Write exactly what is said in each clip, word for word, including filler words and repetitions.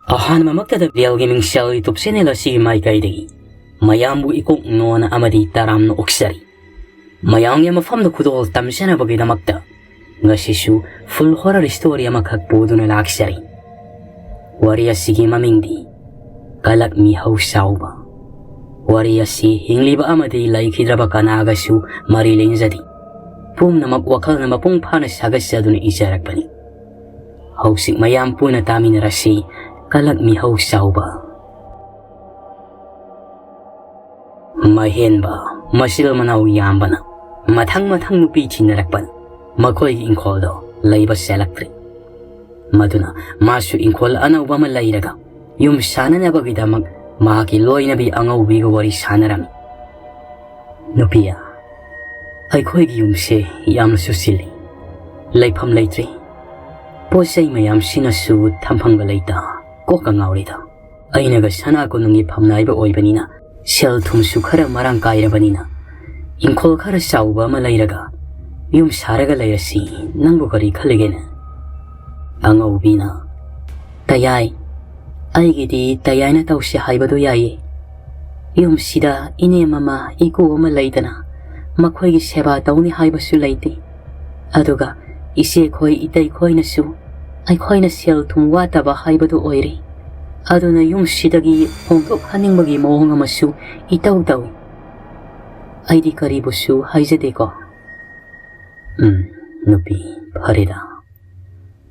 ꯑꯍꯥꯟꯕꯃꯛꯇꯗ ꯕꯦꯜꯒꯤ ꯃꯤꯡꯁꯦꯜ YouTube channel ꯑꯁꯤꯒꯤ ꯃꯥꯏꯀꯩꯗꯒꯤ ꯃꯌꯥꯝꯕꯨ ꯏꯀꯣꯛ ꯅꯣꯟꯅ ꯑꯃꯗꯤ ꯇꯔꯥꯝꯅ ꯑꯣꯛꯆꯔꯤ꯫ ꯃꯌꯥꯝꯒꯤ ꯃꯐꯝꯗ ꯈꯨꯗꯣꯜ ꯇꯝꯖꯅꯕꯒꯤꯗꯃꯛꯇ ꯉꯁꯤꯁꯨ full horror story ꯑꯃꯈꯛ ꯄꯨꯗꯨꯅ ꯂꯥꯛꯆꯔꯤ꯫ ꯋꯥꯔꯤ ꯑꯁꯤꯒꯤ ꯃꯃꯤꯡꯗꯤ ꯀꯂꯛ ꯃꯤꯍꯧ ꯆꯥꯎꯕ꯫ ꯋꯥꯔꯤ ꯑꯁꯤ ꯍꯤꯡꯂꯤꯕ ꯑꯃꯗꯤ ꯂꯩꯈꯤꯗ꯭ꯔꯕ ꯀꯅꯥꯒꯁꯨ ꯃꯔꯤ ꯂꯦꯡꯖꯗꯦ꯫ ꯄꯨꯝꯅꯃꯛ ꯋꯥꯈꯜꯅ ꯃꯄꯨꯡ ꯐꯥꯅ ꯁꯥꯒꯠꯆꯗꯨꯅ ꯏꯖꯔꯛꯄꯅꯤ꯫ ꯍꯧꯖꯤꯛ ꯃꯌꯥꯝ ꯄꯨꯟꯅ ꯇꯥꯃꯤꯟꯅꯔꯁꯤ ꯀꯂꯛ ꯃꯤꯍꯧ ꯆꯥꯎꯕ꯫ ꯃꯍꯦꯟꯕ ꯃꯆꯤꯜ ꯃꯅꯥꯎ ꯌꯥꯝꯕꯅ ꯃꯊꯪ ꯃꯊꯪ ꯅꯨꯄꯤ ꯊꯤꯅꯔꯛꯄꯅ ꯃꯈꯣꯏꯒꯤ ꯏꯪꯈꯣꯜꯗꯣ ꯂꯩꯕ ꯆꯦꯜꯂꯛꯇ꯭ꯔꯦ꯫ ꯃꯗꯨꯅ ꯃꯥꯁꯨ ꯏꯪꯈꯣꯜ ꯑꯅꯧꯕ ꯑꯃ ꯂꯩꯔꯒ ꯌꯨꯝ ꯁꯥꯅꯅꯕꯒꯤꯗꯃꯛ ꯃꯍꯥꯛꯀꯤ ꯂꯣꯏꯅꯕꯤ ꯑꯉꯧꯕꯤꯒ ꯋꯥꯔꯤ ꯁꯥꯅꯔꯝꯃꯤ꯫ "ꯅꯨꯄꯤ, ꯑꯩꯈꯣꯏꯒꯤ ꯌꯨꯝꯁꯦ ꯌꯥꯝꯅꯁꯨ ꯆꯤꯜꯂꯤ, ꯂꯩꯐꯝ ꯂꯩꯇ꯭ꯔꯤ꯫ ꯄꯣꯠ ꯆꯩ ꯃꯌꯥꯝꯁꯤꯅꯁꯨ ꯊꯝꯐꯝꯒ ꯂꯩꯇ ꯀꯣꯛꯀ ꯉꯥꯎꯔꯤꯗ꯫ ꯑꯩꯅꯒ ꯁꯅꯥ ꯀꯣꯅꯨꯡꯒꯤ ꯐꯝꯅꯥꯏꯕ ꯑꯣꯏꯕꯅꯤꯅ, ꯁꯦꯜ ꯊꯨꯝꯁꯨ ꯈꯔ ꯃꯔꯥꯡ ꯀꯥꯏꯔꯕꯅꯤꯅ, ꯏꯪꯈꯣꯜ ꯈꯔ ꯆꯥꯎꯕ ꯑꯃ ꯂꯩꯔꯒ ꯌꯨꯝ ꯁꯥꯔꯒ ꯂꯩꯔꯁꯤ, ꯅꯪꯕꯨ ꯀꯔꯤ ꯈꯜꯂꯤꯒꯦꯅꯦ?" ꯑꯉꯧꯕꯤꯅ, "ꯇꯌꯥꯏ, ꯑꯩꯒꯤꯗꯤ ꯇꯌꯥꯏꯅ ꯇꯧꯁꯤ ꯍꯥꯏꯕꯗꯨ ꯌꯥꯏꯌꯦ꯫ ꯌꯨꯝꯁꯤꯗ ꯏꯅꯦꯝ ꯑꯃ, ꯏꯀꯨ ꯑꯃ ꯂꯩꯗꯅ, ꯃꯈꯣꯏꯒꯤ ꯁꯦꯕꯥ ꯇꯧꯅꯤ ꯍꯥꯏꯕꯁꯨ ꯂꯩꯇꯦ꯫ ꯑꯗꯨꯒ ꯏꯆꯦꯈꯣꯏ, ꯏꯇꯩꯈꯣꯏꯅꯁꯨ ꯑꯩꯈꯣꯏꯅ ꯁꯦꯜ ꯊꯨꯝ ꯋꯥꯠꯇꯕ ꯍꯥꯏꯕꯗꯨ ꯑꯣꯏꯔꯦ꯫ ꯑꯗꯨꯅ ꯌꯨꯝꯁꯤꯗꯒꯤ ꯍꯣꯡꯗꯣꯛꯍꯟꯅꯤꯡꯕꯒꯤ ꯃꯑꯣꯡ ꯑꯃꯁꯨ ꯏꯇꯧ ꯇꯧꯏ꯫ ꯑꯩꯗꯤ ꯀꯔꯤꯕꯨꯁꯨ ꯍꯥꯏꯖꯗꯦꯀꯣ꯫" "ꯎꯝ, ꯅꯨꯄꯤ, ꯐꯔꯦꯗ꯫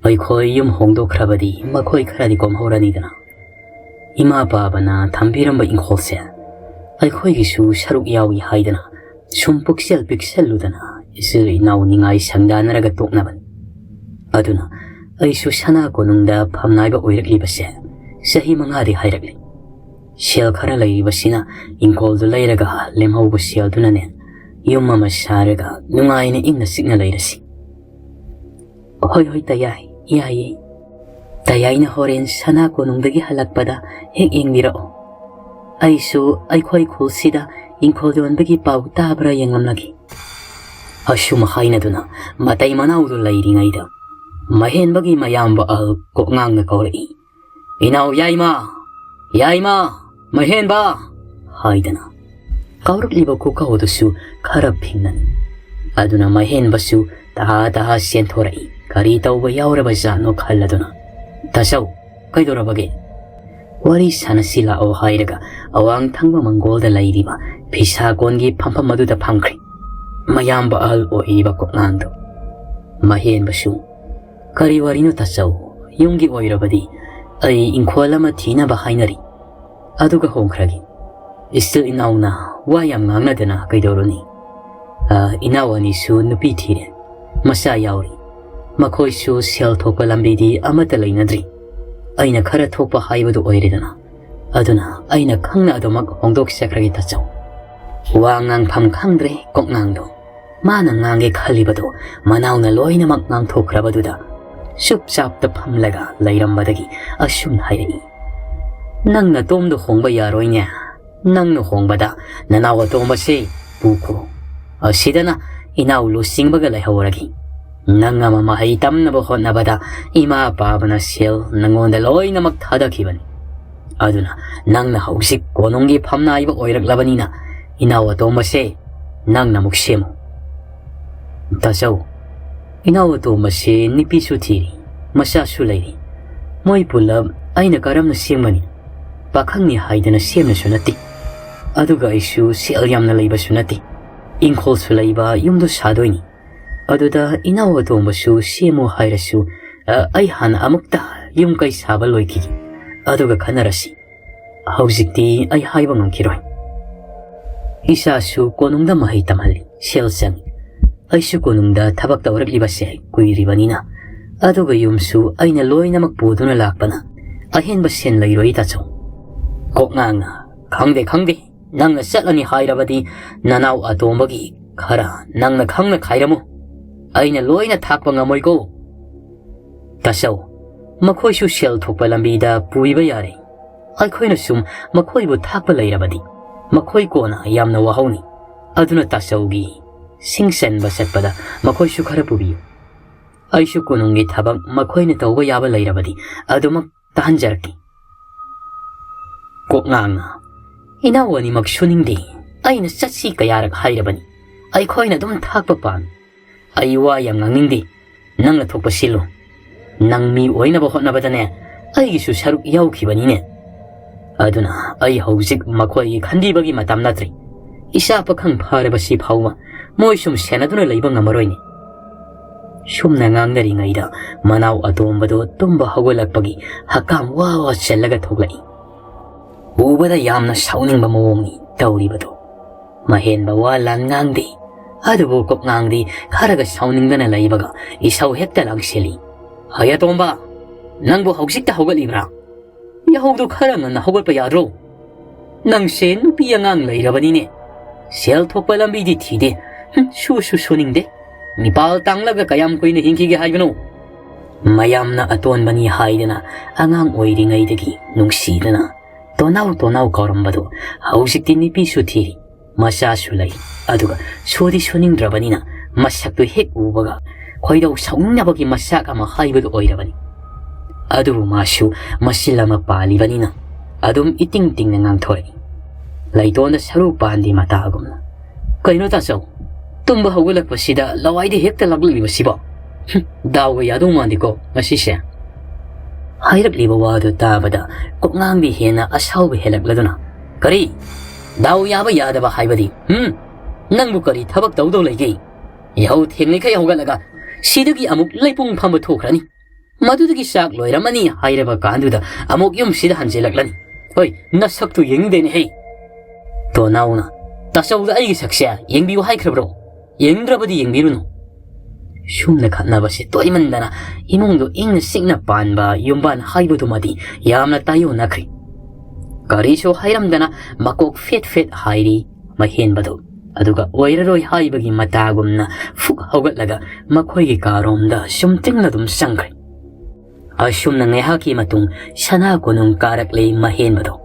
ꯑꯩꯈꯣꯏ ꯌꯨꯝ ꯍꯣꯡꯗꯣꯛꯈ꯭ꯔꯕꯗꯤ ꯃꯈꯣꯏ ꯈꯔꯗꯤ ꯀꯣꯝꯍꯧꯔꯅꯤꯗꯅ꯫ ꯏꯃꯥ ꯄꯥꯕꯅ ꯊꯝꯕꯤꯔꯝꯕ ꯏꯪꯈꯣꯜꯁꯦ ꯑꯩꯈꯣꯏꯒꯤꯁꯨ ꯁꯔꯨꯛ ꯌꯥꯎꯏ ꯍꯥꯏꯗꯅ ꯁꯨꯝ ꯄꯨꯛꯆꯦꯜ ꯄꯤꯛꯁꯜꯂꯨꯗꯅ ꯏꯆꯤꯜ ꯏꯅꯥꯎ ꯅꯤꯡꯉꯥꯏ ꯁꯪꯗꯥꯅꯔꯒ ꯇꯣꯛꯅꯕꯅꯤ꯫ ꯑꯗꯨꯅ ꯑꯩꯁꯨ ꯁꯅꯥ ꯀꯣꯅꯨꯡꯗ ꯐꯝꯅꯥꯏꯕ ꯑꯣꯏꯔꯛꯂꯤꯕꯁꯦ ꯆꯍꯤ ꯃꯉꯥꯗꯤ ꯍꯥꯏꯔꯛꯂꯤ꯫ ꯁꯦꯜ ꯈꯔ ꯂꯩꯔꯤꯕꯁꯤꯅ ꯏꯪꯈꯣꯜꯗꯨ ꯂꯩꯔꯒ ꯂꯦꯝꯍꯧꯕ ꯁꯦꯜꯗꯨꯅꯅꯦ ꯌꯨꯝ ꯑꯃ ꯁꯥꯔꯒ ꯅꯨꯡꯉꯥꯏꯅ ꯏꯪꯅ ꯆꯤꯛꯅ ꯂꯩꯔꯁꯤ꯫" "ꯍꯣꯏ, ꯍꯣꯏ, ꯇꯌꯥꯏ, ꯌꯥꯏꯌꯦ꯫ ꯇꯌꯥꯏꯅ ꯍꯣꯔꯦꯟ ꯁꯅꯥ ꯀꯣꯅꯨꯡꯗꯒꯤ ꯍꯜꯂꯛꯄꯗ ꯍꯦꯛ ꯌꯦꯡꯕꯤꯔꯛꯑꯣ꯫ ꯑꯩꯁꯨ ꯑꯩꯈꯣꯏ ꯈꯨꯜꯁꯤꯗ ꯏꯪꯈꯣꯜ ꯌꯣꯟꯕꯒꯤ ꯄꯥꯎ ꯇꯥꯕ꯭ꯔꯥ ꯌꯦꯡꯂꯝꯂꯒꯦ꯫" ꯑꯁꯨꯝ ꯍꯥꯏꯅꯗꯨꯅ ꯃꯇꯩ ꯃꯅꯥꯎꯗꯨ ꯂꯩꯔꯤꯉꯩꯗ ꯃꯍꯦꯟꯕꯒꯤ ꯃꯌꯥꯝꯕ ꯑꯍꯜ ꯀꯣꯛꯉꯥꯡꯅ ꯀꯧꯔꯛꯏ꯫ "ꯏꯅꯥꯎ ꯌꯥꯏꯃ, ꯌꯥꯏꯃ, ꯃꯍꯦꯟꯕ!" ꯍꯥꯏꯗꯅ ꯀꯧꯔꯛꯂꯤꯕ ꯈꯨꯀꯧꯗꯨꯁꯨ ꯈꯔ ꯐꯤꯡꯅꯅꯤ꯫ ꯑꯗꯨꯅ ꯃꯍꯦꯟꯕꯁꯨ ꯇꯍꯥ ꯇꯍꯥ ꯆꯦꯟꯊꯣꯔꯛꯏ꯫ ꯀꯔꯤ ꯇꯧꯕ ꯌꯥꯎꯔꯕ ꯖꯥꯠꯅꯣ ꯈꯜꯂꯗꯨꯅ, "ꯇꯥꯆꯧ, ꯀꯩꯗꯧꯔꯕꯒꯦ?" "ꯋꯥꯔꯤ ꯁꯥꯟꯅꯁꯤ ꯂꯥꯛꯑꯣ" ꯍꯥꯏꯔꯒ ꯑꯋꯥꯡ ꯊꯪꯕ ꯃꯪꯒꯣꯜꯗ ꯂꯩꯔꯤꯕ ꯐꯤꯁꯥ ꯀꯣꯟꯒꯤ ꯐꯝꯐꯝ ꯑꯗꯨꯗ ꯐꯝꯈ꯭ꯔꯦ ꯃꯌꯥꯝꯕ ꯑꯍꯜ ꯑꯣꯏꯔꯤꯕ ꯀꯣꯛꯉꯥꯡꯗꯣ꯫ ꯃꯍꯦꯟꯕꯁꯨ, "ꯀꯔꯤ ꯋꯥꯔꯤꯅꯣ ꯇꯥꯆꯧ? ꯌꯨꯝꯒꯤ ꯑꯣꯏꯔꯕꯗꯤ ꯑꯩ ꯏꯪꯈꯣꯜ ꯑꯃ ꯊꯤꯅꯕ ꯍꯥꯏꯅꯔꯤ, ꯑꯗꯨꯒ ꯍꯣꯡꯈ꯭ꯔꯒꯦ꯫ ꯏꯆꯤꯜ ꯏꯅꯥꯎꯅ ꯋꯥ ꯌꯥꯝ ꯉꯥꯡꯅꯗꯅ ꯀꯩꯗꯧꯔꯨꯅꯤ? ꯑ, ꯏꯅꯥꯎ ꯑꯅꯤꯁꯨ ꯅꯨꯄꯤ ꯊꯤꯔꯦ, ꯃꯆꯥ ꯌꯥꯎꯔꯤ꯫ ꯃꯈꯣꯏꯁꯨ ꯁꯦꯜ ꯊꯣꯛꯄ ꯂꯝꯕꯤꯗꯤ ꯑꯃꯠꯇ ꯂꯩꯅꯗ꯭ꯔꯤ꯫ ꯑꯩꯅ ꯈꯔ ꯊꯣꯛꯄ ꯍꯥꯏꯕꯗꯨ ꯑꯣꯏꯔꯦꯗꯅ꯫ ꯑꯗꯨꯅ ꯑꯩꯅ ꯈꯪꯅ ꯑꯗꯨꯃꯛ ꯍꯣꯡꯗꯣꯛꯆꯈ꯭ꯔꯒꯦ ꯇꯥꯆꯧ"꯫ ꯋꯥ ꯉꯥꯡꯐꯝ ꯈꯪꯗ꯭ꯔꯦ ꯀꯣꯛꯉꯥꯡꯗꯣ꯫ ꯃꯥꯅ ꯉꯥꯡꯒꯦ ꯈꯜꯂꯤꯕꯗꯣ ꯃꯅꯥꯎꯅ ꯂꯣꯏꯅꯃꯛ ꯉꯥꯡꯊꯣꯛꯈ꯭ꯔꯕꯗꯨꯗ ꯆꯨꯞ ꯆꯥꯞꯇ ꯐꯝꯂꯒ ꯂꯩꯔꯝꯕꯗꯒꯤ ꯑꯁꯨꯝ ꯍꯥꯏꯔꯛꯏ, "ꯅꯪ ꯅꯇꯣꯝꯗ ꯍꯣꯡꯕ ꯌꯥꯔꯣꯏꯅꯦ꯫ ꯅꯪꯅ ꯍꯣꯡꯕꯗ ꯅꯅꯥꯎ ꯑꯇꯣꯝꯕꯁꯦ ꯄꯨꯈꯣ꯫ ꯑꯁꯤꯗꯅ ꯏꯅꯥꯎ ꯂꯨꯆꯤꯡꯕꯒ ꯂꯩꯍꯧꯔꯒꯦ꯫ ꯅꯪ ꯑꯃ ꯃꯍꯩ ꯇꯝꯅꯕ ꯍꯣꯠꯅꯕꯗ ꯏꯃꯥ ꯄꯥꯕꯅ ꯁꯦꯜ ꯅꯪꯉꯣꯟꯗ ꯂꯣꯏꯅꯃꯛ ꯊꯥꯗꯈꯤꯕꯅꯤ꯫ ꯑꯗꯨꯅ ꯅꯪꯅ ꯍꯧꯖꯤꯛ ꯀꯣꯅꯨꯡꯒꯤ ꯐꯝꯅꯥꯏꯕ ꯑꯣꯏꯔꯛꯂꯕꯅꯤꯅ ꯏꯅꯥꯎ ꯑꯇꯣꯝꯕꯁꯦ ꯅꯪꯅ ꯑꯃꯨꯛ ꯁꯦꯝꯃꯨ"꯫ "ꯇꯥꯆꯧ, ꯏꯅꯥꯎ ꯑꯇꯣꯝꯕꯁꯦ ꯅꯨꯄꯤꯁꯨ ꯊꯤꯔꯤ, ꯃꯆꯥꯁꯨ ꯂꯩꯔꯤ꯫ ꯃꯣꯏ ꯄꯨꯜꯂꯞ ꯑꯩꯅ ꯀꯔꯝꯅ ꯁꯦꯝꯒꯅꯤ? ꯄꯥꯈꯪꯅꯤ ꯍꯥꯏꯗꯅ ꯁꯦꯝꯅꯁꯨ ꯅꯠꯇꯦ꯫ ꯑꯗꯨꯒ ꯑꯩꯁꯨ ꯁꯦꯜ ꯌꯥꯝꯅ ꯂꯩꯕꯁꯨ ꯅꯠꯇꯦ꯫ ꯏꯪꯈꯣꯜꯁꯨ ꯂꯩꯕ ꯌꯨꯝꯗꯣ ꯁꯥꯗꯣꯏꯅꯤ꯫ ꯑꯗꯨꯗ ꯏꯅꯥꯎ ꯑꯇꯣꯝꯕꯁꯨ ꯁꯦꯝꯃꯨ ꯍꯥꯏꯔꯁꯨ, ꯑ, ꯑꯩ ꯍꯥꯟꯅ ꯑꯃꯨꯛꯇ ꯌꯨꯝ ꯀꯩ ꯁꯥꯕ ꯂꯣꯏꯈꯤꯒꯦ꯫ ꯑꯗꯨꯒ ꯈꯟꯅꯔꯁꯤ꯫ ꯍꯧꯖꯤꯛꯇꯤ ꯑꯩ ꯍꯥꯏꯕ ꯉꯝꯈꯤꯔꯣꯏ꯫ ꯏꯆꯥꯁꯨ ꯀꯣꯅꯨꯡꯗ ꯃꯍꯩ ꯇꯝꯍꯜꯂꯤ, ꯁꯦꯜ ꯆꯪꯉꯤ꯫ ꯑꯩꯁꯨ ꯀꯣꯅꯨꯡꯗ ꯊꯕꯛ ꯇꯧꯔꯛꯂꯤꯕꯁꯦ ꯀꯨꯏꯔꯤꯕꯅꯤꯅ, ꯑꯗꯨꯒ ꯌꯨꯝꯁꯨ ꯑꯩꯅ ꯂꯣꯏꯅꯃꯛ ꯄꯨꯗꯨꯅ ꯂꯥꯛꯄꯅ ꯑꯍꯦꯟꯕ ꯁꯦꯟ ꯂꯩꯔꯣꯏ ꯇꯥꯆꯧ"꯫ ꯀꯣꯛꯉꯥꯡꯅ, "ꯈꯪꯗꯦ, ꯈꯪꯗꯦ, ꯅꯪꯅ ꯆꯠꯂꯅꯤ ꯍꯥꯏꯔꯕꯗꯤ ꯅꯅꯥꯎ ꯑꯇꯣꯝꯕꯒꯤ ꯈꯔ ꯅꯪꯅ ꯈꯪꯅ ꯈꯥꯏꯔꯝꯃꯨ꯫ ꯑꯩꯅ ꯂꯣꯏꯅ ꯊꯥꯛꯄ ꯉꯝꯃꯣꯏꯀꯣ"꯫ "ꯇꯥꯆꯧ, ꯃꯈꯣꯏꯁꯨ ꯁꯦꯜ ꯊꯣꯛꯄ ꯂꯝꯕꯤꯗ ꯄꯨꯏꯕ ꯌꯥꯔꯦ꯫ ꯑꯩꯈꯣꯏꯅ ꯁꯨꯝ ꯃꯈꯣꯏꯕꯨ ꯊꯥꯛꯄ ꯂꯩꯔꯕꯗꯤ ꯃꯈꯣꯏ ꯀꯣꯟꯅ ꯌꯥꯝꯅ ꯋꯥꯍꯧꯅꯤ꯫ ꯑꯗꯨꯅ ꯇꯥꯆꯧꯒꯤ ꯁꯤꯡ ꯆꯟꯕ ꯆꯠꯄꯗ ꯃꯈꯣꯏꯁꯨ ꯈꯔ ꯄꯨꯕꯤꯌꯨ꯫ ꯑꯩꯁꯨ ꯀꯣꯅꯨꯡꯒꯤ ꯊꯕꯛ ꯃꯈꯣꯏꯅ ꯇꯧꯕ ꯌꯥꯕ ꯂꯩꯔꯕꯗꯤ ꯑꯗꯨꯃꯛ ꯇꯥꯍꯟꯖꯔꯛꯀꯦ꯫ ꯀꯣꯛꯉꯥꯡꯅ, "ꯏꯅꯥꯎ ꯑꯅꯤꯃꯛ ꯁꯨꯅꯤꯡꯗꯦ꯫ ꯑꯩꯅ ꯆꯠꯁꯤ ꯀꯌꯥꯔꯛ ꯍꯥꯏꯔꯕꯅꯤ꯫ ꯑꯩꯈꯣꯏꯅ ꯑꯗꯨꯝ ꯊꯥꯛꯄ ꯄꯥꯝꯃꯤ꯫ ꯑꯩ ꯋꯥ ꯌꯥꯝ ꯉꯥꯡꯅꯤꯡꯗꯦ꯫ ꯅꯪꯅ ꯊꯣꯛꯄ ꯁꯤꯜꯂꯨ꯫ ꯅꯪ ꯃꯤ ꯑꯣꯏꯅꯕ ꯍꯣꯠꯅꯕꯗꯅꯦ, ꯑꯩꯒꯤꯁꯨ ꯁꯔꯨꯛ ꯌꯥꯎꯈꯤꯕꯅꯤꯅꯦ꯫ ꯑꯗꯨꯅ ꯑꯩ ꯍꯧꯖꯤꯛ ꯃꯈꯣꯏꯒꯤ ꯈꯟꯕꯤꯕꯒꯤ ꯃꯇꯝ ꯅꯠꯇ꯭ꯔꯤ꯫ ꯏꯆꯥ ꯄꯥꯈꯪ ꯐꯥꯔꯕꯁꯤ ꯐꯥꯎꯕ ꯃꯣꯏ ꯁꯨꯝ ꯁꯦꯟꯅꯗꯨꯅ ꯂꯩꯕ ꯉꯝꯃꯔꯣꯏꯅꯦ"꯫ ꯁꯨꯝꯅ ꯉꯥꯡꯅꯔꯤꯉꯩꯗ ꯃꯅꯥꯎ ꯑꯇꯣꯝꯕꯗꯨ ꯇꯨꯝꯕ ꯍꯧꯒꯠꯂꯛꯄꯒꯤ ꯍꯀꯥꯝ ꯋꯥ ꯋꯥ ꯆꯜꯂꯒ ꯊꯣꯛꯂꯛꯏ꯫ ꯎꯕꯗ ꯌꯥꯝꯅ ꯁꯥꯎꯅꯤꯡꯕ ꯃꯑꯣꯡꯅꯤ ꯇꯧꯔꯤꯕꯗꯨ꯫ ꯃꯍꯦꯟꯕ ꯋꯥ ꯂꯥꯟ ꯉꯥꯡꯗꯦ꯫ ꯑꯗꯨꯕꯨ ꯀꯣꯛꯉꯥꯡꯗꯤ ꯈꯔꯒ ꯁꯥꯎꯅꯤꯡꯗꯅ ꯂꯩꯕꯒ ꯏꯁꯧ ꯍꯦꯛꯇ ꯂꯥꯡꯁꯤꯜꯂꯤ꯫ "ꯍꯩ ꯑꯇꯣꯝꯕ, ꯅꯪꯕꯨ ꯍꯧꯖꯤꯛꯇ ꯍꯧꯒꯠꯂꯤꯕ꯭ꯔꯥ? ꯌꯥꯍꯧꯗꯣ ꯈꯔ ꯉꯟꯅ ꯍꯧꯒꯠꯄ ꯌꯥꯗ꯭ꯔꯣ? ꯅꯪꯁꯦ ꯅꯨꯄꯤ ꯑꯉꯥꯡ ꯂꯩꯔꯕꯅꯤꯅꯦ꯫ ꯁꯦꯜ ꯊꯣꯛꯄ ꯂꯝꯕꯤꯗꯤ ꯊꯤꯗꯦ꯫ ꯍꯨꯝ, ꯁꯨꯁꯨ ꯁꯨꯅꯤꯡꯗꯦ꯫ ꯃꯤꯄꯥꯜ ꯇꯥꯡꯂꯒ ꯀꯌꯥꯝ ꯀꯨꯏꯅ ꯍꯤꯡꯈꯤꯒꯦ ꯍꯥꯏꯕꯅꯣ?" ꯃꯌꯥꯝꯅ ꯑꯇꯣꯟꯕꯅꯤ ꯍꯥꯏꯗꯅ ꯑꯉꯥꯡ ꯑꯣꯏꯔꯤꯉꯩꯗꯒꯤ ꯅꯨꯡꯁꯤꯗꯅ ꯇꯣꯅꯥꯎ ꯇꯣꯅꯥꯎ ꯀꯧꯔꯝꯕꯗꯨ ꯍꯧꯖꯤꯛꯇꯤ ꯅꯨꯄꯤꯁꯨ ꯊꯤꯔꯤ, ꯃꯆꯥꯁꯨ ꯂꯩ꯫ ꯑꯗꯨꯒ ꯁꯨꯗꯤ ꯁꯨꯅꯤꯡꯗ꯭ꯔꯕꯅꯤꯅ ꯃꯁꯛꯇꯨ ꯍꯦꯛ ꯎꯕꯒ ꯈꯣꯏꯗꯧ ꯁꯥꯎꯅꯤꯡꯅꯕꯒꯤ ꯃꯆꯥꯛ ꯑꯃ ꯍꯥꯏꯕꯗꯨ ꯑꯣꯏꯔꯕꯅꯤ꯫ ꯑꯗꯨꯕꯨ ꯃꯥꯁꯨ ꯃꯆꯤꯜ ꯑꯃ ꯄꯥꯜꯂꯤꯕꯅꯤꯅ ꯑꯗꯨꯝ ꯏꯇꯤꯡ ꯇꯤꯡꯅ ꯉꯥꯡꯊꯣꯔꯛꯏ꯫ ꯂꯩꯇꯣꯟꯗ ꯁꯔꯨ ꯄꯥꯟꯗꯤ ꯃꯇꯥꯒꯨꯝꯅ, "ꯀꯩꯅꯣ ꯇꯥꯆꯧ, ꯇꯨꯝꯕ ꯍꯧꯒꯠꯂꯛꯄꯁꯤꯗ ꯂꯋꯥꯏꯗ ꯍꯦꯛꯇ ꯂꯥꯛꯂꯛꯂꯤꯕꯁꯤꯕꯣ? ꯍꯨꯝ, ꯗꯥꯎꯒ ꯌꯥꯗꯧ ꯃꯥꯟꯗꯦꯀꯣ ꯉꯁꯤꯁꯦ"꯫ ꯍꯥꯏꯔꯛꯂꯤꯕ ꯋꯥꯗꯨ ꯇꯥꯕꯗ ꯀꯣꯛꯉꯥꯡꯗꯤ ꯍꯦꯟꯅ ꯑꯁꯥꯎꯕ ꯍꯦꯜꯂꯛꯂꯗꯨꯅ, "ꯀꯔꯤ? ꯗꯥꯎ ꯌꯥꯕ ꯌꯥꯗꯕ ꯍꯥꯏꯕꯗꯤ? ꯍꯨꯝ? ꯅꯪꯕꯨ ꯀꯔꯤ ꯊꯕꯛ ꯇꯧꯗꯧ ꯂꯩꯒꯦ? ꯌꯥꯍꯧ ꯊꯦꯡꯂꯤꯈꯩ ꯍꯧꯒꯠꯂꯒ ꯁꯤꯗꯒꯤ ꯑꯃꯨꯛ ꯂꯩꯄꯨꯡ ꯐꯝꯕ ꯊꯣꯛꯈ꯭ꯔꯅꯤ꯫ ꯃꯗꯨꯗꯒꯤ ꯆꯥꯛ ꯂꯣꯏꯔꯝꯃꯅꯤ ꯍꯥꯏꯔꯕ ꯀꯥꯟꯗꯨꯗ ꯑꯃꯨꯛ ꯌꯨꯝꯁꯤꯗ ꯍꯟꯖꯤꯜꯂꯛꯂꯅꯤ꯫ ꯍꯣꯏ, ꯅꯁꯛꯇꯨ ꯌꯦꯡꯅꯤꯡꯗꯦꯅꯦ ꯍꯦ"꯫ ꯇꯣꯅꯥꯎꯅ, "ꯇꯥꯆꯧꯗ ꯑꯩꯒꯤ ꯁꯛꯁꯦ ꯌꯦꯡꯕꯤꯌꯨ ꯍꯥꯏꯈ꯭ꯔꯕ꯭ꯔꯣ? ꯌꯦꯡꯗ꯭ꯔꯕꯗꯤ ꯌꯦꯡꯕꯤꯔꯨꯅꯨ"꯫ ꯁꯨꯝꯅ ꯈꯠꯅꯕꯁꯦ ꯇꯣꯏꯃꯟꯗꯅ ꯏꯃꯨꯡꯗꯣ ꯏꯪꯅ ꯆꯤꯛꯅ ꯄꯥꯟꯕ ꯌꯨꯝꯕꯥꯟ ꯍꯥꯏꯕꯗꯨꯃꯗꯤ ꯌꯥꯝꯅ ꯇꯥꯏꯑꯣꯟꯅꯈ꯭ꯔꯦ꯫ ꯀꯔꯤꯁꯨ ꯍꯥꯏꯔꯝꯗꯅ ꯃꯀꯣꯛ ꯐꯦꯠ ꯐꯦꯠ ꯍꯥꯏꯔꯤ ꯃꯍꯦꯟꯕꯗꯨ꯫ ꯑꯗꯨꯒ ꯑꯣꯏꯔꯔꯣꯏ ꯍꯥꯏꯕꯒꯤ ꯃꯇꯥꯒꯨꯝꯅ ꯐꯨꯛ ꯍꯧꯒꯠꯂꯒ ꯃꯈꯣꯏꯒꯤ ꯀꯥꯔꯣꯝꯗ ꯁꯨꯝ ꯇꯤꯡꯅ ꯑꯗꯨꯝ ꯆꯪꯈ꯭ꯔꯦ꯫ ꯑꯁꯨꯝꯅ ꯉꯥꯏꯍꯥꯛꯀꯤ ꯃꯇꯨꯡ ꯁꯅꯥ ꯀꯣꯅꯨꯡ ꯀꯥꯔꯛꯂꯦ ꯃꯍꯦꯟꯕꯗꯣ꯫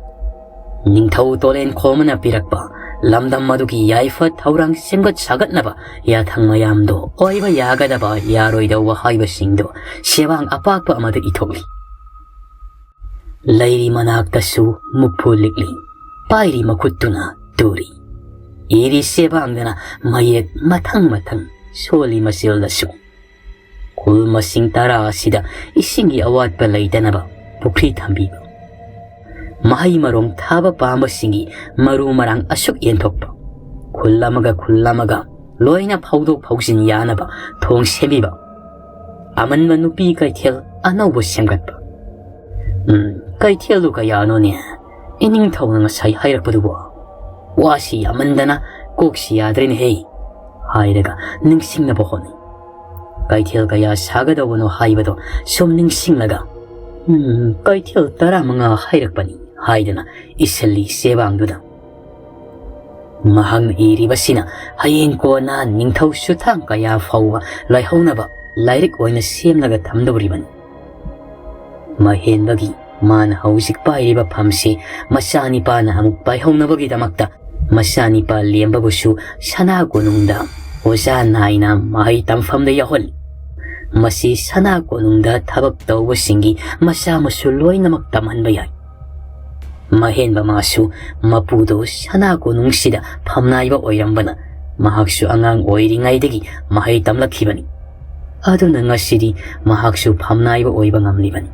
ꯅꯤꯡꯊꯧ ꯇꯣꯂꯦꯟ ꯈꯣꯝꯅ ꯄꯤꯔꯛꯄ ꯂꯝꯗꯝ ꯑꯗꯨꯒꯤ ꯌꯥꯏꯐ ꯊꯧꯔꯥꯡ ꯁꯦꯝꯒꯠ ꯁꯥꯒꯠꯅꯕ ꯌꯥꯊꯪ ꯃꯌꯥꯝꯗꯣ ꯑꯣꯏꯕ ꯌꯥꯒꯗꯕ ꯌꯥꯔꯣꯏꯗꯕ ꯍꯥꯏꯕꯁꯤꯡꯗꯣ ꯁꯦꯕꯥꯡ ꯑꯄꯥꯛꯄ ꯑꯃꯗ ꯏꯊꯣꯛꯂꯤ꯫ ꯂꯩꯔꯤ ꯃꯅꯥꯛꯇꯁꯨ ꯃꯨꯛꯐꯨ ꯂꯤꯛꯂꯤ, ꯄꯥꯏꯔꯤ ꯃꯈꯨꯠꯇꯨꯅ ꯇꯨꯔꯤ꯫ ꯏꯔꯤ ꯆꯦꯕꯥꯡꯗꯅ ꯃꯌꯦꯛ ꯃꯊꯪ ꯃꯊꯪ ꯁꯣꯜꯂꯤ ꯃꯆꯦꯜꯗꯁꯨ꯫ ꯈꯨꯜ ꯃꯁꯤꯡ ꯇꯔꯥ ꯑꯁꯤꯗ ꯏꯁꯤꯡꯒꯤ ꯑꯋꯥꯠꯄ ꯂꯩꯇꯅꯕ ꯄꯨꯈ꯭ꯔꯤ ꯊꯝꯕꯤꯕ, ꯃꯍꯩ ꯃꯔꯣꯡ ꯊꯥꯕ ꯄꯥꯝꯕꯁꯤꯡꯒꯤ ꯃꯔꯨ ꯃꯔꯥꯡ ꯑꯁꯨꯛ ꯌꯦꯟꯊꯣꯛꯄ, ꯈꯨꯜ ꯑꯃꯒ ꯈꯨꯜ ꯑꯃꯒ ꯂꯣꯏꯅ ꯐꯥꯎꯗꯣꯛ ꯐꯥꯎꯖꯤꯟ ꯌꯥꯅꯕ ꯊꯣꯡ ꯁꯦꯝꯕꯤꯕ, ꯑꯃꯟꯕ ꯅꯨꯄꯤ ꯀꯩꯊꯦꯜ ꯑꯅꯧꯕ ꯁꯦꯝꯒꯠꯄ꯫ "ꯎꯝ, ꯀꯩꯊꯦꯜꯗꯨ ꯀꯌꯥꯅꯣꯅꯦ? ꯏꯅꯤꯡꯊꯧꯅ ꯉꯁꯥꯏ ꯍꯥꯏꯔꯛꯄꯗꯨꯕꯨ? ꯋꯥꯁꯤ ꯌꯥꯝꯃꯟꯗꯅ ꯀꯣꯛꯁꯤ ꯌꯥꯗ꯭ꯔꯦꯅꯦꯍꯦ," ꯍꯥꯏꯔꯒ ꯅꯤꯡꯁꯤꯡꯅꯕ ꯍꯣꯠꯅꯩ꯫ ꯀꯩꯊꯦꯜ ꯀꯌꯥ ꯁꯥꯒꯗꯧꯕꯅꯣ ꯍꯥꯏꯕꯗꯣ ꯁꯨꯝ ꯅꯤꯡꯁꯤꯡꯂꯒ, "ꯎꯝ, ꯀꯩꯊꯦꯜ ꯇꯔꯥꯃꯉꯥ ꯍꯥꯏꯔꯛꯄꯅꯤ," ꯍꯥꯏꯗꯅ ꯏꯁꯤꯜꯂꯤ ꯆꯦꯕꯥꯡꯗꯨꯗ꯫ ꯃꯍꯥꯛꯅ ꯏꯔꯤꯕꯁꯤꯅ ꯍꯌꯦꯡ ꯀꯣꯟꯅ ꯅꯤꯡꯊꯧ ꯁꯨꯊꯥꯡ ꯀꯌꯥ ꯐꯥꯎꯕ ꯂꯥꯏꯍꯧꯅꯕ ꯂꯥꯏꯔꯤꯛ ꯑꯣꯏꯅ ꯁꯦꯝꯂꯒ ꯊꯝꯗꯧꯔꯤꯕꯅꯤ꯫ ꯃꯍꯦꯟꯕꯒꯤ ꯃꯥꯅ ꯍꯧꯖꯤꯛ ꯄꯥꯏꯔꯤꯕ ꯐꯝꯁꯤ ꯃꯆꯥꯅꯤꯄꯥꯅ ꯑꯃꯨꯛ ꯄꯥꯏꯍꯧꯅꯕꯒꯤꯗꯃꯛꯇ ꯃꯆꯥꯅꯤꯄꯥ ꯂꯦꯝꯕꯕꯨꯁꯨ ꯁꯅꯥ ꯀꯣꯅꯨꯡꯗ ꯑꯣꯖꯥ ꯅꯥꯏꯅ ꯃꯍꯩ ꯇꯝꯐꯝꯗ ꯌꯥꯎꯍꯜꯂꯤ꯫ ꯃꯁꯤ ꯁꯅꯥ ꯀꯣꯅꯨꯡꯗ ꯊꯕꯛ ꯇꯧꯕꯁꯤꯡꯒꯤ ꯃꯆꯥ ꯃꯁꯨ ꯂꯣꯏꯅꯃꯛ ꯇꯝꯍꯟꯕ ꯌꯥꯏ꯫ ꯃꯍꯦꯟꯕ ꯃꯥꯁꯨ ꯃꯄꯨꯗꯨ ꯁꯅꯥ ꯀꯣꯅꯨꯡꯁꯤꯗ ꯐꯝꯅꯥꯏꯕ ꯑꯣꯏꯔꯝꯕꯅ ꯃꯍꯥꯛꯁꯨ ꯑꯉꯥꯡ ꯑꯣꯏꯔꯤꯉꯩꯗꯒꯤ ꯃꯍꯩ ꯇꯝꯂꯛꯈꯤꯕꯅꯤ꯫ ꯑꯗꯨꯅ ꯉꯁꯤꯗꯤ ꯃꯍꯥꯛꯁꯨ ꯐꯝꯅꯥꯏꯕ ꯑꯣꯏꯕ ꯉꯝꯂꯤꯕꯅꯤ꯫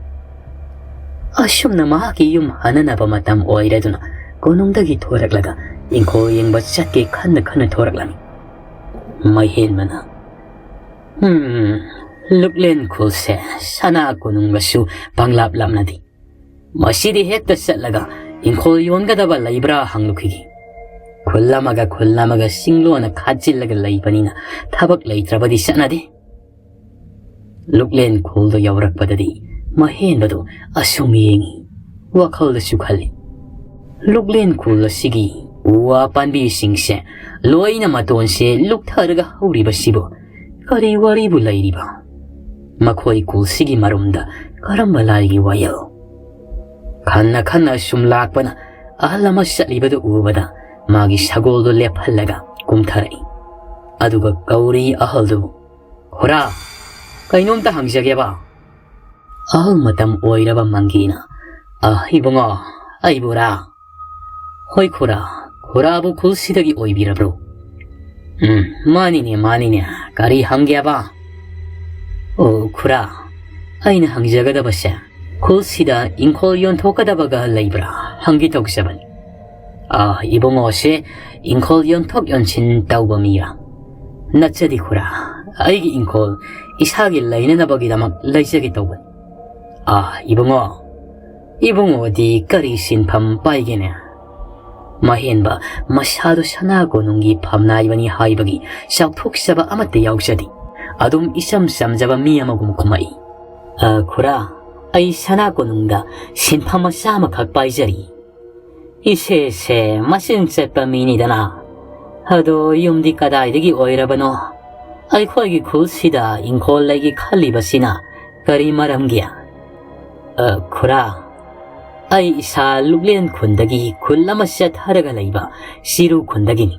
ꯑꯁꯨꯝꯅ ꯃꯍꯥꯛꯀꯤ ꯌꯨꯝ ꯍꯟꯅꯅꯕ ꯃꯇꯝ ꯑꯣꯏꯔꯗꯨꯅ ꯀꯣꯅꯨꯡꯗꯒꯤ ꯊꯣꯔꯛꯂꯒ ꯏꯪꯈꯣꯜ ꯌꯦꯡꯕ ꯆꯠꯀꯦ ꯈꯟꯅ ꯈꯟꯅ ꯊꯣꯔꯛꯂꯝꯃꯤ꯫ ꯃꯍꯦꯟꯕꯅ, "ꯍꯝ, ꯂꯨꯛꯂꯦꯟ ꯈꯨꯜꯁꯦ ꯁꯅꯥ ꯀꯣꯅꯨꯡꯒꯁꯨ ꯄꯪꯂꯥꯞ ꯂꯥꯞꯅꯗꯦ꯫ ꯃꯁꯤꯗꯤ ꯍꯦꯛꯇ ꯆꯠꯂꯒ ꯏꯪꯈꯣꯜ ꯌꯣꯟꯒꯗꯕ ꯂꯩꯕ꯭ꯔꯥ ꯍꯪꯂꯨꯈꯤꯒꯦ꯫ ꯈꯨꯜ ꯑꯃꯒ ꯈꯨꯜ ꯑꯃꯒ ꯆꯤꯡꯂꯣꯟꯅ ꯈꯥꯖꯤꯜꯂꯒ ꯂꯩꯕꯅꯤꯅ ꯊꯕꯛ ꯂꯩꯇ꯭ꯔꯕꯗꯤ ꯆꯠꯅꯗꯦ꯫" ꯂꯨꯛꯂꯦꯟ ꯈꯨꯜꯗꯣ ꯌꯧꯔꯛꯄꯗꯗꯤ ꯃꯍꯦꯟꯕꯗꯨ ꯑꯁꯨꯝ ꯌꯦꯡꯏ, ꯋꯥꯈꯜꯗꯁꯨ ꯈꯜꯂꯤ, "ꯂꯨꯛꯂꯦꯟ ꯈꯨꯜ ꯑꯁꯤꯒꯤ ꯎ ꯋꯥ ꯄꯥꯝꯕꯤꯁꯤꯡꯁꯦ ꯂꯣꯏꯅ ꯃꯇꯣꯟꯁꯦ ꯂꯨꯞꯊꯔꯒ ꯍꯧꯔꯤꯕꯁꯤꯕꯨ ꯀꯔꯤ ꯋꯥꯔꯤꯕꯨ ꯂꯩꯔꯤꯕ? ꯃꯈꯣꯏ ꯈꯨꯜꯁꯤꯒꯤ ꯃꯔꯨꯝꯗ ꯀꯔꯝꯕ ꯂꯥꯏꯒꯤ ꯋꯥꯌꯦꯜ?" ꯈꯟꯅ ꯈꯟꯅ ꯁꯨꯝ ꯂꯥꯛꯄꯅ ꯑꯍꯜ ꯑꯃ ꯆꯠꯂꯤꯕꯗꯨ ꯎꯕꯗ ꯃꯥꯒꯤ ꯁꯒꯣꯜꯗꯨ ꯂꯦꯞꯍꯜꯂꯒ ꯀꯨꯝꯊꯔꯛꯏ꯫ ꯑꯗꯨꯒ ꯀꯧꯔꯤ ꯑꯍꯜꯗꯨꯕꯨ, "ꯈꯨꯔꯥ, ꯀꯩꯅꯣꯝꯇ ꯍꯪꯖꯒꯦꯕ?" ꯑꯍꯜ ꯃꯇꯝ ꯑꯣꯏꯔꯕ ꯃꯪꯒꯤꯅ ꯑ, ꯏꯕꯨꯡꯉꯣ, ꯑꯩꯕꯨꯔꯥ? ꯍꯣꯏ ꯈꯨꯔꯥ, ꯈꯨꯔꯥꯕꯨ ꯈꯨꯜꯁꯤꯗꯒꯤ ꯑꯣꯏꯕꯤꯔꯕ꯭ꯔꯣ? ꯎꯝ, ꯃꯥꯅꯤꯅꯦ, ꯃꯥꯅꯤꯅꯦ, ꯀꯔꯤ ꯍꯪꯒꯦꯕ? ꯑꯣ ꯈꯨꯔꯥ, ꯑꯩꯅ ꯍꯪꯖꯒꯗꯕꯁꯦ, ꯈꯨꯜꯁꯤꯗ ꯏꯪꯈꯣꯜ ꯌꯣꯟꯊꯣꯛꯀꯗꯕꯒ ꯂꯩꯕ꯭ꯔꯥ ꯍꯪꯒꯦ ꯇꯧꯖꯕꯅꯤ꯫ ꯑ, ꯏꯕꯨꯡꯉꯣꯁꯦ ꯏꯪꯈꯣꯜ ꯌꯣꯟꯊꯣꯛ ꯌꯣꯟꯁꯤꯟ ꯇꯧꯕ ꯃꯤꯔꯥ? ꯅꯠꯆꯗꯦ ꯈꯨꯔꯥ, ꯑꯩꯒꯤ ꯏꯪꯈꯣꯜ ꯏꯁꯥꯒꯤ ꯂꯩꯅꯅꯕꯒꯤꯗꯃꯛ ꯂꯩꯖꯒꯦ ꯇꯧꯕꯅꯤ꯫ ꯑ, ꯏꯕꯨꯡꯉꯣ, ꯏꯕꯨꯡꯉꯣꯗꯤ ꯀꯔꯤ ꯁꯤꯟꯐꯝ ꯄꯥꯏꯒꯦꯅꯦ? ꯃꯍꯦꯟꯕ ꯃꯁꯥꯗꯨ ꯁꯅꯥ ꯀꯣꯅꯨꯡꯒꯤ ꯐꯝꯅꯥꯏꯕꯅꯤ ꯍꯥꯏꯕꯒꯤ ꯆꯥꯎꯊꯣꯛꯆꯕ ꯑꯃꯠꯇ ꯌꯥꯎꯖꯗꯦ꯫ ꯑꯗꯨꯝ ꯏꯆꯝ ꯆꯝꯖꯕ ꯃꯤ ꯑꯃꯒꯨꯝ ꯈꯨꯝꯃꯛꯏ꯫ "ꯑ, ꯈꯨꯔꯥ, ꯑꯩ ꯁꯅꯥ ꯀꯣꯅꯨꯡꯗ ꯁꯤꯟꯐꯝ ꯃꯆꯥ ꯑꯃꯈꯛ ꯄꯥꯏꯖꯔꯤ꯫ ꯏꯆꯦꯁꯦ ꯃꯆꯤꯟ ꯆꯠꯄ ꯃꯤꯅꯤꯗꯅ꯫ ꯑꯗꯣ ꯌꯨꯝꯗꯤ ꯀꯗꯥꯏꯗꯒꯤ ꯑꯣꯏꯔꯕꯅꯣ? ꯑꯩꯈꯣꯏꯒꯤ ꯈꯨꯜꯁꯤꯗ ꯏꯪꯈꯣꯜ ꯂꯩꯒꯦ ꯈꯜꯂꯤꯕꯁꯤꯅ ꯀꯔꯤ ꯃꯔꯝꯒꯤ?" "ꯑ, ꯈꯨꯔꯥ, ꯑꯩ ꯏꯁꯥ ꯂꯨꯛꯂꯦꯟ ꯈꯨꯟꯗꯒꯤ ꯈꯨꯜ ꯑꯃ ꯆꯠꯊꯔꯒ ꯂꯩꯕ ꯆꯤꯔꯨ ꯈꯨꯟꯗꯒꯤꯅꯤ꯫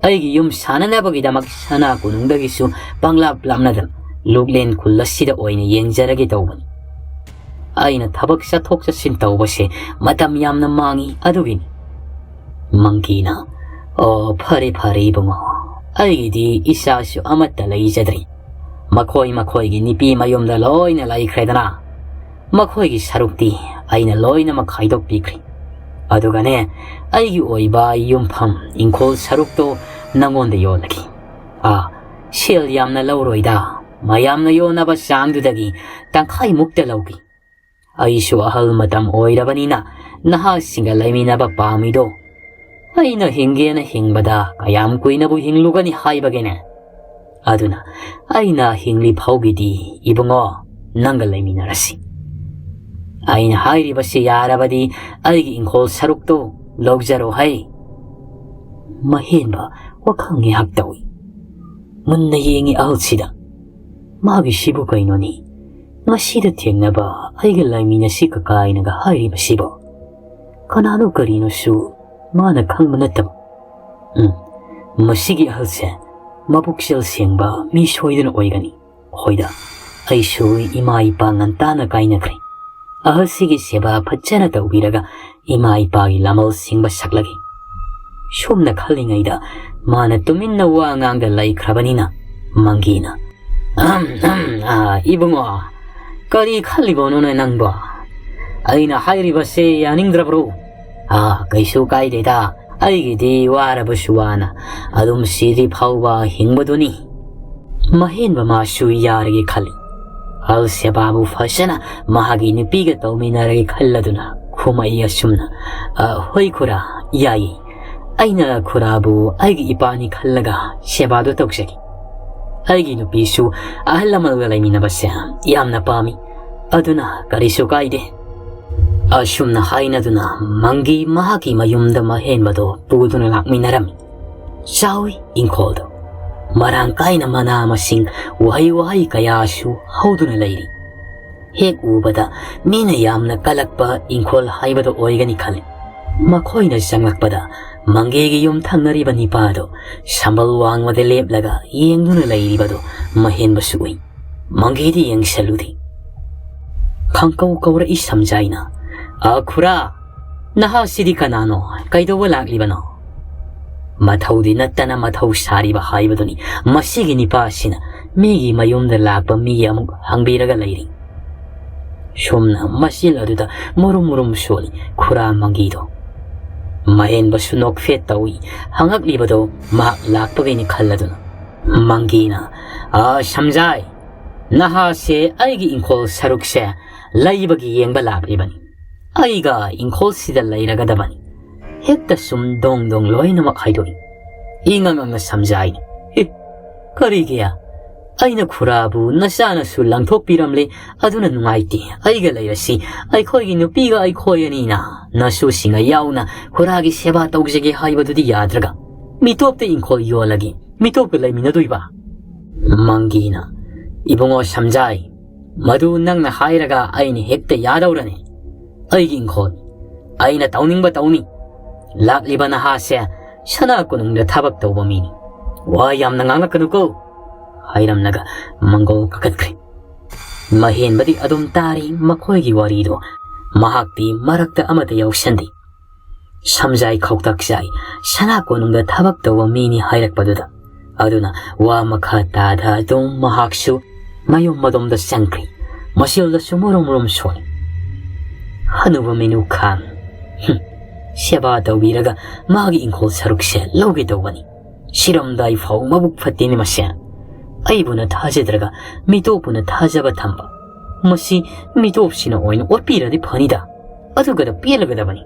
ꯑꯩꯒꯤ ꯌꯨꯝ ꯁꯥꯅꯅꯕꯒꯤꯗꯃꯛ ꯁꯅꯥ ꯀꯣꯅꯨꯡꯗꯒꯤꯁꯨ ꯄꯪꯂꯥꯞ ꯂꯥꯞꯅꯗꯅ ꯂꯨꯛꯂꯦꯟ ꯈꯨꯜ ꯑꯁꯤꯗ ꯑꯣꯏꯅ ꯌꯦꯡꯖꯔꯒꯦ ꯇꯧꯕꯅꯤ꯫ ꯑꯩꯅ ꯊꯕꯛ ꯆꯠꯊꯣꯛ ꯆꯠꯁꯤꯟ ꯇꯧꯕꯁꯦ ꯃꯇꯝ ꯌꯥꯝꯅ ꯃꯥꯡꯏ, ꯑꯗꯨꯒꯤꯅꯤ꯫" ꯃꯪꯀꯤꯅ, "ꯑꯣ, ꯐꯔꯦ ꯐꯔꯦ ꯏꯕꯨꯡꯉꯣ, ꯑꯩꯒꯤꯗꯤ ꯏꯆꯥꯁꯨ ꯑꯃꯠꯇ ꯂꯩꯖꯗ꯭ꯔꯤ꯫ ꯃꯈꯣꯏ ꯃꯈꯣꯏꯒꯤ ꯅꯨꯄꯤ ꯃꯌꯨꯝꯗ ꯂꯣꯏꯅ ꯂꯩꯈ꯭ꯔꯦꯗꯅ꯫ ꯃꯈꯣꯏꯒꯤ ꯁꯔꯨꯛꯇꯤ ꯑꯩꯅ ꯂꯣꯏꯅꯃꯛ ꯈꯥꯏꯗꯣꯛꯄꯤꯈ꯭ꯔꯦ꯫ ꯑꯗꯨꯒꯅꯦ, ꯑꯩꯒꯤ ꯑꯣꯏꯕ ꯌꯨꯝꯐꯝ ꯏꯪꯈꯣꯜ ꯁꯔꯨꯛꯇꯣ ꯅꯪꯉꯣꯟꯗ ꯌꯣꯜꯂꯒꯦ꯫ ꯑꯥ, ꯁꯦꯜ ꯌꯥꯝꯅ ꯂꯧꯔꯣꯏꯗ, ꯃꯌꯥꯝꯅ ꯌꯣꯟꯅꯕ ꯆꯥꯡꯗꯨꯗꯒꯤ ꯇꯪꯈꯥꯏꯃꯨꯛꯇ ꯂꯧꯒꯦ꯫ ꯑꯩꯁꯨ ꯑꯍꯜ ꯃꯇꯝ ꯑꯣꯏꯔꯕꯅꯤꯅ ꯅꯍꯥꯁꯤꯡꯒ ꯂꯩꯃꯤꯟꯅꯕ ꯄꯥꯝꯃꯤꯗꯣ꯫ ꯑꯩꯅ ꯍꯤꯡꯒꯦꯅ ꯍꯤꯡꯕꯗ ꯀꯌꯥꯝ ꯀꯨꯏꯅꯕꯨ ꯍꯤꯡꯂꯨꯒꯅꯤ ꯍꯥꯏꯕꯒꯦꯅꯦ? ꯑꯗꯨꯅ ꯑꯩꯅ ꯍꯤꯡꯂꯤ ꯐꯥꯎꯒꯤꯗꯤ ꯏꯕꯨꯡꯉꯣ, ꯅꯪꯒ ꯂꯩꯃꯤꯟꯅꯔꯁꯤ꯫ ꯑꯩꯅ ꯍꯥꯏꯔꯤꯕꯁꯤ ꯌꯥꯔꯕꯗꯤ ꯑꯩꯒꯤ ꯏꯪꯈꯣꯜ ꯁꯔꯨꯛꯇꯨ ꯂꯧꯖꯔꯣ ꯍꯩ꯫" ꯃꯍꯦꯟꯕ ꯋꯥꯈꯜ ꯉꯥꯏꯍꯥꯛ ꯇꯧꯏ꯫ ꯃꯨꯟꯅ ꯌꯦꯡꯉꯤ ꯑꯍꯜꯁꯤꯗ꯫ ꯃꯥꯒꯤꯁꯤꯕꯨ ꯀꯩꯅꯣꯅꯤ? ꯉꯁꯤꯗ ꯊꯦꯡꯅꯕ ꯑꯩꯒ ꯂꯩꯃꯤꯟꯅꯁꯤ ꯀꯀꯥꯏꯅꯒ ꯍꯥꯏꯔꯤꯕꯁꯤꯕꯣ? ꯀꯅꯥꯅꯣ ꯀꯔꯤꯅꯣꯁꯨ ꯃꯥꯅ ꯈꯪꯕ ꯅꯠꯇꯕ꯫ ꯎꯝ, ꯃꯁꯤꯒꯤ ꯑꯍꯜꯁꯦ ꯃꯄꯨꯛꯆꯦꯜ ꯁꯦꯡꯕ ꯃꯤ ꯁꯣꯏꯗꯅ ꯑꯣꯏꯒꯅꯤ꯫ ꯍꯣꯏꯗ, ꯑꯩꯁꯨ ꯏꯃꯥ ꯏꯄꯥ ꯉꯟꯇꯥꯅ ꯀꯥꯏꯅꯈ꯭ꯔꯦ꯫ ꯑꯍꯜꯁꯤꯒꯤ ꯁꯦꯕꯥ ꯐꯖꯅ ꯇꯧꯕꯤꯔꯒ ꯏꯃꯥ ꯏꯄꯥꯒꯤ ꯂꯃꯜ ꯁꯤꯡꯕ ꯁꯛꯂꯒꯦ꯫ ꯁꯨꯝꯅ ꯈꯜꯂꯤꯉꯩꯗ ꯃꯥꯅ ꯇꯨꯃꯤꯟꯅ ꯋꯥ ꯉꯥꯡꯗ ꯂꯩꯈ꯭ꯔꯕꯅꯤꯅ ꯃꯪꯒꯤꯅ, "ꯑꯍꯝ, ꯑꯍꯝ, ꯑꯥ, ꯏꯕꯨꯡꯉꯣ, ꯀꯔꯤ ꯈꯜꯂꯤꯕꯅꯣꯅꯦ ꯅꯪꯕꯣ? ꯑꯩꯅ ꯍꯥꯏꯔꯤꯕꯁꯦ ꯌꯥꯅꯤꯡꯗ꯭ꯔꯕ꯭ꯔꯣ? ꯑꯥ, ꯀꯩꯁꯨ ꯀꯥꯏꯗꯦꯗ, ꯑꯩꯒꯤꯗꯤ ꯋꯥꯔꯕꯁꯨ ꯋꯥꯅ ꯑꯗꯨꯝ ꯁꯤꯗ꯭ꯔꯤ ꯐꯥꯎꯕ ꯍꯤꯡꯕꯗꯨꯅꯤ"꯫ ꯃꯍꯦꯟꯕ ꯃꯥꯁꯨ ꯌꯥꯔꯒꯦ ꯈꯜꯂꯤ꯫ ꯑꯍꯜ ꯁꯦꯕꯥꯕꯨ ꯐꯖꯅ ꯃꯍꯥꯛꯀꯤ ꯅꯨꯄꯤꯒ ꯇꯧꯃꯤꯟꯅꯔꯒꯦ ꯈꯜꯂꯗꯨꯅ ꯈꯨꯝꯃꯛꯏ ꯑꯁꯨꯝꯅ, "ꯑ, ꯍꯣꯏ ꯈꯨꯔꯥ, ꯌꯥꯏꯌꯦ꯫ ꯑꯩꯅ ꯈꯨꯔꯥꯕꯨ ꯑꯩꯒꯤ ꯏꯄꯥꯅꯤ ꯈꯜꯂꯒ ꯁꯦꯕꯥꯗꯣ ꯇꯧꯖꯒꯦ꯫ ꯑꯩꯒꯤ ꯅꯨꯄꯤꯁꯨ ꯑꯍꯜ ꯂꯃꯟꯒ ꯂꯩꯃꯤꯟꯅꯕꯁꯦ ꯌꯥꯝꯅ ꯄꯥꯝꯃꯤ꯫ ꯑꯗꯨꯅ ꯀꯔꯤꯁꯨ ꯀꯥꯏꯗꯦ"꯫ ꯑꯁꯨꯝꯅ ꯍꯥꯏꯅꯗꯨꯅ ꯃꯪꯒꯤ ꯃꯍꯥꯛꯀꯤ ꯃꯌꯨꯝꯗ ꯃꯍꯦꯟꯕꯗꯣ ꯄꯨꯗꯨꯅ ꯂꯥꯛꯃꯤꯟꯅꯔꯝꯃꯤ꯫ ꯆꯥꯎꯏ ꯏꯪꯈꯣꯜꯗꯣ꯫ ꯃꯔꯥꯡ ꯀꯥꯏꯅ ꯃꯅꯥ ꯃꯁꯤꯡ, ꯎꯍꯩ ꯋꯥꯍꯩ ꯀꯌꯥꯁꯨ ꯍꯧꯗꯨꯅ ꯂꯩꯔꯤ꯫ ꯍꯦꯛ ꯎꯕꯗ ꯃꯤꯅ ꯌꯥꯝꯅ ꯀꯜꯂꯛꯄ ꯏꯪꯈꯣꯜ ꯍꯥꯏꯕꯗꯣ ꯑꯣꯏꯒꯅꯤ ꯈꯜꯂꯤ꯫ ꯃꯈꯣꯏꯅ ꯆꯪꯂꯛꯄꯗ ꯃꯪꯒꯤꯒꯤ ꯌꯨꯝ ꯊꯪꯅꯔꯤꯕ ꯅꯤꯄꯥꯗꯣ ꯁꯝꯕꯜ ꯋꯥꯡꯃꯗ ꯂꯦꯞꯂꯒ ꯌꯦꯡꯗꯨꯅ ꯂꯩꯔꯤꯕꯗꯣ ꯃꯍꯦꯟꯕꯁꯨ ꯎꯏ꯫ ꯃꯪꯒꯤꯗꯤ ꯌꯦꯡꯁꯜꯂꯨꯗꯦ꯫ ꯈꯪꯀꯧ ꯀꯧꯔꯛꯏ ꯁꯝꯖꯥꯏꯅ, "ꯑ, ꯈꯨꯔꯥ, ꯅꯍꯥꯁꯤꯗꯤ ꯀꯅꯥꯅꯣ? ꯀꯩꯗꯧꯕ ꯂꯥꯛꯂꯤꯕꯅꯣ?" ꯃꯊꯧꯗꯤ ꯅꯠꯇꯅ ꯃꯊꯧ ꯁꯥꯔꯤꯕ ꯍꯥꯏꯕꯗꯨꯅꯤ꯫ ꯃꯁꯤꯒꯤ ꯅꯤꯄꯥ ꯑꯁꯤꯅ ꯃꯤꯒꯤ ꯃꯌꯨꯝꯗ ꯂꯥꯛꯄ ꯃꯤꯒꯤ ꯑꯃꯨꯛ ꯍꯪꯕꯤꯔꯒ ꯂꯩꯔꯤ꯫ ꯁꯨꯝꯅ ꯃꯆꯤꯜ ꯑꯗꯨꯗ ꯃꯨꯔꯨꯝ ꯃꯨꯔꯨꯝ ꯁꯣꯜꯂꯤ ꯈꯨꯔꯥ ꯃꯪꯒꯤꯗꯣ꯫ ꯃꯍꯦꯟꯕꯁꯨ ꯅꯣꯛꯐꯦꯠ ꯇꯧꯏ꯫ ꯍꯪꯉꯛꯂꯤꯕꯗꯣ ꯃꯍꯥꯛ ꯂꯥꯛꯄꯒꯤꯅꯤ ꯈꯜꯂꯗꯨꯅ꯫ ꯃꯪꯒꯤꯅ, "ꯑ, ꯁꯝꯖꯥꯏ, ꯅꯍꯥꯁꯦ ꯑꯩꯒꯤ ꯏꯪꯈꯣꯜ ꯁꯔꯨꯛꯁꯦ ꯂꯩꯕꯒꯤ ꯌꯦꯡꯕ ꯂꯥꯛꯂꯤꯕꯅꯤ꯫ ꯑꯩꯒ ꯏꯪꯈꯣꯜꯁꯤꯗ ꯂꯩꯔꯒꯗꯕꯅꯤ꯫ ꯍꯦꯛꯇ ꯁꯨꯝ ꯗꯣꯡ ꯗꯣꯡ ꯂꯣꯏꯅꯃꯛ ꯍꯥꯏꯗꯣꯛꯏ"꯫ ꯏꯉꯛ ꯉꯛꯅ ꯁꯝꯖꯥꯏꯅ, "ꯑꯦ, ꯀꯔꯤꯒꯤ? ꯑꯩꯅ ꯈꯨꯔꯥꯕꯨ ꯅꯆꯥꯅꯁꯨ ꯂꯪꯊꯣꯛꯄꯤꯔꯝꯂꯦ, ꯑꯗꯨꯅ ꯅꯨꯡꯉꯥꯏꯇꯦ꯫ ꯑꯩꯒ ꯂꯩꯔꯁꯤ, ꯑꯩꯈꯣꯏꯒꯤ ꯅꯨꯄꯤꯒ ꯑꯩꯈꯣꯏ ꯑꯅꯤꯅ, ꯅꯁꯨꯁꯤꯡꯒ ꯌꯥꯎꯅ ꯈꯨꯔꯥꯒꯤ ꯁꯦꯕꯥ ꯇꯧꯖꯒꯦ ꯍꯥꯏꯕꯗꯨꯗꯤ ꯌꯥꯗ꯭ꯔꯒ, ꯃꯤꯇꯣꯞꯇ ꯏꯪꯈꯣꯜ ꯌꯣꯜꯂꯒꯦ, ꯃꯤꯇꯣꯞꯀ ꯂꯩꯃꯤꯟꯅꯗꯣꯏꯕ?" ꯃꯪꯒꯤꯅ, "ꯏꯕꯨꯡꯉꯣ ꯁꯝꯖꯥꯏ, ꯃꯗꯨ ꯅꯪꯅ ꯍꯥꯏꯔꯒ ꯑꯩꯅ ꯍꯦꯛꯇ ꯌꯥꯗꯧꯔꯅꯤ? ꯑꯩꯒꯤ ꯏꯪꯈꯣꯜ, ꯑꯩꯅ ꯇꯧꯅꯤꯡꯕ ꯇꯧꯅꯤ꯫ ꯂꯥꯛꯂꯤꯕ ꯅꯍꯥꯁꯦ ꯁꯅꯥ ꯀꯣꯅꯨꯡꯗ ꯊꯕꯛ ꯇꯧꯕ ꯃꯤꯅꯤ꯫ ꯋꯥ ꯌꯥꯝꯅ ꯉꯥꯡꯂꯛꯀꯅꯨꯀꯣ"꯫ ꯍꯥꯏꯔꯝꯂꯒ ꯃꯪꯒꯣꯜ ꯀꯥꯈꯠꯈ꯭ꯔꯦ꯫ ꯃꯍꯦꯟꯕꯗꯤ ꯑꯗꯨꯝ ꯇꯥꯔꯤ ꯃꯈꯣꯏꯒꯤ ꯋꯥꯔꯤꯗꯣ꯫ ꯃꯍꯥꯛꯇꯤ ꯃꯔꯛꯇ ꯑꯃꯠꯇ ꯌꯥꯎꯁꯟꯗꯦ꯫ ꯁꯝꯖꯥꯏ ꯈꯧꯇꯛ ꯆꯥꯏ, ꯁꯅꯥ ꯀꯣꯅꯨꯡꯗ ꯊꯕꯛ ꯇꯧꯕ ꯃꯤꯅꯤ ꯍꯥꯏꯔꯛꯄꯗꯨꯗ꯫ ꯑꯗꯨꯅ ꯋꯥ ꯃꯈꯥ ꯇꯥꯗ ꯑꯗꯨꯝ ꯃꯍꯥꯛꯁꯨ ꯃꯌꯨꯝ ꯃꯗꯣꯝꯗ ꯆꯪꯈ꯭ꯔꯤ꯫ ꯃꯆꯤꯜꯗꯁꯨ ꯃꯨꯔꯨꯝ ꯃꯨꯔꯨꯝ ꯁꯣꯜꯂꯤ꯫ ꯍꯅꯨꯕ ꯃꯤꯅꯨ ꯈꯥꯟ꯫ ꯍꯨꯝ, ꯁꯦꯕꯥ ꯇꯧꯕꯤꯔꯒ ꯃꯥꯒꯤ ꯏꯪꯈꯣꯜ ꯁꯔꯨꯛꯁꯦ ꯂꯧꯒꯦ ꯇꯧꯕꯅꯤ꯫ ꯁꯤꯔꯝꯗꯥꯏ ꯐꯥꯎ ꯃꯕꯨꯛ ꯐꯠꯇꯦꯅꯦ ꯃꯁꯦ꯫ ꯑꯩꯕꯨꯅ ꯊꯥꯖꯗ꯭ꯔꯒ ꯃꯤꯇꯣꯞꯄꯨꯅ ꯊꯥꯖꯕ ꯊꯝꯕ꯫ ꯃꯁꯤ ꯃꯤꯇꯣꯞꯁꯤꯅ ꯑꯣꯏꯅ ꯑꯣꯠꯄꯤꯔꯗꯤ ꯐꯅꯤꯗ꯫ ꯑꯗꯨꯒꯗ ꯄꯦꯜꯂꯒꯗꯕꯅꯤ꯫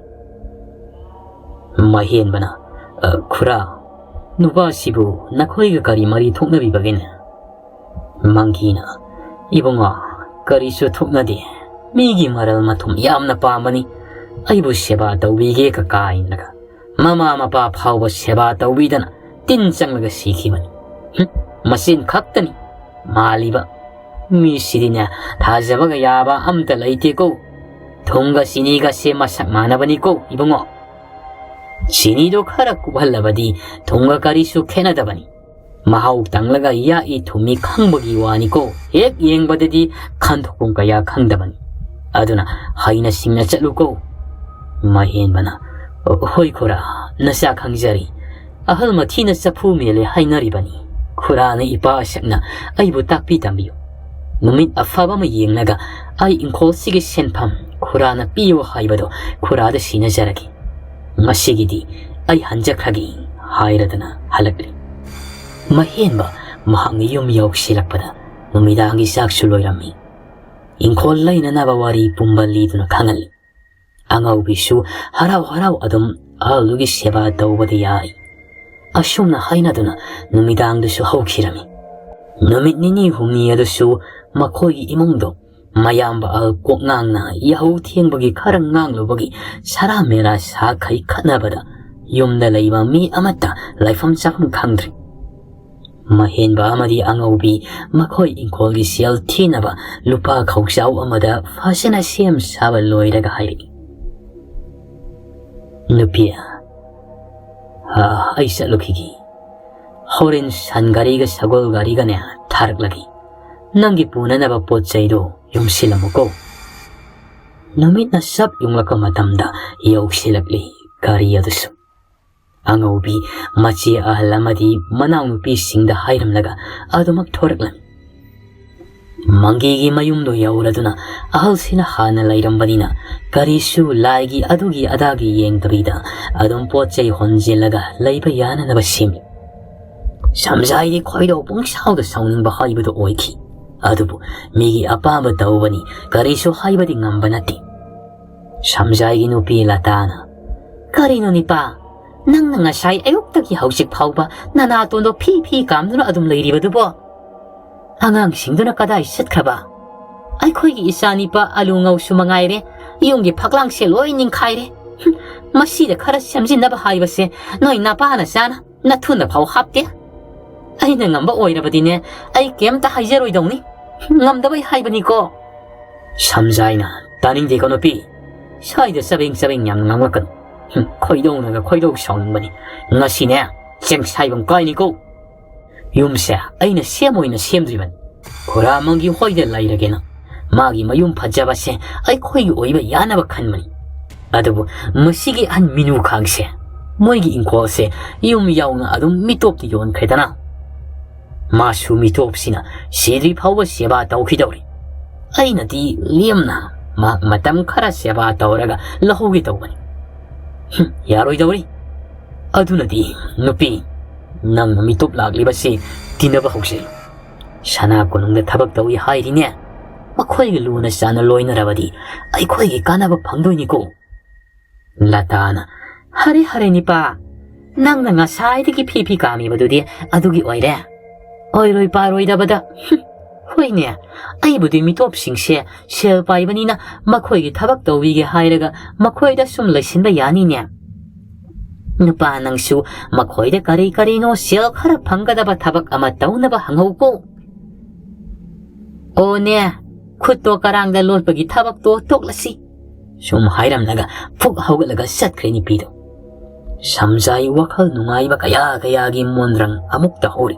ꯃꯍꯦꯟꯕꯅ, "ꯑ, ꯈꯨꯔꯥ, ꯅꯨꯄꯥꯁꯤꯕꯨ ꯅꯈꯣꯏꯒ ꯀꯔꯤ ꯃꯔꯤ ꯊꯣꯛꯅꯕꯤꯕꯒꯦꯅꯦ?" ꯃꯪꯒꯤꯅ, "ꯏꯕꯨꯡꯉꯣ, ꯀꯔꯤꯁꯨ ꯊꯣꯛꯅꯗꯦ꯫ ꯃꯤꯒꯤ ꯃꯔꯜ ꯃꯊꯨꯝ ꯌꯥꯝꯅ ꯄꯥꯝꯕꯅꯤ꯫ ꯑꯩꯕꯨ ꯁꯦꯕꯥ ꯇꯧꯕꯤꯒꯦ ꯀꯀꯥ ꯍꯥꯏꯅꯒ ꯃꯃꯥ ꯃꯄꯥ ꯐꯥꯎꯕ ꯁꯦꯕꯥ ꯇꯧꯕꯤꯗꯅ ꯇꯤꯟ ꯆꯪꯂꯒ ꯁꯤꯈꯤꯕꯅꯤ꯫ ꯍꯨꯝ, ꯃꯆꯤꯟ ꯈꯛꯇꯅꯤ ꯃꯥꯜꯂꯤꯕ꯫ ꯃꯤꯁꯤꯗꯤꯅꯦ, ꯊꯥꯖꯕꯒ ꯌꯥꯕ ꯑꯝꯇ ꯂꯩꯇꯦꯀꯣ꯫ ꯊꯨꯝꯒ ꯆꯤꯅꯤꯒꯁꯦ ꯃꯁꯛ ꯃꯥꯟꯅꯕꯅꯤꯀꯣ ꯏꯕꯨꯡꯉꯣ꯫ ꯆꯤꯅꯤꯗꯣ ꯈꯔ ꯀꯨꯞꯍꯜꯂꯕꯗꯤ ꯊꯨꯝꯒ ꯀꯔꯤꯁꯨ ꯈꯦꯠꯅꯗꯕꯅꯤ꯫ ꯃꯍꯥꯎ ꯇꯪꯂꯒ ꯌꯥꯛꯏ ꯊꯨꯝꯃꯤ ꯈꯪꯕꯒꯤ ꯋꯥꯅꯤꯀꯣ꯫ ꯍꯦꯛ ꯌꯦꯡꯕꯗꯗꯤ ꯈꯟꯊꯣꯛꯐꯝ ꯀꯌꯥ ꯈꯪꯗꯕꯅꯤ꯫ ꯑꯗꯨꯅ ꯍꯩꯅ ꯁꯤꯡꯅ ꯆꯠꯂꯨꯀꯣ꯫" ꯃꯍꯦꯟꯕꯅ, "ꯍꯣꯏ ꯈꯨꯔꯥ, ꯅꯆꯥ ꯈꯪꯖꯔꯤ꯫ ꯑꯍꯜ ꯃꯊꯤꯅ ꯆꯐꯨ ꯃꯦꯜꯂꯦ ꯍꯥꯏꯅꯔꯤꯕꯅꯤ꯫ ꯈꯨꯔꯥꯅ ꯏꯄꯥ ꯑꯁꯛꯅ ꯑꯩꯕꯨ ꯇꯥꯛꯄꯤ ꯇꯝꯕꯤꯌꯨ꯫ ꯅꯨꯃꯤꯠ ꯑꯐꯕ ꯑꯃ ꯌꯦꯡꯂꯒ ꯑꯩ ꯏꯪꯈꯣꯜꯁꯤꯒꯤ ꯁꯦꯟꯐꯝ ꯈꯨꯔꯥꯅ ꯄꯤꯌꯨ ꯍꯥꯏꯕꯗꯣ ꯈꯨꯔꯥꯗ ꯁꯤꯟꯅꯖꯔꯒꯦ꯫ ꯉꯁꯤꯒꯤꯗꯤ ꯑꯩ ꯍꯟꯖꯈ꯭ꯔꯒꯦ" ꯍꯥꯏꯔꯗꯅ ꯍꯜꯂꯛꯂꯤ꯫ ꯃꯍꯦꯟꯕ ꯃꯍꯥꯛꯅ ꯌꯨꯝ ꯌꯧꯁꯤꯜꯂꯛꯄꯗ ꯅꯨꯃꯤꯗꯥꯡꯒꯤ ꯆꯥꯛꯁꯨ ꯂꯣꯏꯔꯝꯃꯤ꯫ ꯏꯪꯈꯣꯜ ꯂꯩꯅꯅꯕ ꯋꯥꯔꯤ ꯄꯨꯝꯕ ꯂꯤꯗꯨꯅ ꯈꯪꯍꯜꯂꯤ꯫ ꯑꯉꯧꯕꯤꯁꯨ ꯍꯔꯥꯎ ꯍꯔꯥꯎ ꯑꯗꯨꯝ ꯑꯍꯜꯗꯨꯒꯤ ꯁꯦꯕꯥ ꯇꯧꯕꯗ ꯌꯥꯏ꯫ ꯑꯁꯨꯝꯅ ꯍꯥꯏꯅꯗꯨꯅ ꯅꯨꯃꯤꯗꯥꯡꯗꯨꯁꯨ ꯍꯧꯈꯤꯔꯝꯃꯤ꯫ ꯅꯨꯃꯤꯠ ꯅꯤꯅꯤ ꯍꯨꯝꯅꯤ ꯑꯗꯨꯁꯨ ꯃꯈꯣꯏꯒꯤ ꯏꯃꯨꯡꯗꯣ ꯃꯌꯥꯝꯕ ꯑꯍꯜ ꯀꯣꯛꯉꯥꯡꯅ ꯌꯥꯍꯧ ꯊꯦꯡꯕꯒꯤ ꯈꯔ ꯉꯥꯡꯂꯨꯕꯒꯤ ꯁꯔꯥ ꯃꯦꯔꯥ ꯁꯥꯈꯩ ꯈꯠꯅꯕꯗ ꯌꯨꯝꯗ ꯂꯩꯕ ꯃꯤ ꯑꯃꯠꯇ ꯂꯩꯐꯝ ꯆꯥꯐꯝ ꯈꯪꯗ꯭ꯔꯦ꯫ ꯃꯍꯦꯟꯕ ꯑꯃꯗꯤ ꯑꯉꯧꯕꯤ ꯃꯈꯣꯏ ꯏꯪꯈꯣꯜꯒꯤ ꯁꯦꯜ ꯊꯤꯅꯕ ꯂꯨꯄꯥ ꯈꯧꯖꯥꯎ ꯑꯃꯗ ꯐꯖꯅ ꯁꯦꯝ ꯁꯥꯕ ꯂꯣꯏꯔꯒ ꯍꯥꯏꯔꯛꯏ, "ꯅꯨꯄꯤ, ꯑꯥ, ꯑꯩ ꯆꯠꯂꯨꯈꯤꯒꯦ꯫ ꯍꯣꯔꯦꯟ ꯁꯟ ꯒꯥꯔꯤꯒ ꯁꯒꯣꯜ ꯒꯥꯔꯤꯒꯅꯦ ꯊꯥꯔꯛꯂꯒꯦ꯫ ꯅꯪꯒꯤ ꯄꯨꯅꯅꯕ ꯄꯣꯠ ꯆꯩꯗꯣ ꯌꯣꯝꯁꯤꯜꯂꯝꯃꯨꯀꯣ꯫ ꯅꯨꯃꯤꯠꯅ ꯁꯞ ꯌꯨꯡꯂꯛꯄ ꯃꯇꯝꯗ ꯌꯧꯁꯤꯜꯂꯛꯂꯤ ꯒꯥꯔꯤ ꯑꯗꯨꯁꯨ꯫ ꯑꯉꯧꯕꯤ ꯃꯆꯦ ꯑꯍꯜ ꯑꯃꯗꯤ ꯃꯅꯥꯎꯅꯨꯄꯤꯁꯤꯡꯗ ꯍꯥꯏꯔꯝꯂꯒ ꯑꯗꯨꯃꯛ ꯊꯣꯔꯛꯂꯝꯃꯤ꯫ ꯃꯪꯒꯤꯒꯤ ꯃꯌꯨꯝꯗꯨ ꯌꯧꯔꯗꯨꯅ ꯑꯍꯜꯁꯤꯅ ꯍꯥꯟꯅ ꯂꯩꯔꯝꯕꯅꯤꯅ ꯀꯔꯤꯁꯨ ꯂꯥꯏꯒꯤ ꯑꯗꯨꯒꯤ ꯑꯗꯥꯒꯤ ꯌꯦꯡꯗꯕꯤꯗ ꯑꯗꯨꯝ ꯄꯣꯠ ꯆꯩ ꯍꯣꯟꯖꯤꯜꯂꯒ ꯂꯩꯕ ꯌꯥꯅꯅꯕ ꯁꯦꯝꯃꯤ꯫ ꯁꯝꯖꯥꯏꯗꯤ ꯈꯣꯏꯗꯧ ꯄꯨꯡꯁꯥꯎꯗ ꯁꯥꯎꯅꯤꯡꯕ ꯍꯥꯏꯕꯗꯨ ꯑꯣꯏꯈꯤ꯫ ꯑꯗꯨꯕꯨ ꯃꯤꯒꯤ ꯑꯄꯥꯝꯕ ꯇꯧꯕꯅꯤ, ꯀꯔꯤꯁꯨ ꯍꯥꯏꯕꯗꯤ ꯉꯝꯕ ꯅꯠꯇꯦ꯫ ꯁꯝꯖꯥꯏꯒꯤ ꯅꯨꯄꯤ ꯂꯇꯥꯅ, "ꯀꯔꯤꯅꯣ ꯅꯤꯄꯥ, ꯅꯪꯅ ꯉꯁꯥꯏ ꯑꯌꯨꯛꯇꯒꯤ ꯍꯧꯖꯤꯛ ꯐꯥꯎꯕ ꯅꯅꯥꯇꯣꯟꯗꯣ ꯐꯤ ꯐꯤ ꯀꯥꯝꯗꯨꯅ ꯑꯗꯨꯝ ꯂꯩꯔꯤꯕꯗꯨꯕꯣ? ꯑꯉꯥꯡꯁꯤꯡꯗꯨꯅ ꯀꯗꯥꯏ ꯆꯠꯈ꯭ꯔꯕ? ꯑꯩꯈꯣꯏꯒꯤ ꯏꯆꯥꯅꯤꯄꯥ ꯑꯂꯨ ꯉꯧꯁꯨ ꯃꯉꯥꯏꯔꯦ, ꯌꯨꯝꯒꯤ ꯐꯛꯂꯥꯡꯁꯦ ꯂꯣꯏ ꯅꯤꯡꯈꯥꯏꯔꯦ꯫ ꯍꯨꯝ, ꯃꯁꯤꯗ ꯈꯔ ꯁꯦꯝꯖꯤꯟꯅꯕ ꯍꯥꯏꯕꯁꯦ ꯅꯣꯏ ꯅꯄꯥꯅ ꯆꯥꯅ ꯅꯊꯨꯟꯗ ꯐꯥꯎ ꯍꯥꯞꯇꯦ꯫ ꯑꯩꯅ ꯉꯝꯕ ꯑꯣꯏꯔꯕꯗꯤꯅꯦ, ꯑꯩ ꯀꯩꯝꯇ ꯍꯥꯏꯖꯔꯣꯏꯗꯧꯅꯤ꯫ ꯉꯝꯗꯕꯩ ꯍꯥꯏꯕꯅꯤꯀꯣ꯫" ꯁꯝꯖꯥꯏꯅ, "ꯇꯥꯅꯤꯡꯗꯦꯀꯣ ꯅꯨꯄꯤ, ꯁ꯭ꯋꯥꯏꯗ ꯆꯕꯦꯡ ꯆꯕꯦꯡ ꯌꯥꯝ ꯉꯥꯡꯂꯛꯀꯅꯨ꯫ ꯍꯨꯝ, ꯈꯣꯏꯗꯧꯅꯒ ꯈꯣꯏꯗꯧ ꯁꯥꯎꯅꯤꯡꯕꯅꯤ꯫ ꯉꯁꯤꯅꯦ ꯆꯦꯡꯁꯥꯏꯕꯝ ꯀꯥꯏꯅꯤꯀꯣ꯫ ꯌꯨꯝꯁꯦ ꯑꯩꯅ ꯁꯦꯝ ꯑꯣꯏꯅ ꯁꯦꯝꯗ꯭ꯔꯤꯕꯅꯤ꯫ ꯈꯨꯔꯥꯃꯪꯒꯤ ꯍꯣꯏꯗ ꯂꯩꯔꯒꯦꯅ꯫ ꯃꯥꯒꯤ ꯃꯌꯨꯝ ꯐꯖꯕꯁꯦ ꯑꯩꯈꯣꯏꯒꯤ ꯑꯣꯏꯕ ꯌꯥꯅꯕ ꯈꯟꯕꯅꯤ꯫ ꯑꯗꯨꯕꯨ ꯃꯁꯤꯒꯤ ꯑꯍꯟ ꯃꯤꯅꯨ ꯈꯥꯡꯁꯦ ꯃꯣꯏꯒꯤ ꯏꯪꯈꯣꯜꯁꯦ ꯌꯨꯝ ꯌꯥꯎꯅ ꯑꯗꯨꯝ ꯃꯤꯇꯣꯞꯇ ꯌꯣꯟꯈ꯭ꯔꯦꯗꯅ꯫ ꯃꯥꯁꯨ ꯃꯤꯇꯣꯞꯁꯤꯅ ꯁꯤꯗ꯭ꯔꯤ ꯐꯥꯎꯕ ꯁꯦꯕꯥ ꯇꯧꯈꯤꯗꯧꯔꯤ꯫ ꯑꯩꯅꯗꯤ ꯂꯦꯝꯅ ꯃꯍꯥꯛ ꯃꯇꯝ ꯈꯔ ꯁꯦꯕꯥ ꯇꯧꯔꯒ ꯂꯧꯍꯧꯒꯦ ꯇꯧꯕꯅꯤ꯫" "ꯍꯨꯝ, ꯌꯥꯔꯣꯏꯗꯧꯔꯤ꯫ ꯑꯗꯨꯅꯗꯤ ꯅꯨꯄꯤ, ꯅꯪꯅ ꯃꯤꯇꯣꯞ ꯂꯥꯛꯂꯤꯕꯁꯤ ꯇꯤꯟꯅꯕ ꯍꯧꯖꯤꯜꯂꯨ꯫ ꯁꯅꯥ ꯀꯣꯅꯨꯡꯗ ꯊꯕꯛ ꯇꯧꯏ ꯍꯥꯏꯔꯤꯅꯦ꯫ ꯃꯈꯣꯏꯒ ꯂꯨꯅ ꯆꯥꯟꯅ ꯂꯣꯏꯅꯔꯕꯗꯤ ꯑꯩꯈꯣꯏꯒꯤ ꯀꯥꯟꯅꯕ ꯐꯪꯗꯣꯏꯅꯤꯀꯣ꯫" ꯂꯇꯥꯅ, "ꯍꯔꯦ ꯍꯔꯦ ꯅꯤꯄꯥ, ꯅꯪꯅ ꯉꯁꯥꯏꯗꯒꯤ ꯐꯤ ꯐꯤ ꯀꯥꯝꯃꯤꯕꯗꯨꯗꯤ ꯑꯗꯨꯒꯤ ꯑꯣꯏꯔꯦ꯫ ꯑꯣꯏꯔꯣꯏ ꯄꯥꯔꯣꯏꯗꯕꯗ꯫ ꯍꯨꯝ, ꯍꯣꯏꯅꯦ, ꯑꯩꯕꯨꯗꯤ ꯃꯤꯇꯣꯞꯁꯤꯡꯁꯦ ꯁꯦꯜ ꯄꯥꯏꯕꯅꯤꯅ ꯃꯈꯣꯏꯒꯤ ꯊꯕꯛ ꯇꯧꯕꯤꯒꯦ ꯍꯥꯏꯔꯒ ꯃꯈꯣꯏꯗ ꯁꯨꯝ ꯂꯩꯁꯤꯟꯕ ꯌꯥꯅꯤꯅꯦ꯫ ꯅꯨꯄꯥ ꯅꯪꯁꯨ ꯃꯈꯣꯏꯗ ꯀꯔꯤ ꯀꯔꯤꯅꯣ ꯁꯦꯜ ꯈꯔ ꯐꯪꯒꯗꯕ ꯊꯕꯛ ꯑꯃ ꯇꯧꯅꯕ ꯍꯪꯍꯧꯀꯣ꯫ ꯑꯣꯅꯦ, ꯈꯨꯠꯇꯣ ꯀꯔꯥꯡꯗ ꯂꯣꯠꯄꯒꯤ ꯊꯕꯛꯇꯣ ꯇꯣꯛꯂꯁꯤ꯫" ꯁꯨꯝ ꯍꯥꯏꯔꯝꯂꯒ ꯐꯨꯛ ꯍꯧꯒꯠꯂꯒ ꯆꯠꯈ꯭ꯔꯦ ꯅꯨꯄꯤꯗꯣ꯫ ꯁꯝꯖꯥꯏ ꯋꯥꯈꯜ ꯅꯨꯡꯉꯥꯏꯕ ꯀꯌꯥ ꯀꯌꯥꯒꯤ ꯃꯣꯟꯗ꯭ꯔꯪ ꯑꯃꯨꯛ ꯇꯧꯍꯧꯔꯤ꯫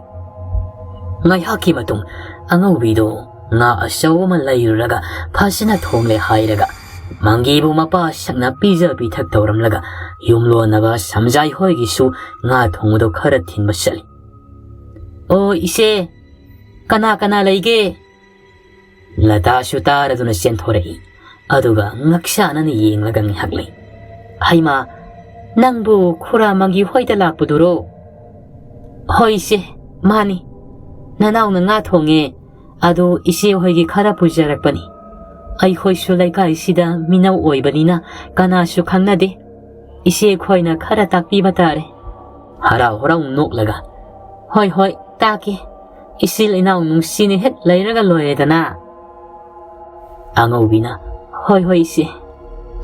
ꯉꯥꯏꯍꯥꯛꯀꯤ ꯃꯇꯨꯡ ꯑꯉꯧꯕꯤꯗꯣ ꯉꯥ ꯑꯆꯧꯕ ꯑꯃ ꯂꯩꯔꯨꯔꯒ ꯐꯖꯅ ꯊꯣꯡꯂꯦ ꯍꯥꯏꯔꯒ ꯃꯪꯒꯤꯕꯨ ꯃꯄꯥ ꯁꯛꯅ ꯄꯤꯖ ꯄꯤꯊꯛ ꯇꯧꯔꯝꯂꯒ ꯌꯨꯝꯂꯣꯟꯅꯕ ꯁꯝꯖꯥꯏ ꯍꯣꯏꯒꯤꯁꯨ ꯉꯥ ꯊꯣꯡꯕꯗꯣ ꯈꯔ ꯊꯤꯟꯕ ꯆꯠꯂꯤ꯫ "ꯑꯣ ꯏꯆꯦ, ꯀꯅꯥ ꯀꯅꯥ ꯂꯩꯒꯦ?" ꯂꯇꯥꯁꯨ ꯇꯥꯔꯗꯨꯅ ꯆꯦꯟꯊꯣꯔꯛꯏ꯫ ꯑꯗꯨꯒ ꯉꯛꯁꯥꯅꯅ ꯌꯦꯡꯂꯒ ꯉꯥꯏꯍꯥꯛ ꯂꯩ꯫ "ꯍꯩꯃꯥ, ꯅꯪꯕꯨ ꯈꯨꯔꯥ ꯃꯪꯒꯤ ꯍꯣꯏꯗ ꯂꯥꯛꯄꯗꯨꯔꯣ?" "ꯍꯣꯏ ꯏꯆꯦ, ꯃꯥꯅꯤ꯫ ꯅꯅꯥꯎꯅ ꯉꯥ ꯊꯣꯡꯉꯦ꯫ ꯑꯗꯨ ꯏꯆꯦ ꯍꯣꯏꯒꯤ ꯈꯔ ꯄꯨꯖꯔꯛꯄꯅꯤ꯫ ꯑꯩꯈꯣꯏꯁꯨ ꯂꯩꯀꯥꯏꯁꯤꯗ ꯃꯤꯅꯧ ꯑꯣꯏꯕꯅꯤꯅ ꯀꯅꯥꯁꯨ ꯈꯪꯅꯗꯦ꯫ ꯏꯆꯦ ꯈꯣꯏꯅ ꯈꯔ ꯇꯥꯛꯄꯤꯕ ꯇꯥꯔꯦ꯫" ꯍꯔꯥꯎ ꯍꯔꯥꯎ ꯅꯣꯛꯂꯒ, "ꯍꯣꯏ ꯍꯣꯏ, ꯇꯥꯛꯀꯦ꯫ ꯏꯆꯤꯜ ꯏꯅꯥꯎ ꯅꯨꯡꯁꯤꯅ ꯍꯦꯛ ꯂꯩꯔꯒ ꯂꯣꯏꯔꯦꯗꯅ꯫" ꯑꯉꯧꯕꯤꯅ, "ꯍꯣꯏ ꯍꯣꯏ ꯏꯆꯦ,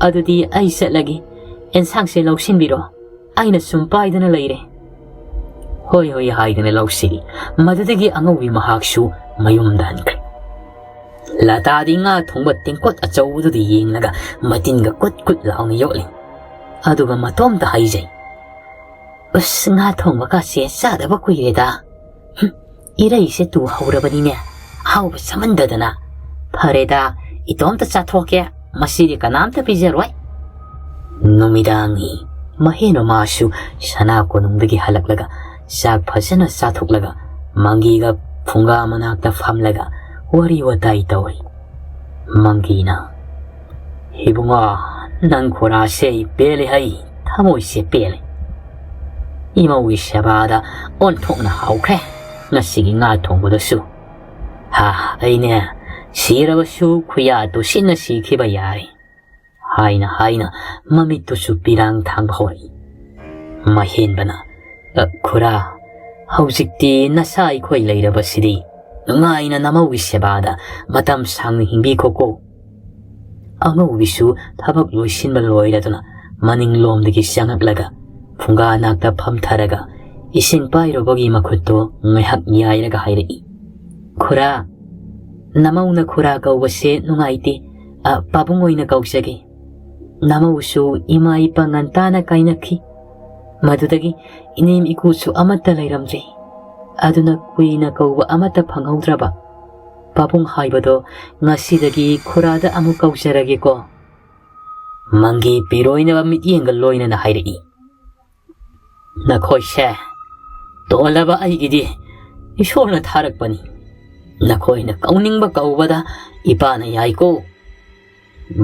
ꯑꯗꯨꯗꯤ ꯑꯩ ꯆꯠꯂꯒꯦ꯫ ꯑꯦꯟꯁꯥꯡꯁꯦ ꯂꯧꯁꯤꯟꯕꯤꯔꯣ, ꯑꯩꯅ ꯁꯨꯝ ꯄꯥꯏꯗꯅ ꯂꯩꯔꯦ꯫" "ꯍꯣꯏ ꯍꯣꯏ" ꯍꯥꯏꯗꯅ ꯂꯧꯁꯤꯜꯂꯤ꯫ ꯃꯗꯨꯗꯒꯤ ꯑꯉꯧꯕꯤ ꯃꯍꯥꯛꯁꯨ ꯃꯌꯨꯝꯗ ꯍꯟꯈ꯭ꯔꯦ꯫ ꯂꯇꯥꯗꯤ ꯉꯥ ꯊꯣꯡꯕ ꯇꯦꯡꯀꯣꯠ ꯑꯆꯧꯕꯗꯨꯗ ꯌꯦꯡꯂꯒ ꯃꯇꯤꯟꯒ ꯀꯨꯠ ꯀꯨꯠ ꯂꯥꯎꯅ ꯌꯣꯠꯂꯤ꯫ ꯑꯗꯨꯒ ꯃꯇꯣꯝꯇ ꯍꯥꯏꯖꯩ, "ꯑꯁ, ꯉꯥ ꯊꯣꯡꯕꯒꯁꯦ ꯆꯥꯗꯕ ꯀꯨꯏꯔꯦꯗ꯫ ꯍꯨꯝ, ꯏꯔꯩꯁꯦ ꯇꯨꯍꯧꯔꯕꯅꯤꯅꯦ, ꯑꯍꯥꯎꯕ ꯆꯥꯃꯟꯗꯗꯅ꯫ ꯐꯔꯦꯗ, ꯏꯇꯣꯝꯇ ꯆꯥꯊꯣꯛꯀꯦ, ꯃꯁꯤꯗꯤ ꯀꯅꯥꯝꯇ ꯄꯤꯖꯔꯣꯏ꯫" ꯅꯨꯃꯤꯗꯥꯡꯒꯤ ꯃꯍꯦꯟ ꯃꯃꯥꯁꯨ ꯁꯅꯥ ꯀꯣꯅꯨꯡꯗꯒꯤ ꯍꯜꯂꯛꯂꯒ ꯆꯥꯛ ꯐꯖꯅ ꯆꯥꯊꯣꯛꯂꯒ ꯃꯪꯒꯤꯒ ꯐꯨꯡꯒꯥ ꯃꯅꯥꯛꯇ ꯐꯝꯂꯒ ꯋꯥꯔꯤ ꯋꯥꯇꯥꯏ ꯇꯧꯔꯤ꯫ ꯃꯪꯒꯤꯅ, "ꯏꯕꯨꯡꯉꯣ, ꯅꯪ ꯈꯨꯔꯥꯁꯦ ꯄꯦꯜꯂꯦ ꯍꯩ, ꯊꯃꯣꯏꯁꯦ ꯄꯦꯜꯂꯦ꯫ ꯏꯃꯧꯒꯤ ꯁꯦꯕꯥꯗ ꯑꯣꯟꯊꯣꯛꯅ ꯍꯥꯎꯈ꯭ꯔꯦ ꯉꯁꯤꯒꯤ ꯉꯥ ꯊꯣꯡꯕꯗꯨꯁꯨ꯫ ꯍꯥ, ꯑꯩꯅꯦ ꯁꯤꯔꯕꯁꯨ ꯈꯨꯌꯥ ꯇꯨꯁꯤꯟꯅ ꯁꯤꯈꯤꯕ ꯌꯥꯏ꯫" ꯍꯥꯏꯅ ꯍꯥꯏꯅ ꯃꯃꯤꯠꯇꯨꯁꯨ ꯄꯤꯔꯥꯡ ꯊꯥꯡꯕ ꯍꯧꯔꯛꯏ꯫ ꯃꯍꯦꯟꯕꯅ, "ꯑ, ꯈꯨꯔꯥ, ꯍꯧꯖꯤꯛꯇꯤ ꯅꯁꯥ ꯑꯩꯈꯣꯏ ꯂꯩꯔꯕꯁꯤꯗꯤ ꯅꯨꯡꯉꯥꯏꯅ ꯅꯃꯧꯒꯤ ꯁꯦꯕꯥꯗ ꯃꯇꯝ ꯁꯥꯡꯅ ꯍꯤꯡꯕꯤꯈꯣꯀꯣ꯫" ꯑꯉꯧꯕꯤꯁꯨ ꯊꯕꯛ ꯂꯣꯏꯁꯤꯟꯕ ꯂꯣꯏꯔꯗꯨꯅ ꯃꯅꯤꯡꯂꯣꯝꯗꯒꯤ ꯆꯪꯉꯛꯂꯒ ꯐꯨꯡꯒꯥ ꯅꯥꯛꯇ ꯐꯝꯊꯔꯒ ꯏꯁꯤꯡ ꯄꯥꯏꯔꯨꯕꯒꯤ ꯃꯈꯨꯠꯇꯣ ꯉꯥꯏꯍꯥꯛ ꯌꯥꯏꯔꯒ ꯍꯥꯏꯔꯛꯏ, "ꯈꯨꯔꯥ, ꯅꯃꯧꯅ ꯈꯨꯔꯥ ꯀꯧꯕꯁꯦ ꯅꯨꯡꯉꯥꯏꯇꯦ, ꯑ, ꯄꯥꯕꯨꯡ ꯑꯣꯏꯅ ꯀꯧꯖꯒꯦ꯫ ꯅꯃꯧꯁꯨ ꯏꯃꯥ ꯏꯄꯥ ꯉꯟꯇꯥꯅ ꯀꯥꯏꯅꯈꯤ꯫ ꯃꯗꯨꯗꯒꯤ ꯏꯅꯦꯝ ꯏꯀꯨꯁꯨ ꯑꯃꯠꯇ ꯂꯩꯔꯝꯗ꯭ꯔꯦ꯫ ꯑꯗꯨꯅ ꯀꯨꯏꯅ ꯀꯧꯕ ꯑꯃꯠꯇ ꯐꯪꯍꯧꯗ꯭ꯔꯕ꯫ ꯄꯥꯕꯨꯡ ꯍꯥꯏꯕꯗꯣ ꯉꯁꯤꯗꯒꯤ ꯈꯨꯔꯥꯗ ꯑꯃꯨꯛ ꯀꯧꯖꯔꯒꯦꯀꯣ꯫ ꯃꯪꯒꯤ ꯄꯤꯔꯣꯏꯅꯕ ꯃꯤꯠꯌꯦꯡꯒ ꯂꯣꯏꯅꯅ ꯍꯥꯏꯔꯛꯏ꯫ "ꯅꯈꯣꯏꯁꯦ ꯇꯣꯜꯂꯕ ꯑꯩꯒꯤꯗꯤ ꯏꯁꯣꯔꯅ ꯊꯥꯔꯛꯄꯅꯤ꯫ ꯅꯈꯣꯏꯅ ꯀꯧꯅꯤꯡꯕ ꯀꯧꯕꯗ ꯏꯄꯥꯅ ꯌꯥꯏꯀꯣ꯫"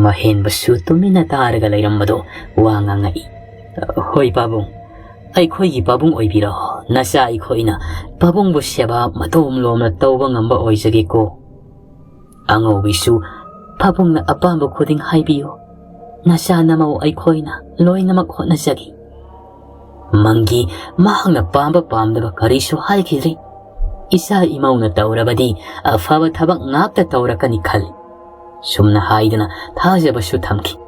ꯃꯍꯦꯟꯕꯁꯨ ꯇꯨꯃꯤꯟꯅ ꯇꯥꯔꯒ ꯂꯩꯔꯝꯕꯗꯣ ꯋꯥ ꯉꯥꯡꯉꯛꯏ꯫ "ꯍꯣꯏ ꯄꯥꯕꯨꯡ, ꯑꯩꯈꯣꯏꯒꯤ ꯄꯥꯕꯨꯡ ꯑꯣꯏꯕꯤꯔꯣ꯫ ꯅꯆꯥ ꯑꯩꯈꯣꯏꯅ ꯄꯥꯕꯨꯡꯕꯨ ꯁꯦꯕꯥ ꯃꯇꯣꯝ ꯂꯣꯝꯅ ꯇꯧꯕ ꯉꯝꯕ ꯑꯣꯏꯖꯒꯦꯀꯣ꯫" ꯑꯉꯧꯕꯤꯁꯨ, "ꯄꯥꯕꯨꯡꯅ ꯑꯄꯥꯝꯕ ꯈꯨꯗꯤꯡ ꯍꯥꯏꯕꯤꯌꯨ꯫ ꯅꯆꯥ ꯅꯃꯧ ꯑꯩꯈꯣꯏꯅ ꯂꯣꯏꯅꯃꯛ ꯍꯣꯠꯅꯖꯒꯦ꯫" ꯃꯪꯒꯤ ꯃꯍꯥꯛꯅ ꯄꯥꯝꯕ ꯄꯥꯝꯗꯕ ꯀꯔꯤꯁꯨ ꯍꯥꯏꯈꯤꯗ꯭ꯔꯤ꯫ ꯏꯆꯥ ꯏꯃꯧꯅ ꯇꯧꯔꯕꯗꯤ ꯑꯐꯕ ꯊꯕꯛ ꯉꯥꯛꯇ ꯇꯧꯔꯛꯀꯅꯤ ꯈꯜꯂꯤ꯫ ꯁꯨꯝꯅ ꯍꯥꯏꯗꯨꯅ ꯊꯥꯖꯕꯁꯨ ꯊꯝꯈꯤ꯫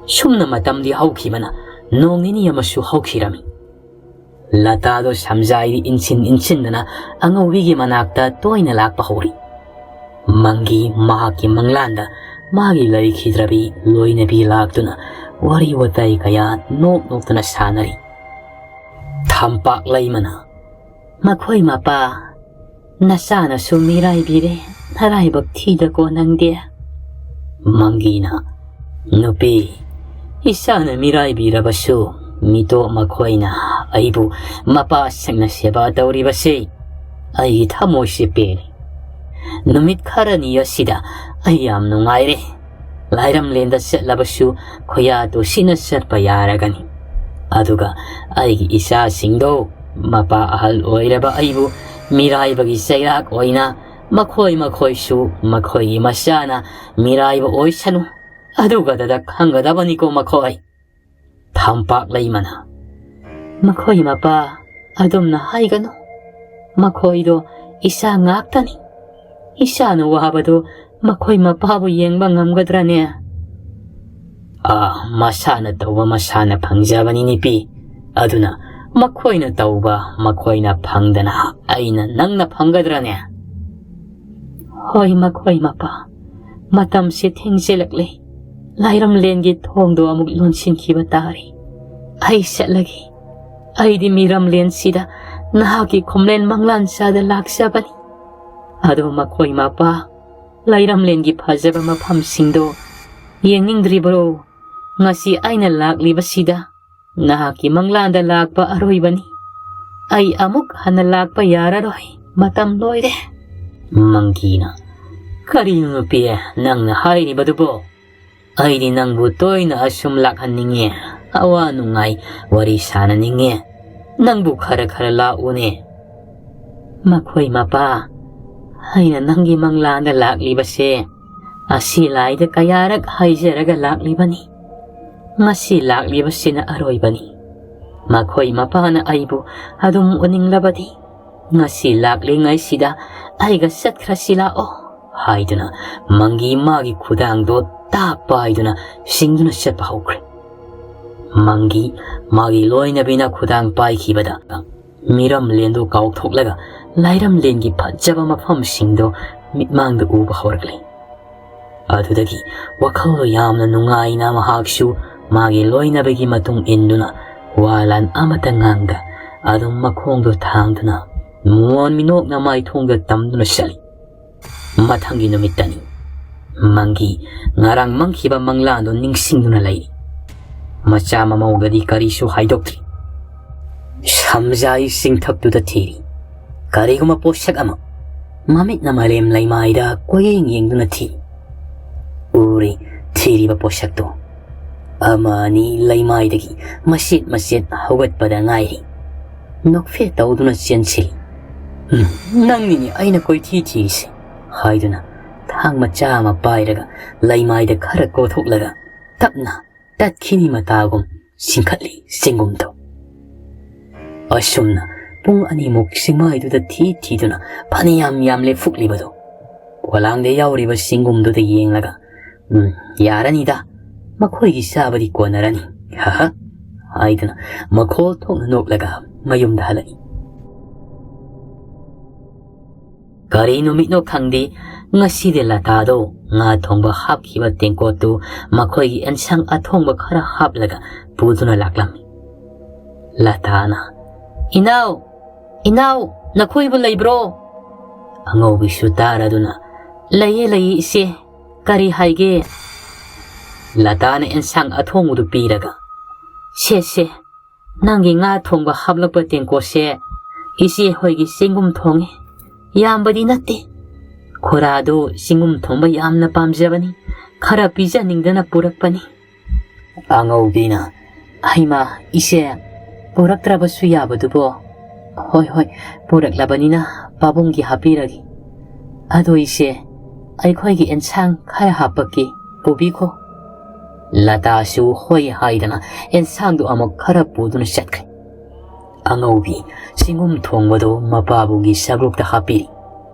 ꯁꯨꯝꯅ ꯃꯇꯝꯗꯤ ꯍꯧꯈꯤꯕꯅ ꯅꯣꯡ ꯅꯤꯅꯤ ꯑꯃꯁꯨ ꯍꯧꯈꯤꯔꯝꯃꯤ꯫ ꯂꯇꯥꯗꯣ ꯁꯝꯖꯥꯏꯗꯤ ꯏꯟꯁꯤꯟ ꯏꯟꯁꯤꯟꯗꯅ ꯑꯉꯧꯕꯤꯒꯤ ꯃꯅꯥꯛꯇ ꯇꯣꯏꯅ ꯂꯥꯛꯄ ꯍꯧꯔꯤ꯫ ꯃꯪꯒꯤ ꯃꯍꯥꯛꯀꯤ ꯃꯪꯂꯥꯟꯗ ꯃꯥꯒꯤ ꯂꯩꯈꯤꯗ꯭ꯔꯕꯤ ꯂꯣꯏꯅꯕꯤ ꯂꯥꯛꯇꯨꯅ ꯋꯥꯔꯤ ꯋꯥꯇꯥꯏ ꯀꯌꯥ ꯅꯣꯛ ꯅꯣꯛꯇꯅ ꯁꯥꯟꯅꯔꯤ꯫ ꯊꯝꯄꯥꯛ ꯂꯩꯃꯅ, "ꯃꯈꯣꯏ ꯃꯄꯥ, ꯅꯆꯥꯅꯁꯨ ꯃꯤꯔꯥꯏꯕꯤꯔꯦ, ꯅꯔꯥꯏꯕꯛ ꯊꯤꯗꯀꯣ ꯅꯪꯗꯤ꯫" ꯃꯪꯒꯤꯅ, "ꯅꯨꯄꯤ, ꯏꯆꯥꯅ ꯃꯤꯔꯥꯏꯕꯤꯔꯕꯁꯨ ꯃꯤꯇꯣꯞ ꯃꯈꯣꯏꯅ ꯑꯩꯕꯨ ꯃꯄꯥꯁꯤꯡꯅ ꯁꯦꯕꯥ ꯇꯧꯔꯤꯕꯁꯤ ꯑꯩꯒꯤ ꯊꯃꯣꯏꯁꯤ ꯄꯦꯜꯂꯤ꯫ ꯅꯨꯃꯤꯠ ꯈꯔꯅꯤ ꯑꯁꯤꯗ ꯑꯩ ꯌꯥꯝ ꯅꯨꯡꯉꯥꯏꯔꯦ꯫ ꯂꯥꯏꯔꯝꯂꯦꯟꯗ ꯆꯠꯂꯕꯁꯨ ꯈꯨꯌꯥ ꯇꯨꯁꯤꯟꯅ ꯆꯠꯄ ꯌꯥꯔꯒꯅꯤ꯫ ꯑꯗꯨꯒ ꯑꯩꯒꯤ ꯏꯆꯥꯁꯤꯡꯗꯣ, ꯃꯄꯥ ꯑꯍꯜ ꯑꯣꯏꯔꯕ ꯑꯩꯕꯨ ꯃꯤꯔꯥꯏꯕꯒꯤ ꯆꯩꯔꯥꯛ ꯑꯣꯏꯅ ꯃꯈꯣꯏ ꯃꯈꯣꯏꯁꯨ ꯃꯈꯣꯏꯒꯤ ꯃꯆꯥꯅ ꯃꯤꯔꯥꯏꯕ ꯑꯣꯏꯁꯅꯨ꯫ ꯑꯗꯨꯒꯗꯗ ꯈꯪꯒꯗꯕꯅꯤꯀꯣ ꯃꯈꯣꯏ꯫" ꯊꯝꯄꯥꯛ ꯂꯩꯃꯅ, "ꯃꯈꯣꯏ ꯃꯄꯥ ꯑꯗꯨꯝꯅ ꯍꯥꯏꯒꯅꯨ꯫ ꯃꯈꯣꯏꯗꯣ ꯏꯆꯥ ꯉꯥꯛꯇꯅꯤ꯫ ꯏꯆꯥꯅ ꯋꯥꯕꯗꯨ ꯃꯈꯣꯏ ꯃꯄꯥꯕꯨ ꯌꯦꯡꯕ ꯉꯝꯒꯗ꯭ꯔꯅꯦ?" "ꯑꯥ, ꯃꯁꯥꯅ ꯇꯧꯕ ꯃꯁꯥꯅ ꯐꯪꯖꯕꯅꯤ ꯅꯨꯄꯤ꯫ ꯑꯗꯨꯅ ꯃꯈꯣꯏꯅ ꯇꯧꯕ ꯃꯈꯣꯏꯅ ꯐꯪꯗꯅ ꯑꯩꯅ ꯅꯪꯅ ꯐꯪꯒꯗ꯭ꯔꯅꯦ?" "ꯍꯣꯏ, ꯃꯈꯣꯏ ꯃꯄꯥ, ꯃꯇꯝꯁꯦ ꯊꯦꯡꯖꯤꯜꯂꯛꯂꯦ꯫ ꯂꯥꯏꯔꯝꯂꯦꯟꯒꯤ ꯊꯣꯡꯗꯣ ꯑꯃꯨꯛ ꯂꯣꯟꯁꯤꯟꯈꯤꯕ ꯇꯥꯔꯦ꯫ ꯑꯩ ꯆꯠꯂꯒꯦ꯫ ꯑꯩꯗꯤ ꯃꯤꯔꯝꯂꯦꯟꯁꯤꯗ ꯅꯍꯥꯛꯀꯤ ꯈꯣꯝꯂꯦꯟ ꯃꯪꯂꯥꯟ ꯆꯥꯗ ꯂꯥꯛꯆꯕꯅꯤ꯫ ꯑꯗꯣ ꯃꯈꯣꯏ ꯃꯄꯥ, ꯂꯩꯔꯝꯂꯦꯟꯒꯤ ꯐꯖꯕ ꯃꯐꯝꯁꯤꯡꯗꯣ ꯌꯦꯡꯅꯤꯡꯗ꯭ꯔꯤꯕ꯭ꯔꯣ? ꯉꯁꯤ ꯑꯩꯅ ꯂꯥꯛꯂꯤꯕꯁꯤꯗ ꯅꯍꯥꯛꯀꯤ ꯃꯪꯂꯥꯟꯗ ꯂꯥꯛꯄ ꯑꯔꯣꯏꯕꯅꯤ꯫ ꯑꯩ ꯑꯃꯨꯛ ꯍꯟꯅ ꯂꯥꯛꯄ ꯌꯥꯔꯔꯣꯏ꯫ ꯃꯇꯝ ꯂꯣꯏꯔꯦ꯫ ꯃꯪꯒꯤꯅ, "ꯀꯔꯤꯅꯣ ꯅꯨꯄꯤ, ꯅꯪꯅ ꯍꯥꯏꯔꯤꯕꯗꯨꯕꯣ? ꯑꯩꯗꯤ ꯅꯪꯕꯨ ꯇꯣꯏꯅ ꯑꯁꯨꯝ ꯂꯥꯛꯍꯟꯅꯤꯡꯉꯦ꯫ ꯑꯋꯥ ꯅꯨꯡꯉꯥꯏ ꯋꯥꯔꯤ ꯁꯥꯟꯅꯅꯤꯡꯉꯦ꯫ ꯅꯪꯕꯨ ꯈꯔ ꯈꯔ ꯂꯥꯛꯎꯅꯦ꯫" ꯃꯈꯣꯏ ꯃꯄꯥ, ꯑꯩꯅ ꯅꯪꯒꯤ ꯃꯪꯂꯥꯟꯗ ꯂꯥꯛꯂꯤꯕꯁꯦ ꯑꯁꯤ ꯂꯥꯏꯗ ꯀꯌꯥꯔꯛ ꯍꯥꯏꯖꯔꯒ ꯂꯥꯛꯂꯤꯕꯅꯤ꯫ ꯉꯁꯤ ꯂꯥꯛꯂꯤꯕꯁꯤꯅ ꯑꯔꯣꯏꯕꯅꯤ꯫ ꯃꯈꯣꯏ ꯃꯄꯥꯅ ꯑꯩꯕꯨ ꯑꯗꯨꯝ ꯎꯅꯤꯡꯂꯕꯗꯤ ꯉꯁꯤ ꯂꯥꯛꯂꯤꯉꯩꯁꯤꯗ ꯑꯩꯒ ꯆꯠꯈ꯭ꯔꯁꯤ ꯂꯥꯛꯑꯣ ꯍꯥꯏꯗꯨꯅ ꯃꯪꯒꯤ ꯃꯥꯒꯤ ꯈꯨꯗꯥꯡꯗꯣ ꯇꯥꯛ ꯄꯥꯏꯗꯨꯅ ꯁꯤꯡꯗꯨꯅ ꯆꯠꯄ ꯍꯧꯈ꯭ꯔꯦ꯫ ꯃꯪꯒꯤ ꯃꯥꯒꯤ ꯂꯣꯏꯅꯕꯤꯅ ꯈꯨꯗꯥꯡ ꯄꯥꯏꯈꯤꯕꯗ ꯃꯤꯔꯝꯂꯦꯟꯗꯨ ꯀꯥꯎꯊꯣꯛꯂꯒ ꯂꯥꯏꯔꯝꯂꯦꯟꯒꯤ ꯐꯖꯕ ꯃꯐꯝꯁꯤꯡꯗꯣ ꯃꯤꯠꯃꯥꯡꯗ ꯎꯕ ꯍꯧꯔꯛꯂꯦ꯫ ꯑꯗꯨꯗꯒꯤ ꯋꯥꯈꯜꯗꯣ ꯌꯥꯝꯅ ꯅꯨꯡꯉꯥꯏꯅ ꯃꯍꯥꯛꯁꯨ ꯃꯥꯒꯤ ꯂꯣꯏꯅꯕꯒꯤ ꯃꯇꯨꯡ ꯏꯟꯗꯨꯅ ꯋꯥ ꯂꯥꯟ ꯑꯃꯠꯇ ꯉꯥꯡꯗ ꯑꯗꯨꯝ ꯃꯈꯣꯡꯗꯣ ꯊꯥꯡꯗꯨꯅ ꯃꯣꯟ ꯃꯤꯅꯣꯛꯅ ꯃꯥꯏꯊꯣꯡꯗ ꯇꯝꯗꯨꯅ ꯆꯠꯂꯤ꯫ ꯃꯊꯪꯒꯤ ꯅꯨꯃꯤꯠꯇꯅꯤ꯫ ꯃꯪꯒꯤ ꯉꯔꯥꯡ ꯃꯪꯈꯤꯕ ꯃꯪꯂꯥꯟꯗꯣ ꯅꯤꯡꯁꯤꯡꯗꯨꯅ ꯂꯩꯔꯤ꯫ ꯃꯆꯥ ꯃꯃꯧꯗꯗꯤ ꯀꯔꯤꯁꯨ ꯍꯥꯏꯗꯣꯛꯇ꯭ꯔꯤ꯫ ꯁꯝꯖꯥꯏ ꯆꯤꯡꯊꯛꯇꯨꯗ ꯊꯤꯔꯤ꯫ ꯀꯔꯤꯒꯨꯝꯕ ꯄꯣꯠꯁꯛ ꯑꯃ ꯃꯃꯤꯠꯅ ꯃꯥꯂꯦꯝ ꯂꯩꯃꯥꯏꯗ ꯀꯣꯏꯌꯦꯡ ꯌꯦꯡꯗꯨꯅ ꯊꯤꯔꯤ꯫ ꯎꯔꯤ ꯊꯤꯔꯤꯕ ꯄꯣꯠꯁꯛꯇꯣ꯫ ꯑꯃ ꯑꯅꯤ ꯂꯩꯃꯥꯏꯗꯒꯤ ꯃꯆꯦꯠ ꯃꯆꯦꯠ ꯍꯧꯒꯠꯄꯗ ꯉꯥꯏꯔꯤ꯫ ꯅꯣꯛꯐꯦꯠ ꯇꯧꯗꯨꯅ ꯆꯦꯟꯁꯤꯜꯂꯤ꯫ "ꯎꯝ, ꯅꯪꯅꯤꯅꯦ ꯑꯩꯅ ꯀꯣꯏꯊꯤ ꯊꯤꯔꯤꯁꯦ," ꯍꯥꯏꯗꯨꯅ ꯊꯥꯡ ꯃꯆꯥ ꯑꯃ ꯄꯥꯏꯔꯒ ꯂꯩꯃꯥꯏꯗ ꯈꯔ ꯀꯣꯊꯣꯛꯂꯒ ꯇꯞꯅ ꯇꯠꯈꯤꯅꯤ ꯃꯇꯥꯒꯨꯝ ꯆꯤꯡꯈꯠꯂꯤ ꯆꯤꯡꯒꯨꯝꯗꯣ꯫ ꯑꯁꯨꯝꯅ ꯄꯨꯡ ꯑꯅꯤꯃꯨꯛ ꯆꯤꯡꯃꯥꯏꯗꯨꯗ ꯊꯤ ꯊꯤꯗꯨꯅ ꯐꯅꯌꯥꯝ ꯌꯥꯝ ꯂꯦꯞꯐꯨꯛꯂꯤꯕꯗꯣ ꯄꯣꯂꯥꯡꯗ ꯌꯥꯎꯔꯤꯕ ꯆꯤꯡꯒꯨꯝꯗꯨꯗ ꯌꯦꯡꯂꯒ, "ꯎꯝ, ꯌꯥꯔꯅꯤꯗ, ꯃꯈꯣꯏꯒꯤ ꯆꯥꯕꯗꯤ ꯀꯣꯟꯅꯔꯅꯤ, ꯍꯥ ꯍꯥ," ꯍꯥꯏꯗꯨꯅ ꯃꯈꯣꯜ ꯊꯣꯛꯅ ꯅꯣꯛꯂꯒ ꯃꯌꯨꯝꯗ ꯍꯜꯂꯛꯏ꯫ ꯀꯔꯤ ꯅꯨꯃꯤꯠꯅꯣ ꯈꯪꯗꯦ, ꯉꯁꯤꯗꯤ ꯂꯇꯥꯗꯣ ꯉꯥ ꯊꯣꯡꯕ ꯍꯥꯞꯈꯤꯕ ꯇꯦꯡꯀꯣꯠꯇꯨ ꯃꯈꯣꯏꯒꯤ ꯑꯦꯟꯁꯥꯡ ꯑꯊꯣꯡꯕ ꯈꯔ ꯍꯥꯞꯂꯒ ꯄꯨꯗꯨꯅ ꯂꯥꯛꯂꯝꯃꯤ꯫ ꯂꯇꯥꯅ, "ꯏꯅꯥꯎ, ꯏꯅꯥꯎ, ꯅꯈꯣꯏꯕꯨ ꯂꯩꯕ꯭ꯔꯣ?" ꯑꯉꯧꯕꯤꯁꯨ ꯇꯥꯔꯗꯨꯅ, "ꯂꯩꯌꯦ, ꯂꯩꯌꯦ, ꯏꯆꯦ꯫ ꯀꯔꯤ ꯍꯥꯏꯒꯦ?" ꯂꯇꯥꯅ ꯑꯦꯟꯁꯥꯡ ꯑꯊꯣꯡꯕꯗꯨ ꯄꯤꯔꯒ, "ꯁꯦ, ꯁꯦ, ꯅꯪꯒꯤ ꯉꯥ ꯊꯣꯡꯕ ꯍꯥꯞꯂꯛꯄ ꯇꯦꯡꯀꯣꯠꯁꯦ ꯏꯆꯦ ꯍꯣꯏꯒꯤ ꯆꯦꯡꯒꯨꯝ ꯊꯣꯡꯉꯦ꯫ ꯌꯥꯝꯕꯗꯤ ꯅꯠꯇꯦ꯫ ꯈꯨꯔꯥꯗꯣ ꯆꯦꯡꯒꯨꯝ ꯊꯣꯡꯕ ꯌꯥꯝꯅ ꯄꯥꯝꯖꯕꯅꯤ꯫ ꯈꯔ ꯄꯤꯖꯅꯤꯡꯗꯅ ꯄꯨꯔꯛꯄꯅꯤ꯫" ꯑꯉꯧꯕꯤꯅ, "ꯍꯩꯃꯥ, ꯏꯆꯦ, ꯄꯨꯔꯛꯇ꯭ꯔꯕꯁꯨ ꯌꯥꯕꯗꯨꯕꯣ? ꯍꯣꯏ, ꯍꯣꯏ, ꯄꯨꯔꯛꯂꯕꯅꯤꯅ ꯄꯥꯕꯨꯡꯒꯤ ꯍꯥꯞꯄꯤꯔꯒꯦ꯫ ꯑꯗꯣ ꯏꯆꯦ, ꯑꯩꯈꯣꯏꯒꯤ ꯑꯦꯟꯁꯥꯡ ꯈꯔ ꯍꯥꯞꯄꯛꯀꯦ, ꯄꯨꯕꯤꯈꯣ꯫" ꯂꯇꯥꯁꯨ ꯍꯣꯏ ꯍꯥꯏꯗꯅ ꯑꯦꯟꯁꯥꯡꯗꯨ ꯑꯃꯨꯛ ꯈꯔ ꯄꯨꯗꯨꯅ ꯆꯠꯈ꯭ꯔꯦ꯫ ꯑꯉꯧꯕꯤ ꯆꯤꯡꯒꯨꯝ ꯊꯣꯡꯕꯗꯨ ꯃꯄꯥꯕꯨꯒꯤ ꯁꯒ꯭ꯔꯨꯞꯇ ꯍꯥꯞꯄꯤꯔꯤ꯫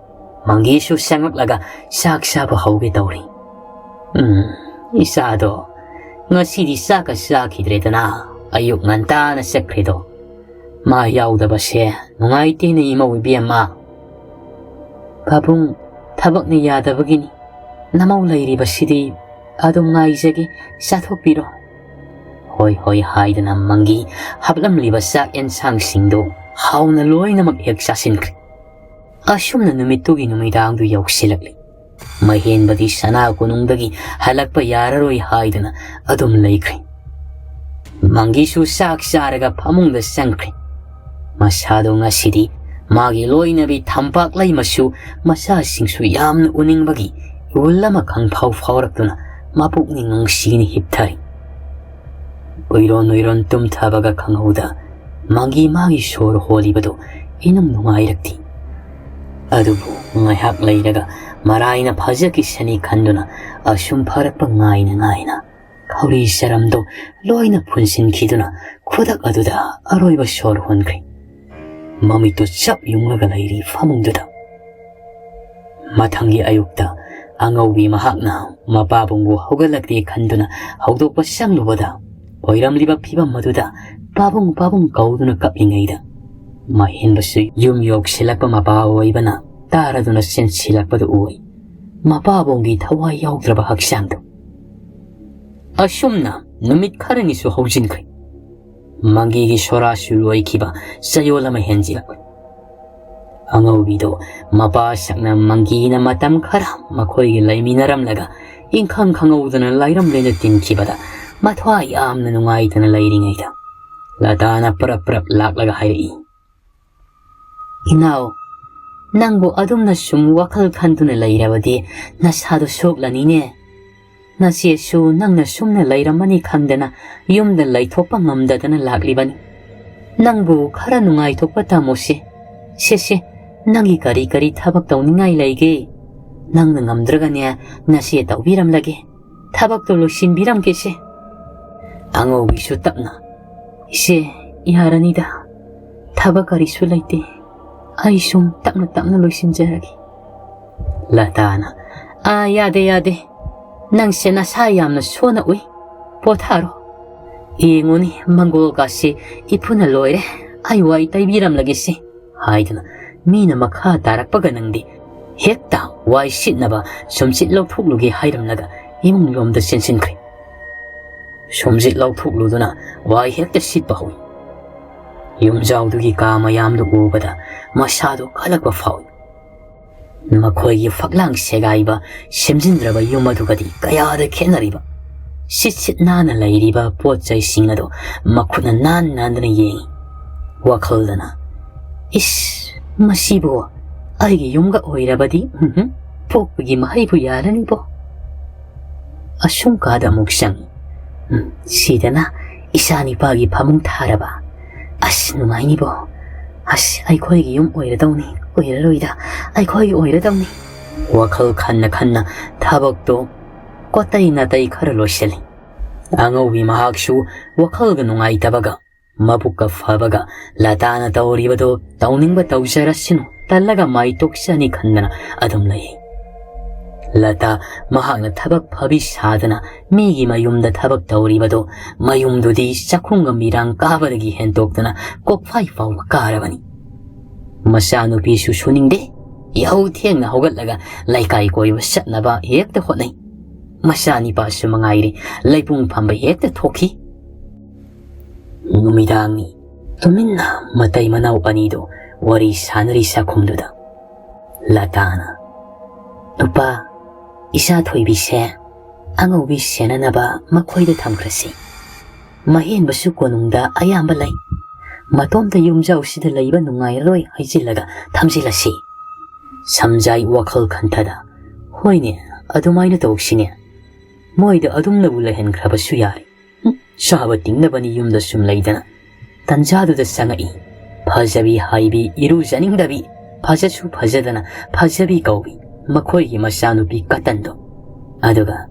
ꯃꯪꯒꯤꯁꯨ ꯆꯪꯂꯛꯂꯒ ꯆꯥꯛ ꯆꯥꯕ ꯍꯧꯒꯦ ꯇꯧꯔꯤ꯫ "ꯎꯝ, ꯏꯆꯥꯗꯣ ꯉꯁꯤꯗꯤ ꯆꯥꯛꯀ ꯆꯥꯈꯤꯗ꯭ꯔꯦꯗꯅ, ꯑꯌꯨꯛ ꯉꯟꯇꯥꯅ ꯆꯠꯈ꯭ꯔꯦꯗꯣ꯫ ꯃꯥ ꯌꯥꯎꯗꯕꯁꯦ ꯅꯨꯡꯉꯥꯏꯇꯦꯅꯦ ꯏꯃꯧ ꯏꯕꯦꯝꯃ꯫" "ꯄꯥꯕꯨꯡ, ꯊꯕꯛꯅ ꯌꯥꯗꯕꯒꯤꯅꯤ꯫ ꯅꯃꯧ ꯂꯩꯔꯤꯕꯁꯤꯗꯤ ꯑꯗꯨꯝ ꯉꯥꯏꯖꯒꯦ, ꯆꯥꯊꯣꯛꯄꯤꯔꯣ꯫" "ꯍꯣꯏ, ꯍꯣꯏ" ꯍꯥꯏꯗꯅ ꯃꯪꯒꯤ ꯍꯥꯞꯂꯝꯂꯤꯕ ꯆꯥꯛ ꯑꯦꯟꯁꯥꯡꯁꯤꯡꯗꯨ ꯍꯥꯎꯅ ꯂꯣꯏꯅꯃꯛ ꯍꯦꯛ ꯆꯥꯁꯤꯟꯈ꯭ꯔꯦ꯫ ꯑꯁꯨꯝꯅ ꯅꯨꯃꯤꯠꯇꯨꯒꯤ ꯅꯨꯃꯤꯗꯥꯡꯗꯨ ꯌꯧꯁꯤꯜꯂꯛꯂꯤ꯫ ꯃꯍꯦꯟꯕꯗꯤ ꯁꯅꯥ ꯀꯣꯅꯨꯡꯗꯒꯤ ꯍꯜꯂꯛꯄ ꯌꯥꯔꯔꯣꯏ ꯍꯥꯏꯗꯨꯅ ꯑꯗꯨꯝ ꯂꯩꯈ꯭ꯔꯦ꯫ ꯃꯪꯒꯤꯁꯨ ꯆꯥꯛ ꯆꯥꯔꯒ ꯐꯃꯨꯡꯗ ꯆꯪꯈ꯭ꯔꯦ꯫ ꯃꯁꯥꯗꯣ ꯉꯁꯤꯗꯤ ꯃꯥꯒꯤ ꯂꯣꯏꯅꯕꯤ ꯊꯝꯄꯥꯛ ꯂꯩꯃꯁꯨ ꯃꯆꯥꯁꯤꯡꯁꯨ ꯌꯥꯝꯅ ꯎꯅꯤꯡꯕꯒꯤ ꯏꯍꯨꯜ ꯑꯃ ꯈꯪꯐꯥꯎ ꯐꯥꯎꯔꯛꯇꯨꯅ ꯃꯄꯨꯛꯅꯤꯡ ꯅꯨꯡꯁꯤꯅ ꯍꯤꯞꯊꯔꯤ꯫ ꯎꯏꯔꯣꯟ ꯎꯏꯔꯣꯟ ꯇꯨꯝꯊꯕꯒ ꯈꯪꯍꯧꯗ ꯃꯪꯒꯤ ꯃꯥꯒꯤ ꯁꯣꯔ ꯍꯣꯜꯂꯤꯕꯗꯨ ꯏꯅꯨꯡ ꯅꯨꯡꯉꯥꯏꯔꯛꯇꯦ꯫ ꯑꯗꯨꯕꯨ ꯉꯥꯏꯍꯥꯛ ꯂꯩꯔꯒ ꯃꯔꯥꯏꯅ ꯐꯖꯈꯤꯁꯅꯤ ꯈꯟꯗꯨꯅ ꯑꯁꯨꯝ ꯐꯔꯛꯄ ꯉꯥꯏꯅ ꯉꯥꯏꯅ ꯈꯧꯔꯤ ꯆꯔꯝꯗꯨ ꯂꯣꯏꯅ ꯐꯨꯟꯁꯤꯟꯈꯤꯗꯨꯅ ꯈꯨꯗꯛ ꯑꯗꯨꯗ ꯑꯔꯣꯏꯕ ꯁꯣꯔ ꯍꯣꯟꯈ꯭ꯔꯦ꯫ ꯃꯃꯤꯠꯇꯨ ꯆꯞ ꯌꯨꯡꯂꯒ ꯂꯩꯔꯤ ꯐꯃꯨꯡꯗꯨꯗ꯫ ꯃꯊꯪꯒꯤ ꯑꯌꯨꯛꯇ ꯑꯉꯧꯕꯤ ꯃꯍꯥꯛꯅ ꯃꯄꯥꯕꯨꯡꯕꯨ ꯍꯧꯒꯠꯂꯛꯇꯦ ꯈꯟꯗꯨꯅ ꯍꯧꯗꯣꯛꯄ ꯆꯪꯂꯨꯕꯗ, ꯑꯣꯏꯔꯝꯂꯤꯕ ꯐꯤꯕꯝ ꯑꯗꯨꯗ "ꯄꯥꯕꯨꯡ, ꯄꯥꯕꯨꯡ" ꯀꯧꯗꯨꯅ ꯀꯞꯂꯤꯉꯩꯗ, ꯃꯍꯦꯟꯕꯁꯨ ꯌꯨꯝ ꯌꯧꯁꯤꯜꯂꯛꯄ ꯃꯄꯥ ꯑꯣꯏꯕꯅ ꯇꯥꯔꯗꯨꯅ ꯆꯦꯟꯁꯤꯜꯂꯛꯄꯗꯨ ꯎꯏ꯫ ꯃꯄꯥꯕꯨꯡꯒꯤ ꯊꯋꯥꯏ ꯌꯥꯎꯗ꯭ꯔꯕ ꯍꯛꯆꯥꯡꯗꯨ꯫ ꯑꯁꯨꯝꯅ ꯅꯨꯃꯤꯠ ꯈꯔꯅꯤꯁꯨ ꯍꯧꯖꯤꯟꯈ꯭ꯔꯦ꯫ ꯃꯪꯒꯤꯒꯤ ꯁꯣꯔꯥꯁꯨ ꯂꯣꯏꯈꯤꯕ ꯆꯌꯣꯜ ꯑꯃ ꯍꯦꯟꯖꯤꯜꯂꯛꯂꯦ꯫ ꯑꯉꯧꯕꯤꯗꯣ ꯃꯄꯥ ꯁꯛꯅ ꯃꯪꯒꯤꯅ ꯃꯇꯝ ꯈꯔ ꯃꯈꯣꯏꯒꯤ ꯂꯩꯃꯤꯟꯅꯔꯝꯂꯒ ꯏꯪꯈꯪ ꯈꯪꯍꯧꯗꯅ ꯂꯥꯏꯔꯝꯂꯦꯅ ꯇꯤꯟꯈꯤꯕꯗ ꯃꯊ꯭ꯋꯥꯏ ꯌꯥꯝꯅ ꯅꯨꯡꯉꯥꯏꯇꯅ ꯂꯩꯔꯤꯉꯩꯗ ꯂꯇꯥꯅ ꯄꯔꯞ ꯄꯔꯞ ꯂꯥꯛꯂꯒ ꯍꯥꯏꯔꯛꯏ, "ꯏꯅꯥꯎ, ꯅꯪꯕꯨ ꯑꯗꯨꯝꯅ ꯁꯨꯝ ꯋꯥꯈꯜ ꯈꯟꯗꯨꯅ ꯂꯩꯔꯕꯗꯤ ꯅꯁꯥꯗꯣ ꯁꯣꯛꯂꯅꯤꯅꯦ꯫ ꯅꯆꯦꯁꯨ ꯅꯪꯅ ꯁꯨꯝꯅ ꯂꯩꯔꯝꯃꯅꯤ ꯈꯪꯗꯅ ꯌꯨꯝꯗ ꯂꯩꯊꯣꯛꯄ ꯉꯝꯗꯗꯅ ꯂꯥꯛꯂꯤꯕꯅꯤ꯫ ꯅꯪꯕꯨ ꯈꯔ ꯅꯨꯡꯉꯥꯏꯊꯣꯛꯄ ꯇꯝꯃꯨꯁꯦ꯫ ꯁꯦꯁꯦ, ꯅꯪꯒꯤ ꯀꯔꯤ ꯀꯔꯤ ꯊꯕꯛ ꯇꯧꯅꯤꯡꯉꯥꯏ ꯂꯩꯒꯦ? ꯅꯪꯅ ꯉꯝꯗ꯭ꯔꯒꯅꯦ, ꯅꯆꯦ ꯇꯧꯕꯤꯔꯝꯂꯒꯦ꯫ ꯊꯕꯛꯇꯣ ꯂꯣꯏꯁꯤꯟꯕꯤꯔꯝꯒꯦꯁꯦ꯫" ꯑꯉꯧꯕꯤꯁꯨ ꯇꯞꯅ, "ꯏꯆꯦ, ꯌꯥꯔꯅꯤꯗ꯫ ꯊꯕꯛ ꯀꯔꯤꯁꯨ ꯂꯩꯇꯦ꯫ ꯑꯩ ꯁꯨꯝ ꯇꯞꯅ ꯇꯞꯅ ꯂꯣꯏꯁꯤꯟꯖꯔꯒꯦ꯫" ꯂꯇꯥꯅ, "ꯑꯥ, ꯌꯥꯗꯦ, ꯌꯥꯗꯦ꯫ ꯅꯪꯁꯦ ꯅꯁꯥ ꯌꯥꯝꯅ ꯁꯣꯟꯅ ꯎꯏ꯫ ꯄꯣꯊꯥꯔꯣ꯫ ꯌꯦꯡꯉꯨꯅꯤ, ꯃꯪꯒꯣꯜꯒꯁꯤ ꯏꯐꯨꯅ ꯂꯣꯏꯔꯦ꯫ ꯑꯩ ꯋꯥꯏ ꯇꯩꯕꯤꯔꯝꯂꯒꯦꯁꯦ", ꯍꯥꯏꯗꯨꯅ ꯃꯤꯅ ꯃꯈꯥ ꯇꯥꯔꯛꯄꯒ ꯅꯪꯗꯤ ꯍꯦꯛꯇ ꯋꯥꯏ ꯁꯤꯠꯅꯕ ꯁꯨꯝꯆꯤꯠ ꯂꯧꯊꯣꯛꯂꯨꯒꯦ ꯍꯥꯏꯔꯝꯂꯒ ꯏꯃꯨꯡ ꯂꯣꯝꯗ ꯆꯦꯟꯁꯤꯟꯈ꯭ꯔꯦ꯫ ꯁꯨꯝꯆꯤꯠ ꯂꯧꯊꯣꯛꯂꯨꯗꯨꯅ ꯋꯥꯏ ꯍꯦꯛꯇ ꯁꯤꯠꯄ ꯍꯧꯏ꯫ ꯌꯨꯝꯖꯥꯎꯗꯨꯒꯤ ꯀꯥ ꯃꯌꯥꯝꯗꯨ ꯎꯕꯗ ꯃꯁꯥꯗꯨ ꯀꯜꯂꯛꯄ ꯐꯥꯎꯏ꯫ ꯃꯈꯣꯏꯒꯤ ꯐꯛꯂꯥꯡ ꯁꯦꯒꯥꯏꯕ, ꯁꯦꯝꯖꯤꯟꯗ꯭ꯔꯕ ꯌꯨꯝ ꯑꯗꯨꯒꯗꯤ ꯀꯌꯥꯗ ꯈꯦꯠꯅꯔꯤꯕ! ꯁꯤꯠ ꯁꯤꯠ ꯅꯥꯟꯅ ꯂꯩꯔꯤꯕ ꯄꯣꯠ ꯆꯩꯁꯤꯡ ꯑꯗꯨ ꯃꯈꯨꯠꯅ ꯅꯥꯟ ꯅꯥꯟꯗꯅ ꯌꯦꯡꯏ꯫ ꯋꯥꯈꯜꯗꯅ, "ꯏꯁ, ꯃꯁꯤꯕꯨ ꯑꯩꯒꯤ ꯌꯨꯝꯒ ꯑꯣꯏꯔꯕꯗꯤ, ꯎꯝꯍꯨꯝ, ꯄꯣꯛꯄꯒꯤ ꯃꯍꯩꯕꯨ ꯌꯥꯜꯂꯅꯤꯕꯣ꯫" ꯑꯁꯨꯝ ꯀꯥꯗ ꯑꯃꯨꯛ ꯆꯪꯏ꯫ ꯎꯝ, ꯁꯤꯗꯅ ꯏꯆꯥ ꯅꯤꯄꯥꯒꯤ ꯐꯃꯨꯡ ꯊꯥꯔꯕ꯫ "ꯑꯁ, ꯅꯨꯡꯉꯥꯏꯅꯤꯕꯣ꯫ ꯑꯁ, ꯑꯩꯈꯣꯏꯒꯤ ꯌꯨꯝ ꯑꯣꯏꯔꯗꯧꯅꯤ, ꯑꯣꯏꯔꯔꯣꯏꯗ, ꯑꯩꯈꯣꯏꯒꯤ ꯑꯣꯏꯔꯗꯧꯅꯤ꯫" ꯋꯥꯈꯜ ꯈꯟꯅ ꯈꯟꯅ ꯊꯕꯛꯇꯣ ꯀꯣꯇꯩ ꯅꯥꯇꯩ ꯈꯔ ꯂꯣꯏꯁꯤꯜꯂꯤ꯫ ꯑꯉꯧꯕꯤ ꯃꯍꯥꯛꯁꯨ ꯋꯥꯈꯜꯒ ꯅꯨꯡꯉꯥꯏꯇꯕꯒ ꯃꯕꯨꯛꯀ ꯐꯕꯒ ꯂꯇꯥꯅ ꯇꯧꯔꯤꯕꯗꯣ ꯇꯧꯅꯤꯡꯕ ꯇꯧꯖꯔꯁꯅꯨ, ꯇꯜꯂꯒ ꯃꯥꯏ ꯇꯣꯛꯆꯅꯤ ꯈꯟꯗꯅ ꯑꯗꯨꯝ ꯂꯩ꯫ ꯂꯇꯥ ꯃꯍꯥꯛꯅ ꯊꯕꯛ ꯐꯕꯤ ꯁꯥꯗꯅ ꯃꯤꯒꯤ ꯃꯌꯨꯝꯗ ꯊꯕꯛ ꯇꯧꯔꯤꯕꯗꯣ ꯃꯌꯨꯝꯗꯨꯗꯤ ꯆꯥꯛꯈꯨꯝꯒ ꯃꯤꯔꯥꯡ ꯀꯥꯕꯗꯒꯤ ꯍꯦꯟꯇꯣꯛꯇꯅ ꯀꯣꯛꯐꯥꯏ ꯐꯥꯎꯕ ꯀꯥꯔꯕꯅꯤ꯫ ꯃꯆꯥꯅꯨꯄꯤꯁꯨ ꯁꯨꯅꯤꯡꯗꯦ꯫ ꯌꯥꯍꯧ ꯊꯦꯡꯅ ꯍꯧꯒꯠꯂꯒ ꯂꯩꯀꯥꯏ ꯀꯣꯏꯕ ꯆꯠꯅꯕ ꯍꯦꯛꯇ ꯍꯣꯠꯅꯩ꯫ ꯃꯆꯥ ꯅꯤꯄꯥꯁꯨ ꯃꯉꯥꯏꯔꯦ, ꯂꯩꯄꯨꯡ ꯐꯝꯕ ꯍꯦꯛꯇ ꯊꯣꯛꯈꯤ꯫ ꯅꯨꯃꯤꯗꯥꯡꯅꯤ꯫ ꯇꯨꯃꯤꯟꯅ ꯃꯇꯩ ꯃꯅꯥꯎ ꯑꯅꯤꯗꯨ ꯋꯥꯔꯤ ꯁꯥꯟꯅꯔꯤ ꯆꯥꯛꯈꯨꯝꯗꯨꯗ꯫ ꯂꯇꯥꯅ, "ꯅꯨꯄꯥ, ꯏꯆꯥ ꯊꯣꯏꯕꯤꯁꯦ ꯑꯉꯧꯕꯤ ꯁꯦꯟꯅꯅꯕ ꯃꯈꯣꯏꯗ ꯊꯝꯈ꯭ꯔꯁꯤ꯫ ꯃꯍꯦꯟꯕꯁꯨ ꯀꯣꯅꯨꯡꯗ ꯑꯌꯥꯝꯕ ꯂꯩ꯫ ꯃꯇꯣꯝꯇ ꯌꯨꯝꯖꯥꯎꯁꯤꯗ ꯂꯩꯕ ꯅꯨꯡꯉꯥꯏꯔꯔꯣꯏ ꯍꯥꯏꯖꯤꯜꯂꯒ ꯊꯝꯖꯤꯜꯂꯁꯤ꯫" ꯁꯝꯖꯥꯏ ꯋꯥꯈꯜ ꯈꯟꯊꯗ, "ꯍꯣꯏꯅꯦ, ꯑꯗꯨꯃꯥꯏꯅ ꯇꯧꯁꯤꯅꯦ꯫ ꯃꯣꯏꯗ ꯑꯗꯨꯝꯅꯕꯨ ꯂꯩꯍꯟꯈ꯭ꯔꯕꯁꯨ ꯌꯥꯔꯦ꯫ ꯍꯨꯝ, ꯆꯥꯕ ꯇꯤꯡꯅꯕꯅꯤ ꯌꯨꯝꯗ ꯁꯨꯝ ꯂꯩꯗꯅ꯫" ꯇꯟꯖꯥꯗꯨꯗ ꯆꯪꯉꯛꯏ ꯐꯖꯕꯤ ꯍꯥꯏꯕꯤ, ꯏꯔꯨꯖꯅꯤꯡꯗꯕꯤ, ꯐꯖꯁꯨ ꯐꯖꯗꯅ ꯐꯖꯕꯤ ꯀꯧꯕꯤ ꯃꯈꯣꯏꯒꯤ ꯃꯆꯥꯅꯨꯄꯤ ꯀꯇꯟꯗꯣ꯫ ꯑꯗꯨꯒ,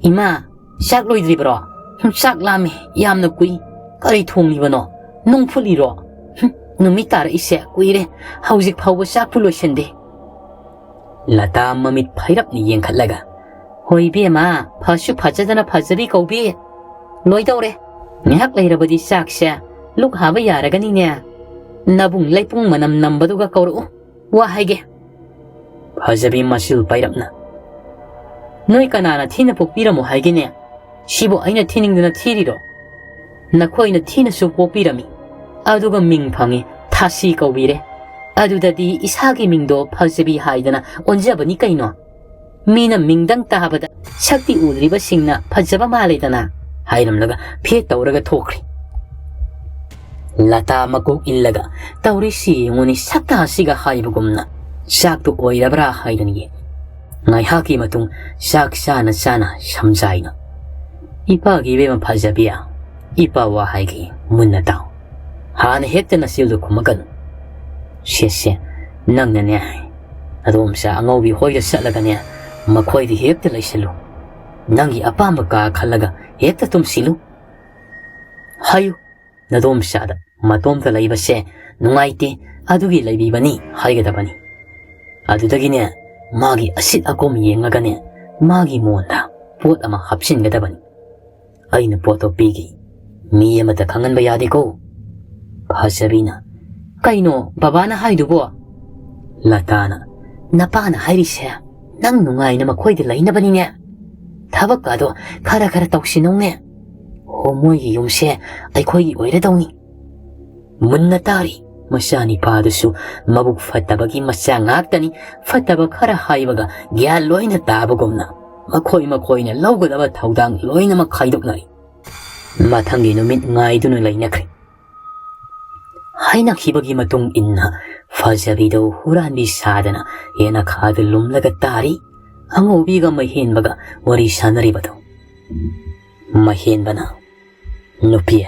"ꯏꯃꯥ, ꯆꯥꯛ ꯂꯣꯏꯗ꯭ꯔꯤꯕ꯭ꯔꯣ? ꯍꯨꯝ, ꯆꯥꯛ ꯂꯥꯝꯃꯦ, ꯌꯥꯝꯅ ꯀꯨꯏ꯫ ꯀꯔꯤ ꯊꯣꯡꯂꯤꯕꯅꯣ? ꯅꯨꯡ ꯐꯨꯠꯂꯤꯔꯣ? ꯍꯨꯝ, ꯅꯨꯃꯤꯠ ꯇꯥꯔꯛꯏꯁꯦ ꯀꯨꯏꯔꯦ, ꯍꯧꯖꯤꯛ ꯐꯥꯎꯕ ꯆꯥꯛꯄꯨ ꯂꯣꯏꯁꯤꯟꯗꯦ꯫" ꯂꯇꯥ ꯃꯃꯤꯠ ꯐꯩꯔꯞꯅ ꯌꯦꯡꯈꯠꯂꯒ, "ꯍꯣꯏ ꯏꯕꯦꯝꯃ, ꯐꯁꯨ ꯐꯖꯗꯅ ꯐꯖꯕꯤ ꯀꯧꯕꯤ, ꯂꯣꯏꯗꯧꯔꯦ꯫ ꯉꯥꯏꯍꯥꯛ ꯂꯩꯔꯕꯗꯤ ꯆꯥꯛꯁꯦ ꯂꯨꯛ ꯍꯥꯕ ꯌꯥꯔꯒꯅꯤꯅꯦ꯫ ꯅꯕꯨꯡ ꯂꯩꯄꯨꯡ ꯃꯅꯝ ꯅꯝꯕꯗꯨꯒ ꯀꯧꯔꯛꯎ, ꯋꯥ ꯍꯥꯏꯒꯦ꯫" ꯐꯖꯕꯤ ꯃꯆꯤꯜ ꯄꯩꯔꯞꯅ, "ꯅꯣꯏ ꯀꯅꯥꯅ ꯊꯤꯅ ꯄꯣꯛꯄꯤꯔꯝꯃꯣ ꯍꯥꯏꯒꯦꯅꯦ? ꯁꯤꯕꯨ ꯑꯩꯅ ꯊꯤꯅꯤꯡꯗꯅ ꯊꯤꯔꯤꯔꯣ? ꯅꯈꯣꯏꯅ ꯊꯤꯅꯁꯨ ꯄꯣꯛꯄꯤꯔꯝꯃꯤ, ꯑꯗꯨꯒ ꯃꯤꯡ ꯐꯪꯉꯤ, ꯊꯥꯁꯤ ꯀꯧꯕꯤꯔꯦ꯫ ꯑꯗꯨꯗꯗꯤ ꯏꯁꯥꯒꯤ ꯃꯤꯡꯗꯣ ꯐꯖꯕꯤ ꯍꯥꯏꯗꯅ ꯑꯣꯟꯖꯕꯅꯤ ꯀꯩꯅꯣ꯫ ꯃꯤꯅ ꯃꯤꯡꯗꯪ ꯇꯥꯕꯗ ꯁꯛꯇꯤ ꯎꯗ꯭ꯔꯤꯕꯁꯤꯡꯅ ꯐꯖꯕ ꯃꯥꯜꯂꯦꯗꯅ" ꯍꯥꯏꯔꯝꯂꯒ ꯐꯦꯠ ꯇꯧꯔꯒ ꯊꯣꯛꯈ꯭ꯔꯦ꯫ ꯂꯇꯥ ꯃꯀꯣꯛ ꯏꯜꯂꯒ, "ꯇꯧꯔꯤꯁꯤ ꯌꯦꯡꯉꯨꯅꯤ, ꯁꯛꯇꯥꯁꯤꯒ" ꯍꯥꯏꯕꯒꯨꯝꯅ ꯆꯥꯛꯇꯨ ꯑꯣꯏꯔꯕ꯭ꯔꯥ ꯍꯥꯏꯗꯅ ꯌꯦꯡꯉꯤ꯫ ꯉꯥꯏꯍꯥꯛꯀꯤ ꯃꯇꯨꯡ ꯆꯥꯛ ꯆꯥꯅ ꯆꯥꯅ ꯁꯝꯖꯥꯏꯅ, "ꯏꯄꯥꯒꯤ ꯏꯕꯦꯝꯃ ꯐꯖꯕꯤ, ꯏꯄꯥ ꯋꯥ ꯍꯥꯏꯒꯦ, ꯃꯨꯟꯅ ꯇꯥꯎ꯫ ꯍꯥꯟꯅ ꯍꯦꯛꯇ ꯅꯆꯤꯜꯗꯨ ꯈꯨꯝꯃꯛꯀꯅꯨ꯫ ꯁꯦ, ꯁꯦ, ꯅꯪꯅꯅꯦ, ꯑꯗꯣꯝꯆꯥ ꯑꯉꯧꯕꯤ ꯍꯣꯏꯗ ꯆꯠꯂꯒꯅꯦ, ꯃꯈꯣꯏꯗ ꯍꯦꯛꯇ ꯂꯩꯁꯤꯜꯂꯨ꯫ ꯅꯪꯒꯤ ꯑꯄꯥꯝꯕ ꯀꯥ ꯈꯜꯂꯒ ꯍꯦꯛꯇ ꯇꯨꯝꯁꯤꯜꯂꯨ꯫ ꯍꯥꯏꯌꯨ, ꯅꯗꯣꯝꯆꯥꯗ ꯃꯇꯣꯝꯇ ꯂꯩꯕꯁꯦ ꯅꯨꯡꯉꯥꯏꯇꯦ, ꯑꯗꯨꯒꯤ ꯂꯩꯕꯤꯕꯅꯤ ꯍꯥꯏꯒꯗꯕꯅꯤ꯫ ꯑꯗꯨꯗꯒꯤꯅꯦ, ꯃꯥꯒꯤ ꯑꯁꯤꯠ ꯑꯀꯣꯝ ꯌꯦꯡꯉꯒꯅꯦ, ꯃꯥꯒꯤ ꯃꯣꯟꯗ ꯄꯣꯠ ꯑꯃ ꯍꯥꯞꯆꯤꯟꯒꯗꯕꯅꯤ꯫ ꯑꯩꯅ ꯄꯣꯠꯇꯣ ꯄꯤꯒꯦ꯫ ꯃꯤ ꯑꯃꯠꯇ ꯈꯪꯍꯟꯕ ꯌꯥꯗꯦꯀꯣ꯫" ꯐꯖꯕꯤꯅ, "ꯀꯩꯅꯣ ꯕꯕꯥꯅ ꯍꯥꯏꯗꯨꯕꯣ?" ꯂꯇꯥꯅ, "ꯅꯄꯥꯅ ꯍꯥꯏꯔꯤꯁꯦ ꯅꯪ ꯅꯨꯡꯉꯥꯏꯅ ꯃꯈꯣꯏꯗ ꯂꯩꯅꯕꯅꯤꯅꯦ꯫ ꯊꯕꯛꯀꯥꯗꯣ ꯈꯔ ꯈꯔ ꯇꯧꯁꯤꯟꯅꯧꯅꯦ꯫ ꯍꯣ, ꯃꯣꯏꯒꯤ ꯌꯨꯝꯁꯦ ꯑꯩꯈꯣꯏꯒꯤ ꯑꯣꯏꯔꯗꯧꯅꯤ꯫" ꯃꯨꯟꯅ ꯇꯥꯔꯤ꯫ ꯃꯆꯥꯅꯤꯄꯥꯗꯨꯁꯨ ꯃꯕꯨꯛ ꯐꯠꯇꯕꯒꯤ ꯃꯆꯥ ꯉꯥꯛꯇꯅꯤ꯫ ꯐꯠꯇꯕ ꯈꯔ ꯍꯥꯏꯕꯒ ꯒ꯭ꯌꯥꯟ ꯂꯣꯏꯅ ꯇꯥꯕꯒꯨꯝꯅ ꯃꯈꯣꯏ ꯃꯈꯣꯏꯅ ꯂꯧꯒꯗꯕ ꯊꯧꯗꯥꯡ ꯂꯣꯏꯅꯃꯛ ꯈꯥꯏꯗꯣꯛꯅꯔꯤ꯫ ꯃꯊꯪꯒꯤ ꯅꯨꯃꯤꯠ ꯉꯥꯏꯗꯨꯅ ꯂꯩꯅꯈ꯭ꯔꯦ꯫ ꯍꯥꯏꯅꯈꯤꯕꯒꯤ ꯃꯇꯨꯡ ꯏꯟꯅ ꯐꯖꯕꯤꯗꯨ ꯍꯨꯔꯥꯟꯕꯤ ꯁꯥꯗꯅ ꯌꯦꯅꯈꯥꯗꯨ ꯂꯨꯝꯂꯒ ꯇꯥꯔꯤ꯫ ꯑꯉꯧꯕꯤꯒ ꯃꯍꯦꯟꯕꯒ ꯋꯥꯔꯤ ꯁꯥꯟꯅꯔꯤꯕꯗꯨ꯫ ꯃꯍꯦꯟꯕꯅ, "ꯅꯨꯄꯤ,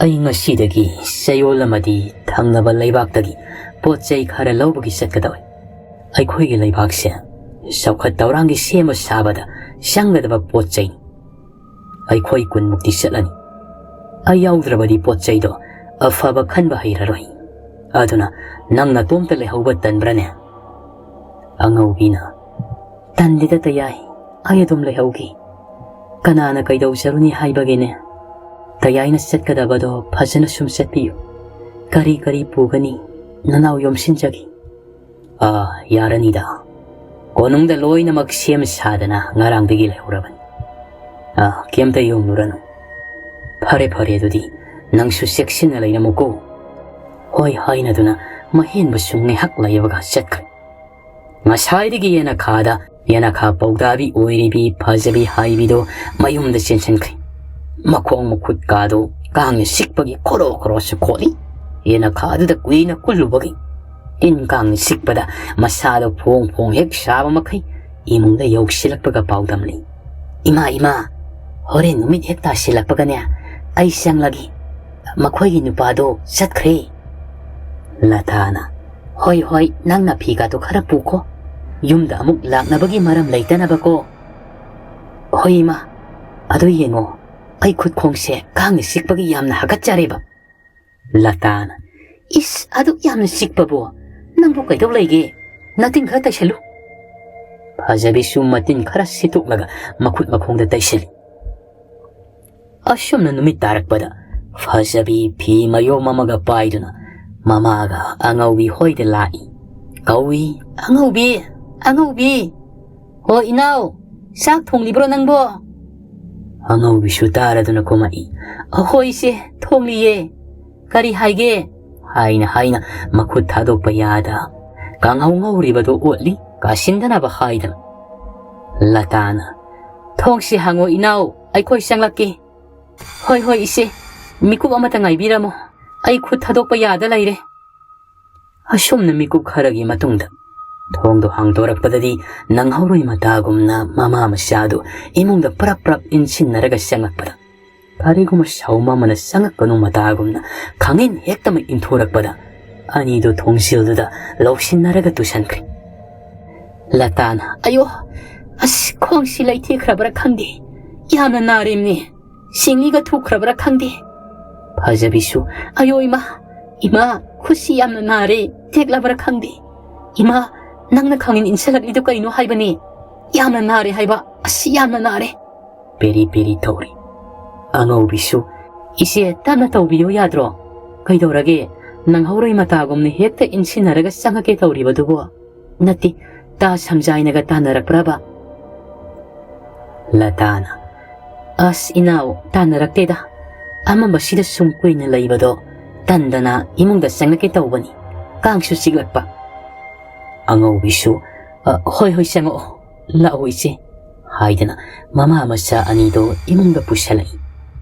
ꯑꯩ ꯉꯁꯤꯗꯒꯤ ꯆꯌꯣꯜ ꯑꯃꯗꯤ ꯊꯪꯅꯕ ꯂꯩꯕꯥꯛꯇꯒꯤ ꯄꯣꯠ ꯆꯩ ꯈꯔ ꯂꯧꯕꯒꯤ ꯆꯠꯀꯗꯧꯔꯦ꯫ ꯑꯩꯈꯣꯏꯒꯤ ꯂꯩꯕꯥꯛꯁꯦ ꯆꯥꯎꯈꯠ ꯊꯧꯔꯥꯡꯒꯤ ꯁꯦꯝꯕ ꯁꯥꯕꯗ ꯆꯪꯒꯗꯕ ꯄꯣꯠ ꯆꯩ꯫ ꯑꯩꯈꯣꯏ ꯀꯨꯟꯃꯨꯛꯇꯤ ꯆꯠꯂꯅꯤ꯫ ꯑꯩ ꯌꯥꯎꯗ꯭ꯔꯕꯗꯤ ꯄꯣꯠ ꯆꯩꯗꯣ ꯑꯐꯕ ꯈꯟꯕ ꯍꯩꯔꯔꯣꯏ꯫ ꯑꯗꯨꯅ ꯅꯪ ꯅꯇꯣꯝꯇ ꯂꯩꯍꯧꯕ ꯇꯟꯕ꯭ꯔꯅꯦ?" ꯑꯉꯧꯕꯤꯅ, "ꯇꯟꯗꯦꯗ ꯇꯌꯥꯏ, ꯑꯩ ꯑꯗꯨꯝ ꯂꯩꯍꯧꯒꯦ꯫ ꯀꯅꯥꯅ ꯀꯩꯗꯧꯖꯔꯨꯅꯤ ꯍꯥꯏꯕꯒꯤꯅꯦ? ꯇꯌꯥꯏꯅ ꯆꯠꯀꯗꯕꯗꯣ ꯐꯖꯅ ꯁꯨꯝ ꯆꯠꯄꯤꯌꯨ꯫ ꯀꯔꯤ ꯀꯔꯤ ꯄꯨꯒꯅꯤ, ꯅꯅꯥꯎ ꯌꯣꯝꯁꯤꯟꯖꯒꯦ꯫" "ꯑꯥ, ꯌꯥꯔꯅꯤꯗ꯫ ꯀꯣꯅꯨꯡꯗ ꯂꯣꯏꯅꯃꯛ ꯁꯦꯝ ꯁꯥꯗꯅ ꯉꯔꯥꯡꯗꯒꯤ ꯂꯩꯍꯧꯔꯕꯅꯤ꯫ ꯑꯥ, ꯀꯩꯝꯇ ꯌꯣꯝꯂꯨꯔꯅꯨ꯫ ꯐꯔꯦ, ꯐꯔꯦ, ꯑꯗꯨꯗꯤ ꯅꯪꯁꯨ ꯆꯦꯛꯁꯤꯟꯅ ꯂꯩꯔꯝꯃꯨꯀꯣ꯫" ꯍꯣꯏ ꯍꯥꯏꯅꯗꯨꯅ ꯃꯍꯦꯟꯕꯁꯨ ꯉꯥꯏꯍꯥꯛ ꯂꯩꯕꯒ ꯆꯠꯈ꯭ꯔꯦ꯫ ꯉꯁꯥꯏꯗꯒꯤ ꯌꯦꯅꯈꯥꯗ ꯌꯦꯅꯈꯥ ꯄꯧꯗꯥꯕꯤ ꯑꯣꯏꯔꯤꯕꯤ ꯐꯖꯕꯤ ꯍꯥꯏꯕꯤꯗꯣ ꯃꯌꯨꯝꯗ ꯆꯦꯟꯁꯤꯟꯈ꯭ꯔꯦ꯫ ꯃꯈꯣꯡ ꯃꯈꯨꯠ ꯀꯥꯗꯣ ꯀꯥꯡꯅ ꯆꯤꯛꯄꯒꯤ ꯈꯣꯔꯣ ꯈꯣꯔꯣꯁꯨ ꯈꯣꯠꯂꯤ꯫ ꯌꯦꯅꯈꯥꯗꯨꯗ ꯀꯨꯏꯅ ꯀꯨꯜꯂꯨꯕꯒꯤ ꯇꯤꯟ ꯀꯥꯡꯅ ꯆꯤꯛꯄꯗ ꯃꯁꯥꯗꯣ ꯐꯣꯡ ꯐꯣꯡ ꯍꯦꯛ ꯁꯥꯕ ꯃꯈꯩ ꯏꯃꯨꯡꯗ ꯌꯧꯁꯤꯜꯂꯛꯄꯒ ꯄꯥꯎꯗꯝꯂꯤ꯫ "ꯏꯃꯥ, ꯏꯃꯥ, ꯍꯣꯔꯦꯟ ꯅꯨꯃꯤꯠ ꯍꯦꯛ ꯇꯥꯁꯤꯜꯂꯛꯄꯒꯅꯦ, ꯑꯩ ꯆꯪꯂꯒꯦ꯫ ꯃꯈꯣꯏꯒꯤ ꯅꯨꯄꯥꯗꯣ ꯆꯠꯈ꯭ꯔꯦ꯫" ꯂꯇꯥꯅ, "ꯍꯣꯏ, ꯍꯣꯏ, ꯅꯪꯅ ꯐꯤꯒꯥꯗꯣ ꯈꯔ ꯄꯨꯈꯣ꯫ ꯌꯨꯝꯗ ꯑꯃꯨꯛ ꯂꯥꯛꯅꯕꯒꯤ ꯃꯔꯝ ꯂꯩꯇꯅꯕꯀꯣ꯫" "ꯍꯣꯏ, ꯏꯃꯥ꯫ ꯑꯗꯨ ꯌꯦꯡꯉꯣ, ꯑꯩ ꯈꯨꯠꯈꯣꯡꯁꯦ ꯀꯥꯡꯅ ꯆꯤꯛꯄꯒꯤ ꯌꯥꯝꯅ ꯍꯥꯀꯠꯆꯔꯦꯕ꯫" ꯂꯇꯥꯅ, "ꯏꯁ, ꯑꯗꯨꯛ ꯌꯥꯝꯅ ꯆꯤꯛꯄꯕꯨ? ꯅꯪꯕꯨ ꯀꯩꯗꯧ ꯂꯩꯒꯦ? ꯅꯇꯤꯟ ꯈꯔ ꯇꯩꯁꯜꯂꯨ꯫" ꯐꯖꯕꯤꯁꯨ ꯃꯇꯤꯟ ꯈꯔ ꯁꯤꯠꯇꯣꯛꯂꯒ ꯃꯈꯨꯠ ꯃꯈꯣꯡꯗ ꯇꯩꯁꯜꯂꯤ꯫ ꯑꯁꯨꯝꯅ ꯅꯨꯃꯤꯠ ꯇꯥꯔꯛꯄꯗ ꯐꯖꯕꯤ ꯐꯤ ꯃꯌꯣꯝ ꯑꯃꯒ ꯄꯥꯏꯗꯨꯅ ꯃꯃꯥꯒ ꯑꯉꯧꯕꯤ ꯍꯣꯏꯗ ꯂꯥꯛꯏ꯫ ꯀꯧꯏ, "ꯑꯉꯧꯕꯤ, ꯑꯉꯧꯕꯤ!" "ꯍꯣ ꯏꯅꯥꯎ, ꯆꯥꯛ ꯊꯣꯡꯂꯤꯕ꯭ꯔꯣ ꯅꯪꯕꯣ?" ꯑꯉꯧꯕꯤꯁꯨ ꯇꯥꯔꯗꯨꯅ ꯈꯨꯝꯃꯛꯏ, "ꯑꯍꯣꯏ ꯏꯆꯦ, ꯊꯣꯡꯂꯤꯌꯦ꯫ ꯀꯔꯤ ꯍꯥꯏꯒꯦ?" ꯍꯥꯏꯅ ꯍꯥꯏꯅ ꯃꯈꯨꯠ ꯊꯥꯗꯣꯛꯄ ꯌꯥꯗ ꯀꯥꯡꯍꯧ ꯉꯧꯔꯤꯕꯗꯨ ꯑꯣꯠꯂꯤ, ꯀꯥꯁꯤꯟꯗꯅꯕ ꯍꯥꯏꯗꯅ꯫ ꯂꯇꯥꯅ, "ꯊꯣꯡꯁꯤ ꯍꯥꯡꯉꯣ ꯏꯅꯥꯎ, ꯑꯩꯈꯣꯏ ꯆꯪꯂꯛꯀꯦ꯫" "ꯍꯣꯏ ꯍꯣꯏ ꯏꯆꯦ, ꯃꯤꯀꯨꯞ ꯑꯃꯇ ꯉꯥꯏꯕꯤꯔꯝꯃꯣ, ꯑꯩ ꯈꯨꯠ ꯊꯥꯗꯣꯛꯄ ꯌꯥꯗ ꯂꯩꯔꯦ꯫" ꯑꯁꯨꯝꯅ ꯃꯤꯀꯨꯞ ꯈꯔꯒꯤ ꯃꯇꯨꯡꯗ ꯊꯣꯡꯗꯣ ꯍꯥꯡꯗꯣꯔꯛꯄꯗꯗꯤ ꯅꯪꯍꯧꯔꯣꯏ ꯃꯇꯥꯒꯨꯝꯅ ꯃꯃꯥ ꯃꯆꯥꯗꯨ ꯏꯃꯨꯡꯗ ꯄ꯭ꯔꯞ ꯄ꯭ꯔꯞ ꯏꯟꯁꯤꯟꯅꯔꯒ ꯆꯪꯂꯛꯄꯗ, ꯀꯔꯤꯒꯨꯝꯕ ꯁꯥꯎ ꯑꯃꯅ ꯆꯪꯉꯛꯀꯅꯨ ꯃꯇꯥꯒꯨꯝꯅ ꯈꯪꯍꯦꯟ ꯍꯦꯛꯇꯃꯛ ꯏꯟꯊꯣꯔꯛꯄꯗ ꯑꯅꯤꯗꯨ ꯊꯣꯡꯖꯤꯜꯗꯨꯗ ꯂꯧꯁꯤꯟꯅꯔꯒ ꯇꯨꯁꯟꯈ꯭ꯔꯦ꯫ ꯂꯇꯥꯅ, "ꯑꯌꯣ, ꯑꯁ, ꯈꯣꯡꯁꯤ ꯂꯩꯊꯦꯛꯈ꯭ꯔꯕ꯭ꯔꯥ ꯈꯪꯗꯦ, ꯌꯥꯝꯅ ꯅꯥꯔꯦꯝꯅꯦ, ꯁꯤꯡꯂꯤꯒ ꯊꯨꯈ꯭ꯔꯕ꯭ꯔꯥ ꯈꯪꯗꯦ꯫" ꯐꯖꯕꯤꯁꯨ, "ꯑꯌꯣ ꯏꯃꯥ, ꯏꯃꯥ, ꯈꯨꯠꯁꯤ ꯌꯥꯝꯅ ꯅꯥꯔꯦ, ꯇꯦꯛꯂꯕ꯭ꯔꯥ ꯈꯪꯗꯦ꯫ ꯏꯃꯥ, ꯅꯪꯅ ꯈꯪꯅꯤꯡ ꯏꯟꯁꯤꯜꯂꯛꯂꯤꯗꯨ ꯀꯩꯅꯣ ꯍꯥꯏꯕꯅꯤ? ꯌꯥꯝꯅ ꯅꯥꯔꯦ ꯍꯥꯏꯕ, ꯑꯁꯤ ꯌꯥꯝꯅ ꯅꯥꯔꯦ꯫" ꯄꯦꯔꯤ ꯄꯦꯔꯤ ꯇꯧꯔꯤ꯫ ꯑꯉꯧꯕꯤꯁꯨ, "ꯏꯆꯦ, ꯇꯞꯅ ꯇꯧꯕꯤꯌꯨ ꯌꯥꯗ꯭ꯔꯣ? ꯀꯩꯗꯧꯔꯒꯦ? ꯅꯪꯍꯧꯔꯣꯏ ꯃꯇꯥꯒꯨꯝꯅ ꯍꯦꯛꯇ ꯏꯟꯁꯤꯟꯅꯔꯒ ꯆꯪꯉꯛꯀꯦ ꯇꯧꯔꯤꯕꯗꯨꯕꯨ? ꯅꯠꯇꯦ, ꯇꯥ ꯁꯝꯖꯥꯏꯅꯒ ꯇꯥꯟꯅꯔꯛꯄ꯭ꯔꯕ?" ꯂꯇꯥꯅ, "ꯑꯁ ꯏꯅꯥꯎ, ꯇꯥꯟꯅꯔꯛꯇꯦꯗ꯫ ꯑꯃꯝꯕꯁꯤꯗ ꯁꯨꯝ ꯀꯨꯏꯅ ꯂꯩꯕꯗꯣ ꯇꯟꯗꯅ ꯏꯃꯨꯡꯗ ꯆꯪꯉꯛꯀꯦ ꯇꯧꯕꯅꯤ꯫ ꯀꯥꯡꯁꯨ ꯆꯤꯛꯂꯛꯄ꯫" ꯑꯉꯧꯕꯤꯁꯨ, "ꯑ, ꯍꯣꯏ ꯍꯣꯏ, ꯆꯪꯉꯛꯑꯣ, ꯂꯥꯛꯑꯣ ꯏꯆꯦ" ꯍꯥꯏꯗꯅ ꯃꯃꯥ ꯃꯆꯥ ꯑꯅꯤꯗꯣ ꯏꯃꯨꯡꯗ ꯄꯨꯁꯜꯂꯛꯏ꯫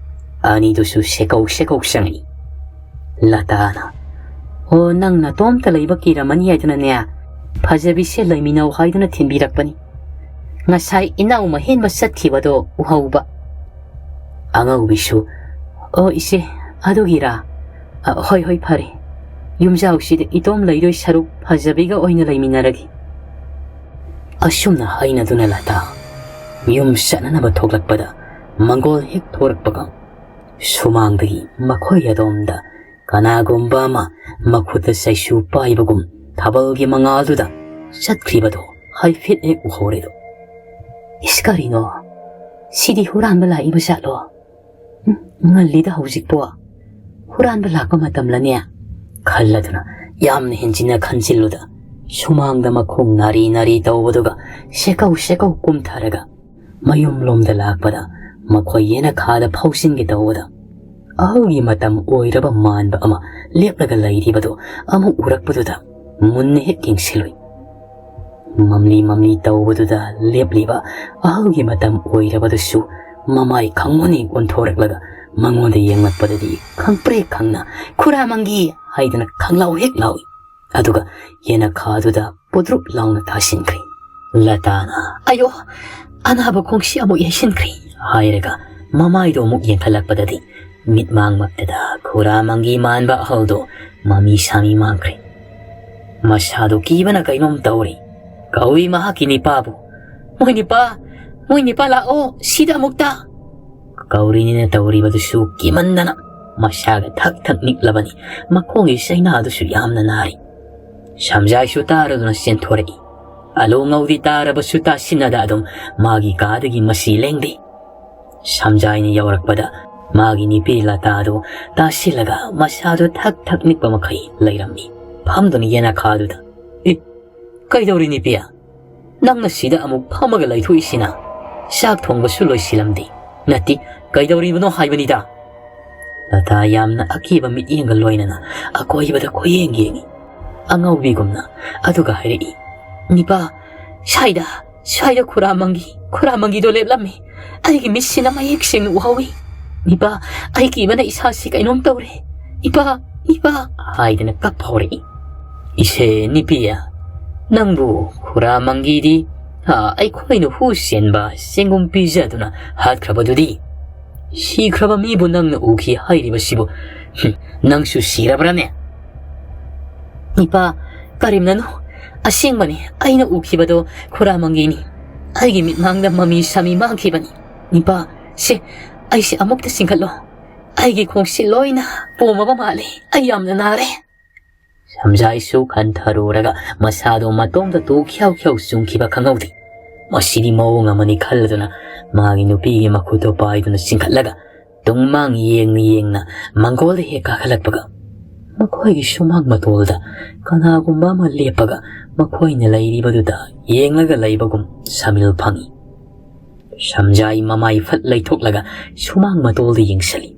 ꯑꯅꯤꯗꯨꯁꯨ ꯁꯦꯀꯧ ꯁꯦꯀꯧ ꯆꯪꯉꯛꯏ꯫ ꯂꯇꯥꯅ, "ꯑꯣ, ꯅꯪ ꯅꯇꯣꯝꯇ ꯂꯩꯕ ꯀꯤꯔꯝꯃꯅꯤ ꯍꯥꯏꯗꯨꯅꯅꯦ, ꯐꯖꯕꯤꯁꯦ ꯂꯩꯃꯤꯟꯅꯧ ꯍꯥꯏꯗꯨꯅ ꯊꯤꯟꯕꯤꯔꯛꯄꯅꯤ꯫ ꯉꯁꯥꯏ ꯏꯅꯥꯎ ꯃꯍꯦꯟꯕ ꯆꯠꯈꯤꯕꯗꯣ ꯎꯍꯧꯕ꯫" ꯑꯉꯧꯕꯤꯁꯨ, "ꯑꯣ ꯏꯆꯦ, ꯑꯗꯨꯒꯤꯔꯥ? ꯑ, ꯍꯣꯏ ꯍꯣꯏ, ꯐꯔꯦ꯫ ꯌꯨꯝꯖꯥꯎꯁꯤꯗ ꯏꯇꯣꯝ ꯂꯩꯗꯣꯏ ꯁꯔꯨꯛ ꯐꯖꯕꯤꯒ ꯑꯣꯏꯅ ꯂꯩꯃꯤꯟꯅꯔꯒꯦ꯫" ꯑꯁꯨꯝꯅ ꯍꯥꯏꯅꯗꯨꯅ ꯂꯇꯥ ꯌꯨꯝ ꯆꯠꯅꯅꯕ ꯊꯣꯛꯂꯛꯄꯗ, ꯃꯪꯒꯣꯜ ꯍꯦꯛ ꯊꯣꯔꯛꯄꯒ ꯁꯨꯃꯥꯡꯗꯒꯤ ꯃꯈꯣꯏ ꯑꯗꯣꯝꯗ ꯀꯅꯥꯒꯨꯝꯕ ꯑꯃ ꯃꯈꯨꯠꯇ ꯆꯩꯁꯨ ꯄꯥꯏꯕꯒꯨꯝ ꯊꯥꯕꯜꯒꯤ ꯃꯉꯥꯜꯗꯨꯗ ꯆꯠꯈ꯭ꯔꯤꯕꯗꯣ ꯍꯥꯏꯐꯦꯠ ꯍꯦꯛ ꯎꯍꯧꯔꯦꯗꯣ꯫ "ꯏꯁ, ꯀꯔꯤꯅꯣ? ꯁꯤꯗꯤ ꯍꯨꯔꯥꯟꯕ ꯂꯥꯛꯏꯕ ꯖꯥꯠꯂꯣ? ꯎꯝ, ꯉꯜꯂꯤꯗ ꯍꯧꯖꯤꯛꯄꯣ꯫ ꯍꯨꯔꯥꯟꯕ ꯂꯥꯛꯄ ꯃꯇꯝꯂꯅꯦ?" ꯈꯜꯂꯗꯨꯅ ꯌꯥꯝꯅ ꯍꯦꯟꯖꯤꯟꯅ ꯈꯟꯖꯤꯜꯂꯨꯗ, ꯁꯨꯃꯥꯡꯗ ꯃꯈꯣꯡ ꯅꯥꯔꯤ ꯅꯥꯔꯤ ꯇꯧꯕꯗꯨꯒ ꯁꯦꯀꯧ ꯁꯦꯀꯧ ꯀꯨꯝꯊꯔꯒ ꯃꯌꯨꯝꯂꯣꯝꯗ ꯂꯥꯛꯄꯗ, ꯃꯈꯣꯏ ꯌꯦꯅꯈꯥꯗ ꯐꯥꯎꯖꯤꯟꯒꯦ ꯇꯧꯕꯗ, ꯑꯍꯜꯒꯤ ꯃꯇꯝ ꯑꯣꯏꯔꯕ ꯃꯥꯟꯕ ꯑꯃ ꯂꯦꯞꯂꯒ ꯂꯩꯔꯤꯕꯗꯨ ꯑꯃꯨꯛ ꯎꯔꯛꯄꯗꯨꯗ ꯃꯨꯟꯅ ꯍꯦꯛ ꯌꯦꯡꯁꯤꯜꯂꯨꯏ꯫ ꯃꯝꯂꯤ ꯃꯝꯂꯤ ꯇꯧꯕꯗꯨꯗ ꯂꯦꯞꯂꯤꯕ ꯑꯍꯜꯒꯤ ꯃꯇꯝ ꯑꯣꯏꯔꯕꯗꯨꯁꯨ ꯃꯃꯥꯏ ꯈꯪꯑꯣꯟ ꯍꯦꯛ ꯑꯣꯟꯊꯣꯔꯛꯂꯒ ꯃꯉꯣꯟꯗ ꯌꯦꯡꯂꯛꯄꯗꯗꯤ ꯈꯪꯄ꯭ꯔꯦꯛ ꯈꯪꯅ "ꯈꯨꯔꯥ ꯃꯪꯒꯤ" ꯍꯥꯏꯗꯨꯅ ꯈꯪꯂꯥꯎ ꯍꯦꯛ ꯂꯥꯎꯏ꯫ ꯑꯗꯨꯒ ꯌꯦꯅꯈꯥꯗꯨꯗ ꯄꯨꯗ꯭ꯔꯨꯞ ꯂꯥꯎꯅ ꯊꯥꯁꯤꯟꯈ꯭ꯔꯦ꯫ ꯂꯇꯥꯅ "ꯑꯌꯣ, ꯑꯅꯥꯕ ꯈꯣꯡꯁꯤ ꯑꯃꯨꯛ ꯌꯩꯁꯤꯟꯈ꯭ꯔꯦ" ꯍꯥꯏꯔꯒ ꯃꯃꯥꯏꯗꯣ ꯑꯃꯨꯛ ꯌꯦꯡꯈꯠꯂꯛꯄꯗꯗꯤ ꯃꯤꯠꯃꯥꯡꯃꯛꯇꯗ ꯈꯨꯔꯥ ꯃꯪꯒꯤ ꯃꯥꯟꯕ ꯑꯍꯜꯗꯣ ꯃꯃꯤ ꯁꯥꯃꯤ ꯃꯥꯡꯈ꯭ꯔꯦ꯫ ꯃꯁꯥꯗꯣ ꯀꯤꯕꯅ ꯀꯩꯅꯣꯝ ꯇꯧꯔꯦ꯫ ꯀꯧꯏ ꯃꯍꯥꯛꯀꯤ ꯅꯤꯄꯥꯕꯨ, "ꯃꯣꯏ ꯅꯤꯄꯥ, ꯃꯣꯏ ꯅꯤꯄꯥ ꯂꯥꯛꯑꯣ ꯁꯤꯗ ꯑꯃꯨꯛꯇ!" ꯀꯧꯔꯤꯅꯤꯅ ꯇꯧꯔꯤꯕꯗꯨꯁꯨ ꯀꯤꯃꯟꯗꯅ ꯃꯁꯥꯒ ꯊꯛ ꯊꯛ ꯅꯤꯛꯂꯕꯅꯤ꯫ ꯃꯈꯣꯡꯒꯤ ꯆꯩꯅꯥꯗꯨꯁꯨ ꯌꯥꯝꯅ ꯅꯥꯔꯤ꯫ ꯁꯝꯖꯥꯏꯁꯨ ꯇꯥꯔꯗꯨꯅ ꯆꯦꯟꯊꯣꯔꯛꯏ꯫ ꯑꯂꯣ ꯉꯧꯗꯤ ꯇꯥꯔꯕꯁꯨ ꯇꯥꯁꯤꯟꯅꯗ ꯑꯗꯨꯝ ꯃꯥꯒꯤ ꯀꯥꯗꯒꯤ ꯃꯁꯤ ꯂꯦꯡꯗꯦ꯫ ꯁꯝꯖꯥꯏꯅ ꯌꯧꯔꯛꯄꯗ ꯃꯥꯒꯤ ꯅꯨꯄꯤ ꯂꯇꯥꯗꯨ ꯇꯥꯁꯤꯜꯂꯒ ꯃꯁꯥꯗꯨ ꯊꯛ ꯊꯛ ꯅꯤꯛꯄ ꯃꯈꯩ ꯂꯩꯔꯝꯃꯤ꯫ ꯐꯝꯗꯨꯅ ꯌꯦꯅꯈꯥꯗꯨꯗ, "ꯑꯦ, ꯀꯩꯗꯧꯔꯤ ꯅꯨꯄꯤ? ꯅꯪꯅ ꯁꯤꯗ ꯑꯃꯨꯛ ꯐꯝꯃꯒ ꯂꯩꯊꯣꯛꯏꯁꯤꯅ? ꯆꯥꯛ ꯊꯣꯡꯕꯁꯨ ꯂꯣꯏꯁꯤꯜꯂꯝꯗꯦ꯫ ꯅꯠꯇꯦ, ꯀꯩꯗꯧꯔꯤꯕꯅꯣ ꯍꯥꯏꯕꯅꯤꯗ!" ꯂꯇꯥ ꯌꯥꯝꯅ ꯑꯀꯤꯕ ꯃꯤꯠꯌꯦꯡꯒ ꯂꯣꯏꯅꯅ ꯑꯀꯣꯏꯕꯗ ꯀꯣꯏꯌꯦꯡ ꯌꯦꯡꯏ꯫ ꯑꯉꯥꯎꯕꯤꯒꯨꯝꯅ ꯑꯗꯨꯒ ꯍꯥꯏꯔꯛꯏ, "ꯅꯤꯄꯥ, ꯁ꯭ꯋꯥꯏꯗ, ꯁ꯭ꯋꯥꯏꯗ ꯈꯨꯔꯥ ꯃꯪꯒꯤ, ꯈꯨꯔꯥ ꯃꯪꯒꯤꯗꯣ ꯂꯦꯞꯂꯝꯃꯤ꯫ ꯑꯩꯒꯤ ꯃꯤꯠꯁꯤꯅ ꯃꯌꯦꯛ ꯁꯦꯡꯅ ꯎꯍꯧꯏ꯫ ꯅꯤꯄꯥ, ꯑꯩ ꯀꯤꯕꯅ ꯏꯁꯥꯁꯤ ꯀꯩꯅꯣꯝ ꯇꯧꯔꯦ꯫ ꯏꯄꯥ, ꯏꯄꯥ!" ꯍꯥꯏꯗꯅ ꯀꯞꯄ ꯍꯧꯔꯛꯏ꯫ "ꯏꯁꯦ ꯅꯨꯄꯤ, ꯅꯪꯕꯨ ꯈꯨꯔꯥ ꯃꯪꯒꯤꯗꯤ, ꯑꯥ, ꯑꯩꯈꯣꯏꯅ ꯍꯨ ꯆꯦꯟꯕ ꯆꯦꯡꯒꯨꯝ ꯄꯤꯖꯗꯨꯅ ꯍꯥꯠꯈ꯭ꯔꯕꯗꯨꯗꯤ? ꯁꯤꯈ꯭ꯔꯕ ꯃꯤꯕꯨ ꯅꯪꯅ ꯎꯈꯤ ꯍꯥꯏꯔꯤꯕꯁꯤꯕꯨ, ꯍꯨꯝ, ꯅꯪꯁꯨ ꯁꯤꯔꯕ꯭ꯔꯥꯅꯦ?" "ꯏꯄꯥ, ꯀꯔꯤꯝꯅꯅꯣ꯫ ꯑꯁꯦꯡꯕꯅꯤ, ꯑꯩꯅ ꯎꯈꯤꯕꯗꯣ ꯈꯨꯔꯥ ꯃꯪꯒꯤꯅꯤ꯫ ꯑꯩꯒꯤ ꯃꯤꯠꯃꯥꯡꯗ ꯃꯃꯤ ꯁꯥꯃꯤ ꯃꯥꯡꯈꯤꯕꯅꯤ꯫ ꯏꯄꯥ, ꯁꯦ, ꯑꯩꯁꯦ ꯑꯃꯨꯛꯇ ꯆꯤꯡꯈꯠꯂꯣ꯫ ꯑꯩꯒꯤ ꯈꯣꯡꯁꯤ ꯂꯣꯏꯅ ꯄꯣꯝꯃꯕ ꯃꯥꯜꯂꯦ꯫ ꯑꯩ ꯌꯥꯝꯅ ꯅꯥꯔꯦ꯫" ꯁꯝꯖꯥꯏꯁꯨ ꯈꯟꯊꯔꯨꯔꯒ ꯃꯁꯥꯗꯣ ꯃꯇꯣꯝꯇ ꯇꯨ ꯈ꯭ꯌꯥꯎ ꯈ꯭ꯌꯥꯎ ꯆꯨꯡꯈꯤꯕ ꯈꯪꯍꯧꯗꯦ꯫ "ꯃꯁꯤꯗꯤ ꯃꯑꯣꯡ ꯑꯃꯅꯤ" ꯈꯜꯂꯗꯨꯅ ꯃꯥꯒꯤ ꯅꯨꯄꯤꯒꯤ ꯃꯈꯨꯠꯇꯣ ꯄꯥꯏꯗꯨꯅ ꯆꯤꯡꯈꯠꯂꯒ ꯇꯨꯡꯃꯥꯡ ꯌꯦꯡꯅ ꯌꯦꯡꯅ ꯃꯪꯒꯣꯜꯗ ꯍꯦꯛ ꯀꯥꯈꯠꯂꯛꯄꯒ ꯃꯈꯣꯏꯒꯤ ꯁꯨꯃꯥꯡ ꯃꯇꯣꯜꯗ ꯀꯅꯥꯒꯨꯝꯕ ꯑꯃ ꯂꯦꯞꯄꯒ ꯃꯈꯣꯏꯅ ꯂꯩꯔꯤꯕꯗꯨꯗ ꯌꯦꯡꯂꯒ ꯂꯩꯕꯒꯨꯝ ꯁꯃꯤꯜ ꯐꯪꯏ꯫ ꯁꯝꯖꯥꯏ ꯃꯃꯥꯏ ꯐꯠ ꯂꯩꯊꯣꯛꯂꯒ ꯁꯨꯃꯥꯡ ꯃꯇꯣꯜꯗ ꯌꯦꯡꯁꯤꯜꯂꯤ꯫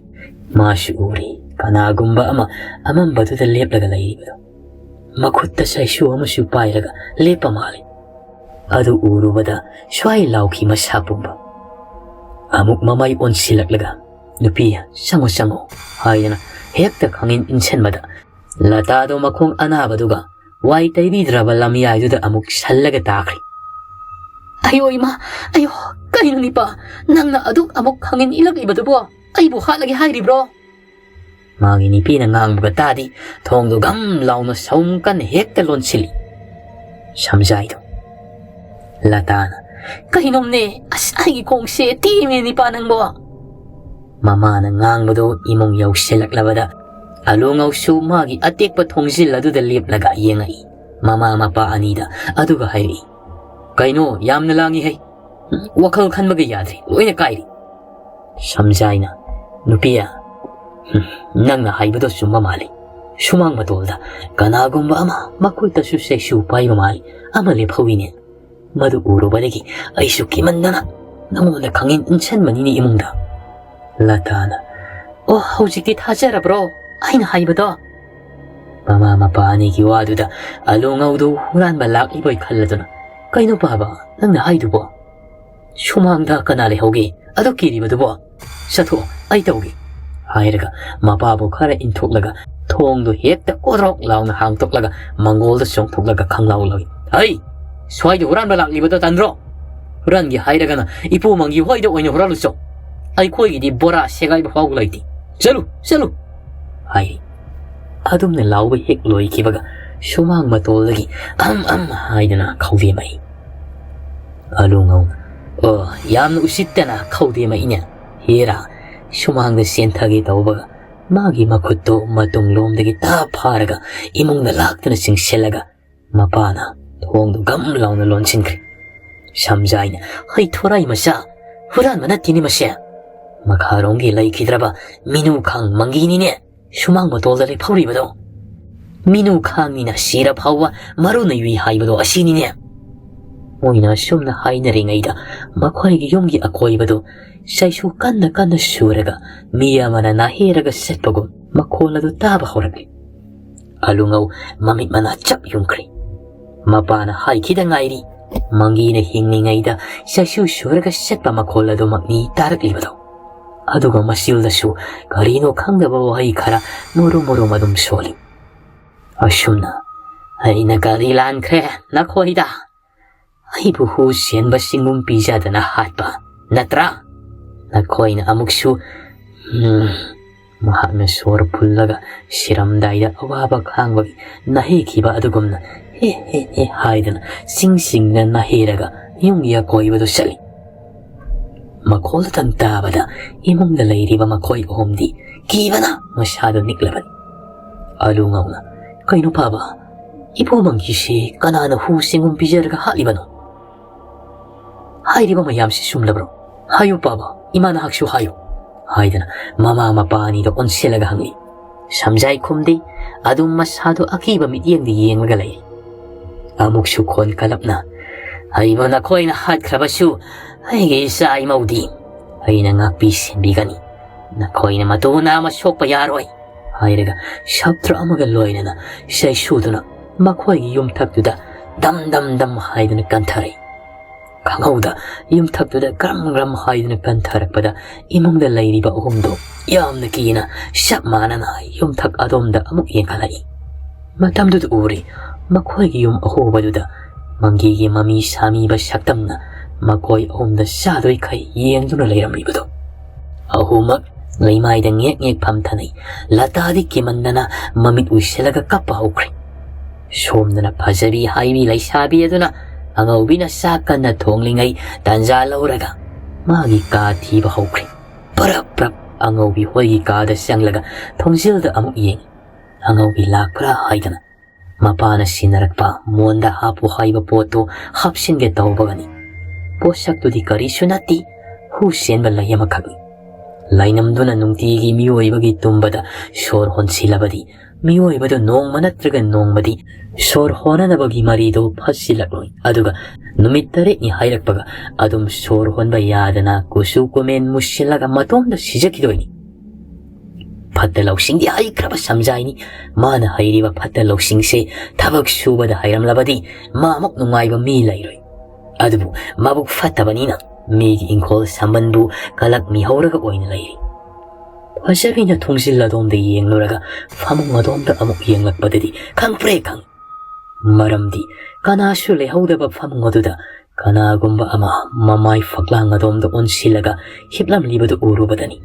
ꯃꯥꯁꯨ ꯎꯔꯤ, ꯀꯅꯥꯒꯨꯝꯕ ꯑꯃ ꯑꯃꯝꯕꯗꯨꯗ ꯂꯦꯞꯂꯒ ꯂꯩꯔꯤꯕꯗꯣ꯫ ꯃꯈꯨꯠꯇ ꯆꯩꯁꯨ ꯑꯃꯁꯨ ꯄꯥꯏꯔꯒ ꯂꯦꯞꯄ ꯃꯥꯜꯂꯤ꯫ ꯑꯗꯨ ꯎꯔꯨꯕꯗ ꯁ꯭ꯋꯥꯏ ꯂꯥꯎꯈꯤ ꯃꯁꯥ ꯄꯨꯝꯕ꯫ ꯑꯃꯨꯛ ꯃꯃꯥꯏ ꯑꯣꯟꯁꯤꯜꯂꯛꯂꯒ, "ꯅꯨꯄꯤ, ꯆꯪꯉꯣ, ꯆꯪꯉꯣ," ꯍꯥꯏꯗꯅ ꯍꯦꯛꯇ ꯈꯪꯏꯟ ꯏꯟꯁꯤꯟꯕꯗ, ꯂꯇꯥꯗꯣ ꯃꯈꯣꯡ ꯑꯅꯥꯕꯗꯨꯒ ꯋꯥꯏ ꯇꯩꯕꯤꯗ꯭ꯔꯕ ꯂꯝꯌꯥꯏꯗꯨꯗ ꯑꯃꯨꯛ ꯁꯜꯂꯒ ꯇꯥꯈ꯭ꯔꯤ꯫ "ꯑꯌꯣ ꯏꯃꯥ, ꯑꯌꯣ, ꯀꯩꯅꯣ ꯅꯤꯄꯥ, ꯅꯪꯅ ꯑꯗꯨꯛ ꯑꯃꯨꯛ ꯈꯪꯏꯟ ꯏꯜꯂꯛꯂꯤꯕꯗꯨꯕꯣ? ꯑꯩꯕꯨ ꯍꯥꯠꯂꯒꯦ ꯍꯥꯏꯔꯤꯕ꯭ꯔꯣ?" ꯃꯥꯒꯤ ꯅꯨꯄꯤꯅ ꯉꯥꯡꯕꯒ ꯇꯥꯗꯦ, ꯊꯣꯡꯗꯨ ꯒꯝ ꯂꯥꯎꯅ ꯁꯧꯝ ꯀꯟꯅ ꯍꯦꯛꯇ ꯂꯣꯟꯁꯤꯜꯂꯤ꯫ ꯁꯝꯖꯥꯏꯗꯣ꯫ ꯂꯇꯥꯅ, "ꯀꯩꯅꯣꯝꯅꯦ, ꯑꯁ, ꯑꯩꯒꯤ ꯈꯣꯡꯁꯦ ꯇꯦꯛꯑꯦꯃꯦ ꯅꯤꯄꯥ ꯅꯪꯕꯣ!" ꯃꯃꯥꯅ ꯉꯥꯡꯕꯗꯨ ꯏꯃꯨꯡ ꯌꯧꯁꯤꯜꯂꯛꯂꯕꯗ, ꯑꯂꯨꯉꯧꯁꯨ ꯃꯥꯒꯤ ꯑꯇꯦꯛꯄ ꯊꯣꯡꯖꯤꯜ ꯑꯗꯨꯗ ꯂꯦꯞꯂꯒ ꯌꯦꯡꯉꯛꯏ꯫ ꯃꯃꯥ ꯃꯄꯥ ꯑꯅꯤꯗ ꯑꯗꯨꯒ ꯍꯥꯏꯔꯛꯏ, "ꯀꯩꯅꯣ, ꯌꯥꯝꯅ ꯂꯥꯡꯉꯤ ꯍꯩ? ꯋꯥꯈꯜ ꯈꯟꯕꯒ ꯌꯥꯗ꯭ꯔꯦ, ꯂꯣꯏꯅ ꯀꯥꯏꯔꯤ꯫" ꯁꯝꯖꯥꯏꯅ, "ꯅꯨꯄꯤꯌꯥ, ꯅꯪꯅ ꯍꯥꯏꯕꯗꯣ ꯆꯨꯝꯕ ꯃꯥꯜꯂꯤ꯫ ꯁꯨꯃꯥꯡ ꯃꯇꯣꯜꯗ ꯀꯅꯥꯒꯨꯝꯕ ꯑꯃ ꯃꯈꯨꯠꯇꯁꯨ ꯆꯩꯁꯨ ꯄꯥꯏꯕ ꯃꯥꯜꯂꯤ, ꯑꯃ ꯂꯦꯞꯍꯧꯋꯤꯅꯦ꯫ ꯃꯗꯨ ꯎꯔꯨꯕꯗꯒꯤ ꯑꯩꯁꯨ ꯀꯤꯃꯟꯗꯅ ꯅꯉꯣꯟꯗ ꯈꯪꯏꯟ ꯏꯟꯁꯟꯕꯅꯤꯅꯦ ꯏꯃꯨꯡꯗ꯫" ꯂꯇꯥꯅ, "ꯑꯣ, ꯍꯧꯖꯤꯛꯇꯤ ꯊꯥꯖꯔꯕ꯭ꯔꯣ ꯑꯩꯅ ꯍꯥꯏꯕꯗꯣ?" ꯃꯃꯥ ꯃꯄꯥ ꯑꯅꯤꯒꯤ ꯋꯥꯗꯨꯗ ꯑꯂꯨ ꯉꯧꯗꯨ ꯍꯨꯔꯥꯟꯕ ꯂꯥꯛꯂꯤꯕꯣꯏ ꯈꯜꯂꯗꯨꯅ, "ꯀꯩꯅꯣ ꯄꯥꯕ, ꯅꯪꯅ ꯍꯥꯏꯗꯨꯕꯣ? ꯁꯨꯃꯥꯡꯗ ꯀꯅꯥ ꯂꯩꯍꯧꯒꯦ? ꯑꯗꯨ ꯀꯤꯔꯤꯕꯗꯨꯕꯣ? ꯆꯠꯊꯣꯛꯑꯣ, ꯑꯩ ꯇꯧꯒꯦ," ꯍꯥꯏꯔꯒ ꯃꯄꯥꯕꯨ ꯈꯔ ꯏꯟꯊꯣꯛꯂꯒ ꯊꯣꯡꯗꯨ ꯍꯦꯛꯇ ꯑꯣꯔꯣꯛ ꯂꯥꯎꯅ ꯍꯥꯡꯇꯣꯛꯂꯒ ꯃꯪꯒꯣꯜꯗ ꯆꯣꯡꯊꯣꯛꯂꯒ ꯈꯪꯂꯥꯎ ꯂꯥꯎꯏ, "ꯍꯩ! ꯁ꯭ꯋꯥꯏꯗ ꯍꯨꯔꯥꯟꯕ ꯂꯥꯛꯂꯤꯕꯗꯣ ꯇꯟꯗ꯭ꯔꯣ? ꯍꯨꯔꯥꯟꯒꯦ ꯍꯥꯏꯔꯒꯅ ꯏꯄꯨ ꯃꯪꯒꯤ ꯍꯣꯏꯗ ꯑꯣꯏꯅ ꯍꯨꯔꯥꯜꯂꯨꯆꯣ꯫ ꯑꯩꯈꯣꯏꯒꯤꯗꯤ ꯕꯣꯔꯥ ꯁꯦꯒꯥꯏꯕ ꯐꯥꯎꯕ ꯂꯩꯇꯦ꯫ ꯆꯠꯂꯨ, ꯆꯠꯂꯨ!" ꯍꯥꯏꯔꯤ꯫ ꯑꯗꯨꯝꯅ ꯂꯥꯎꯕ ꯍꯦꯛ ꯂꯣꯏꯈꯤꯕꯒ ꯁꯨꯃꯥꯡ ꯃꯇꯣꯜꯗꯒꯤ "ꯑꯝ ꯑꯝ" ꯍꯥꯏꯗꯅ ꯈꯧꯗꯦꯝꯃꯛꯏ꯫ ꯑꯂꯨ ꯉꯧ, "ꯑꯣ, ꯌꯥꯝꯅ ꯎꯁꯤꯠꯇꯅ ꯈꯧꯗꯦꯝꯃꯛꯏꯅꯦ꯫ ꯍꯦꯔꯥ!" ꯁꯨꯃꯥꯡꯗ ꯆꯦꯟꯊꯒꯦ ꯇꯧꯕꯒ ꯃꯥꯒꯤ ꯃꯈꯨꯠꯇꯨ ꯃꯇꯨꯡꯂꯣꯝꯗꯒꯤ ꯇꯥꯞ ꯐꯥꯔꯒ ꯏꯃꯨꯡꯗ ꯂꯥꯛꯇꯨꯅ ꯆꯤꯡꯁꯤꯜꯂꯒ ꯃꯄꯥꯅ ꯊꯣꯡꯗꯨ ꯒꯝ ꯂꯥꯎꯅ ꯂꯣꯟꯁꯤꯟꯈ꯭ꯔꯦ꯫ ꯁꯝꯖꯥꯏꯅ, "ꯍꯩ ꯊꯣꯔꯥꯏ ꯃꯆꯥ, ꯍꯨꯔꯥꯟꯕ ꯅꯠꯇꯦꯅꯦ ꯃꯁꯦ꯫ ꯃꯈꯥꯔꯣꯝꯒꯤ ꯂꯩꯈꯤꯗ꯭ꯔꯕ ꯃꯤꯅꯨ ꯈꯥꯡ ꯃꯪꯒꯤꯅꯤꯅꯦ ꯁꯨꯃꯥꯡ ꯃꯇꯣꯜꯗ ꯂꯦꯞꯍꯧꯔꯤꯕꯗꯣ꯫ ꯃꯤꯅꯨ ꯈꯥꯡꯅꯤꯅ ꯁꯤꯔ ꯐꯥꯎꯕ ꯃꯔꯨꯅ ꯌꯨꯏ ꯍꯥꯏꯕꯗꯣ ꯑꯁꯤꯅꯤꯅꯦ꯫ ꯃꯣꯏꯅ ꯑꯁꯨꯝꯅ ꯍꯥꯏꯅꯔꯤꯉꯩꯗ ꯃꯈꯣꯏꯒꯤ ꯌꯨꯝꯒꯤ ꯑꯀꯣꯏꯕꯗꯨ ꯆꯩꯁꯨ ꯀꯟꯅ ꯀꯟꯅ ꯁꯨꯔꯒ ꯃꯤ ꯑꯃꯅ ꯅꯥꯍꯦꯔꯒ ꯆꯠꯄꯒꯨꯝ ꯃꯈꯣꯜ ꯑꯗꯨ ꯇꯥꯕ ꯍꯧꯔꯛꯂꯤ꯫ ꯑꯂꯨꯉꯧ ꯃꯃꯤꯠ ꯃꯅꯥ ꯆꯞ ꯌꯨꯝꯈ꯭ꯔꯦ꯫ ꯃꯄꯥꯅ ꯍꯥꯏꯈꯤꯗ ꯉꯥꯏꯔꯤ, ꯃꯪꯒꯤꯅ ꯍꯤꯡꯂꯤꯉꯩꯗ ꯆꯩꯁꯨ ꯁꯨꯔꯒ ꯆꯠꯄ ꯃꯈꯣꯜ ꯑꯗꯨꯃꯛꯅꯤ ꯇꯥꯔꯛꯂꯤꯕꯗꯣ꯫ ꯑꯗꯨꯒ ꯃꯆꯤꯜꯗꯁꯨ ꯀꯔꯤꯅꯣ ꯈꯪꯗꯕ ꯋꯥꯍꯩ ꯈꯔ ꯃꯨꯔꯨꯝ ꯃꯨꯔꯨꯝ ꯑꯗꯨꯝ ꯁꯣꯜꯂꯤ꯫ ꯑꯁꯨꯝꯅ, "ꯑꯩꯅ ꯀꯔꯤ ꯂꯥꯟꯈ꯭ꯔꯦ ꯅꯈꯣꯏꯗ? ꯑꯩꯕꯨ ꯍꯨ ꯆꯦꯟꯕ ꯆꯤꯡꯒꯨꯝ ꯄꯤꯖꯗꯅ ꯍꯥꯠꯄ ꯅꯠꯇ꯭ꯔꯥ? ꯅꯈꯣꯏꯅ ꯑꯃꯨꯛꯁꯨ," ꯎꯝ, ꯃꯍꯥꯛꯅ ꯁꯣꯔ ꯐꯨꯜꯂꯒ ꯁꯤꯔꯝꯗꯥꯏꯗ ꯑꯋꯥꯕ ꯈꯥꯡꯕꯒꯤ ꯅꯥꯍꯦꯈꯤꯕ ꯑꯗꯨꯒꯨꯝꯅ "ꯍꯦ ꯍꯦ ꯍꯦ" ꯍꯥꯏꯗꯨꯅ ꯆꯤꯡ ꯆꯤꯡꯗꯨꯅ ꯅꯥꯍꯦꯔꯒ ꯌꯨꯝꯒꯤ ꯑꯀꯣꯏꯕꯗꯨ ꯆꯠꯂꯤ꯫ ꯃꯈꯣꯜꯗꯨꯇꯪ ꯇꯥꯕꯗ ꯏꯃꯨꯡꯗ ꯂꯩꯔꯤꯕ ꯃꯈꯣꯏ ꯑꯍꯨꯝꯗꯤ ꯀꯤꯕꯅ ꯃꯁꯥꯗꯨ ꯅꯤꯛꯂꯕꯅꯤ꯫ ꯑꯂꯨꯉꯧꯅ, "ꯀꯩꯅꯣ ꯄꯥꯕ, ꯏꯕꯣ ꯃꯪꯒꯤꯁꯤ ꯀꯅꯥꯅ ꯍꯨ ꯆꯦꯡꯒꯨꯝ ꯄꯤꯖꯔꯒ ꯍꯥꯠꯂꯤꯕꯅꯣ? ꯍꯥꯏꯔꯤꯕ ꯃꯌꯥꯝꯁꯤ ꯆꯨꯝꯂꯕ꯭ꯔꯣ? ꯍꯥꯏꯌꯨ ꯄꯥꯕ, ꯏꯃꯥ ꯅꯍꯥꯛꯁꯨ ꯍꯥꯏꯌꯨ" ꯍꯥꯏꯗꯅ ꯃꯃꯥ ꯃꯄꯥ ꯑꯅꯤꯗ ꯑꯣꯟꯁꯤꯜꯂꯒ ꯍꯪꯂꯤ꯫ ꯁꯝꯖꯥꯏ ꯈꯨꯝꯗꯦ꯫ ꯑꯗꯨꯝ ꯃꯁꯥꯗꯨ ꯑꯀꯤꯕ ꯃꯤꯠꯌꯦꯡꯗ ꯌꯦꯡꯂꯒ ꯂꯩ꯫ ꯑꯃꯨꯛꯁꯨ ꯈꯣꯟ ꯀꯜꯂꯞꯅ, "ꯑꯩꯕꯨ ꯅꯈꯣꯏꯅ ꯍꯥꯠꯈ꯭ꯔꯕꯁꯨ ꯑꯩꯒꯤ ꯏꯆꯥ ꯏꯃꯧꯗꯤ ꯑꯩꯅ ꯉꯥꯛꯄꯤ ꯁꯦꯟꯕꯤꯒꯅꯤ꯫ ꯅꯈꯣꯏꯅ ꯃꯇꯨ ꯅꯥꯝꯃ ꯁꯣꯛꯄ ꯌꯥꯔꯣꯏ" ꯍꯥꯏꯔꯒ ꯁꯥꯇ꯭ꯔ ꯑꯃꯒ ꯂꯣꯏꯅꯅ ꯆꯩꯁꯨꯗꯨꯅ ꯃꯈꯣꯏꯒꯤ ꯌꯨꯝꯊꯛꯇꯨꯗ ꯗꯝ ꯗꯝ ꯗꯝ ꯍꯥꯏꯗꯨꯅ ꯀꯟꯊꯔꯛꯏ꯫ ꯈꯪꯍꯧꯗ ꯌꯨꯝꯊꯛꯇꯨꯗ ꯒ꯭ꯔꯝ ꯒ꯭ꯔꯝ ꯍꯥꯏꯗꯨꯅ ꯀꯟꯊꯔꯛꯄꯗ ꯏꯃꯨꯡꯗ ꯂꯩꯔꯤꯕ ꯑꯍꯨꯝꯗꯣ ꯌꯥꯝꯅ ꯀꯤꯅ ꯆꯞ ꯃꯥꯟꯅꯅ ꯌꯨꯝꯊꯛ ꯑꯗꯣꯝꯗ ꯑꯃꯨꯛ ꯌꯦꯡꯈꯠꯂꯛꯏ꯫ ꯃꯇꯝꯗꯨꯗ ꯎꯔꯤ ꯃꯈꯣꯏꯒꯤ ꯌꯨꯝ ꯑꯍꯣꯕꯗꯨꯗ ꯃꯪꯒꯤꯒꯤ ꯃꯃꯤ ꯁꯥꯃꯤꯕ ꯁꯛꯇꯝꯅ ꯃꯈꯣꯏ ꯑꯍꯨꯝꯗ ꯆꯥꯗꯣꯏꯈꯩ ꯌꯦꯡꯗꯨꯅ ꯂꯩꯔꯝꯂꯤꯕꯗꯣ꯫ ꯑꯍꯨꯝꯃꯛ ꯂꯩꯃꯥꯏꯗ ꯉꯦꯛ ꯉꯦꯛ ꯐꯝꯊꯅꯩ꯫ ꯂꯇꯥꯗꯤ ꯀꯤꯃꯟꯗꯅ ꯃꯃꯤꯠ ꯎꯏꯁꯤꯜꯂꯒ ꯀꯞꯄ ꯍꯧꯈ꯭ꯔꯦ꯫ ꯁꯣꯝꯗꯅ ꯐꯖꯕꯤ ꯍꯥꯏꯕꯤ ꯂꯩꯁꯥꯕꯤ ꯑꯗꯨꯅ ꯑꯉꯧꯕꯤꯅ ꯆꯥꯛ ꯀꯟꯅ ꯊꯣꯡꯂꯤꯉꯩ ꯇꯥꯟꯖꯥ ꯂꯧꯔꯒ ꯃꯥꯒꯤ ꯀꯥ ꯊꯤꯕ ꯍꯧꯈ꯭ꯔꯦ꯫ ꯄꯔꯞ ꯄꯔꯞ ꯑꯉꯧꯕꯤ ꯍꯣꯏꯒꯤ ꯀꯥꯗ ꯆꯪꯂꯒ ꯊꯣꯡꯖꯤꯜꯗ ꯑꯃꯨꯛ ꯌꯦꯡꯉꯤ꯫ ꯑꯉꯧꯕꯤ ꯂꯥꯛꯄ꯭ꯔꯥ ꯍꯥꯏꯗꯅ ꯃꯄꯥꯅ ꯁꯤꯟꯅꯔꯛꯄ ꯃꯣꯟꯗ ꯍꯥꯞꯄꯨ ꯍꯥꯏꯕ ꯄꯣꯠꯇꯨ ꯍꯥꯞꯆꯤꯟꯒꯦ ꯇꯧꯕꯒꯅꯤ꯫ ꯄꯣꯠꯁꯛꯇꯨꯗꯤ ꯀꯔꯤꯁꯨ ꯅꯠꯇꯦ, ꯍꯨ ꯆꯦꯟꯕ ꯂꯩ ꯑꯃꯈꯛꯅꯤ꯫ ꯂꯥꯏꯅꯝꯗꯨꯅ ꯅꯨꯡꯇꯤꯒꯤ ꯃꯤꯑꯣꯏꯕꯒꯤ ꯇꯨꯝꯕꯗ ꯁꯣꯔ ꯍꯣꯟꯁꯤꯜꯂꯕꯗꯤ ꯃꯤꯑꯣꯏꯕꯗꯨ ꯅꯣꯡꯃ ꯅꯠꯇ꯭ꯔꯒ ꯅꯣꯡꯃꯗꯤ ꯁꯣꯔ ꯍꯣꯟꯅꯅꯕꯒꯤ ꯃꯔꯤꯗꯨ ꯐꯠꯁꯤꯜꯂꯛꯂꯣꯏ꯫ ꯑꯗꯨꯒ ꯅꯨꯃꯤꯠ ꯇꯔꯦꯠꯅꯤ ꯍꯥꯏꯔꯛꯄꯒ ꯑꯗꯨꯝ ꯁꯣꯔ ꯍꯣꯟꯕ ꯌꯥꯗꯅ ꯀꯨꯆꯨ ꯀꯨꯃꯦꯟ ꯃꯨꯁꯤꯜꯂꯒ ꯃꯇꯣꯝꯇ ꯁꯤꯖꯈꯤꯗꯣꯏꯅꯤ꯫ ꯐꯠꯇ ꯂꯧꯁꯤꯡꯗꯤ ꯍꯩꯈ꯭ꯔꯕ ꯁꯝꯖꯥꯏꯅꯤ꯫ ꯃꯥꯅ ꯍꯩꯔꯤꯕ ꯐꯠꯇ ꯂꯧꯁꯤꯡꯁꯦ ꯊꯕꯛ ꯁꯨꯕꯗ ꯍꯩꯔꯝꯂꯕꯗꯤ ꯃꯥꯃꯨꯛ ꯅꯨꯡꯉꯥꯏꯕ ꯃꯤ ꯂꯩꯔꯣꯏ꯫ ꯑꯗꯨꯕꯨ ꯃꯕꯨꯛ ꯐꯠꯇꯕꯅꯤꯅ ꯃꯤꯒꯤ ꯏꯪꯈꯣꯜ ꯁꯝꯕꯟꯕꯨ ꯀꯂꯛ ꯃꯤꯍꯧꯔꯒ ꯑꯣꯏꯅ ꯂꯩꯔꯤ꯫ ꯐꯖꯕꯤꯅ ꯊꯣꯡꯖꯤꯜ ꯑꯗꯣꯝꯗ ꯌꯦꯡꯂꯨꯔꯒ ꯐꯃꯨꯡ ꯑꯗꯣꯝꯗ ꯑꯃꯨꯛ ꯌꯦꯡꯂꯛꯄꯗꯗꯤ ꯈꯪꯄ꯭ꯔꯦ ꯈꯪꯏ꯫ ꯃꯔꯝꯗꯤ ꯀꯅꯥꯁꯨ ꯂꯩꯍꯧꯗꯕ ꯐꯃꯨꯡ ꯑꯗꯨꯗ ꯀꯅꯥꯒꯨꯝꯕ ꯑꯃ ꯃꯃꯥꯏ ꯐꯛꯂꯥꯡ ꯑꯗꯣꯝꯗ ꯑꯣꯟꯁꯤꯜꯂꯒ ꯍꯤꯞꯂꯝꯂꯤꯕꯗꯨ ꯎꯔꯨꯕꯗꯅꯤ꯫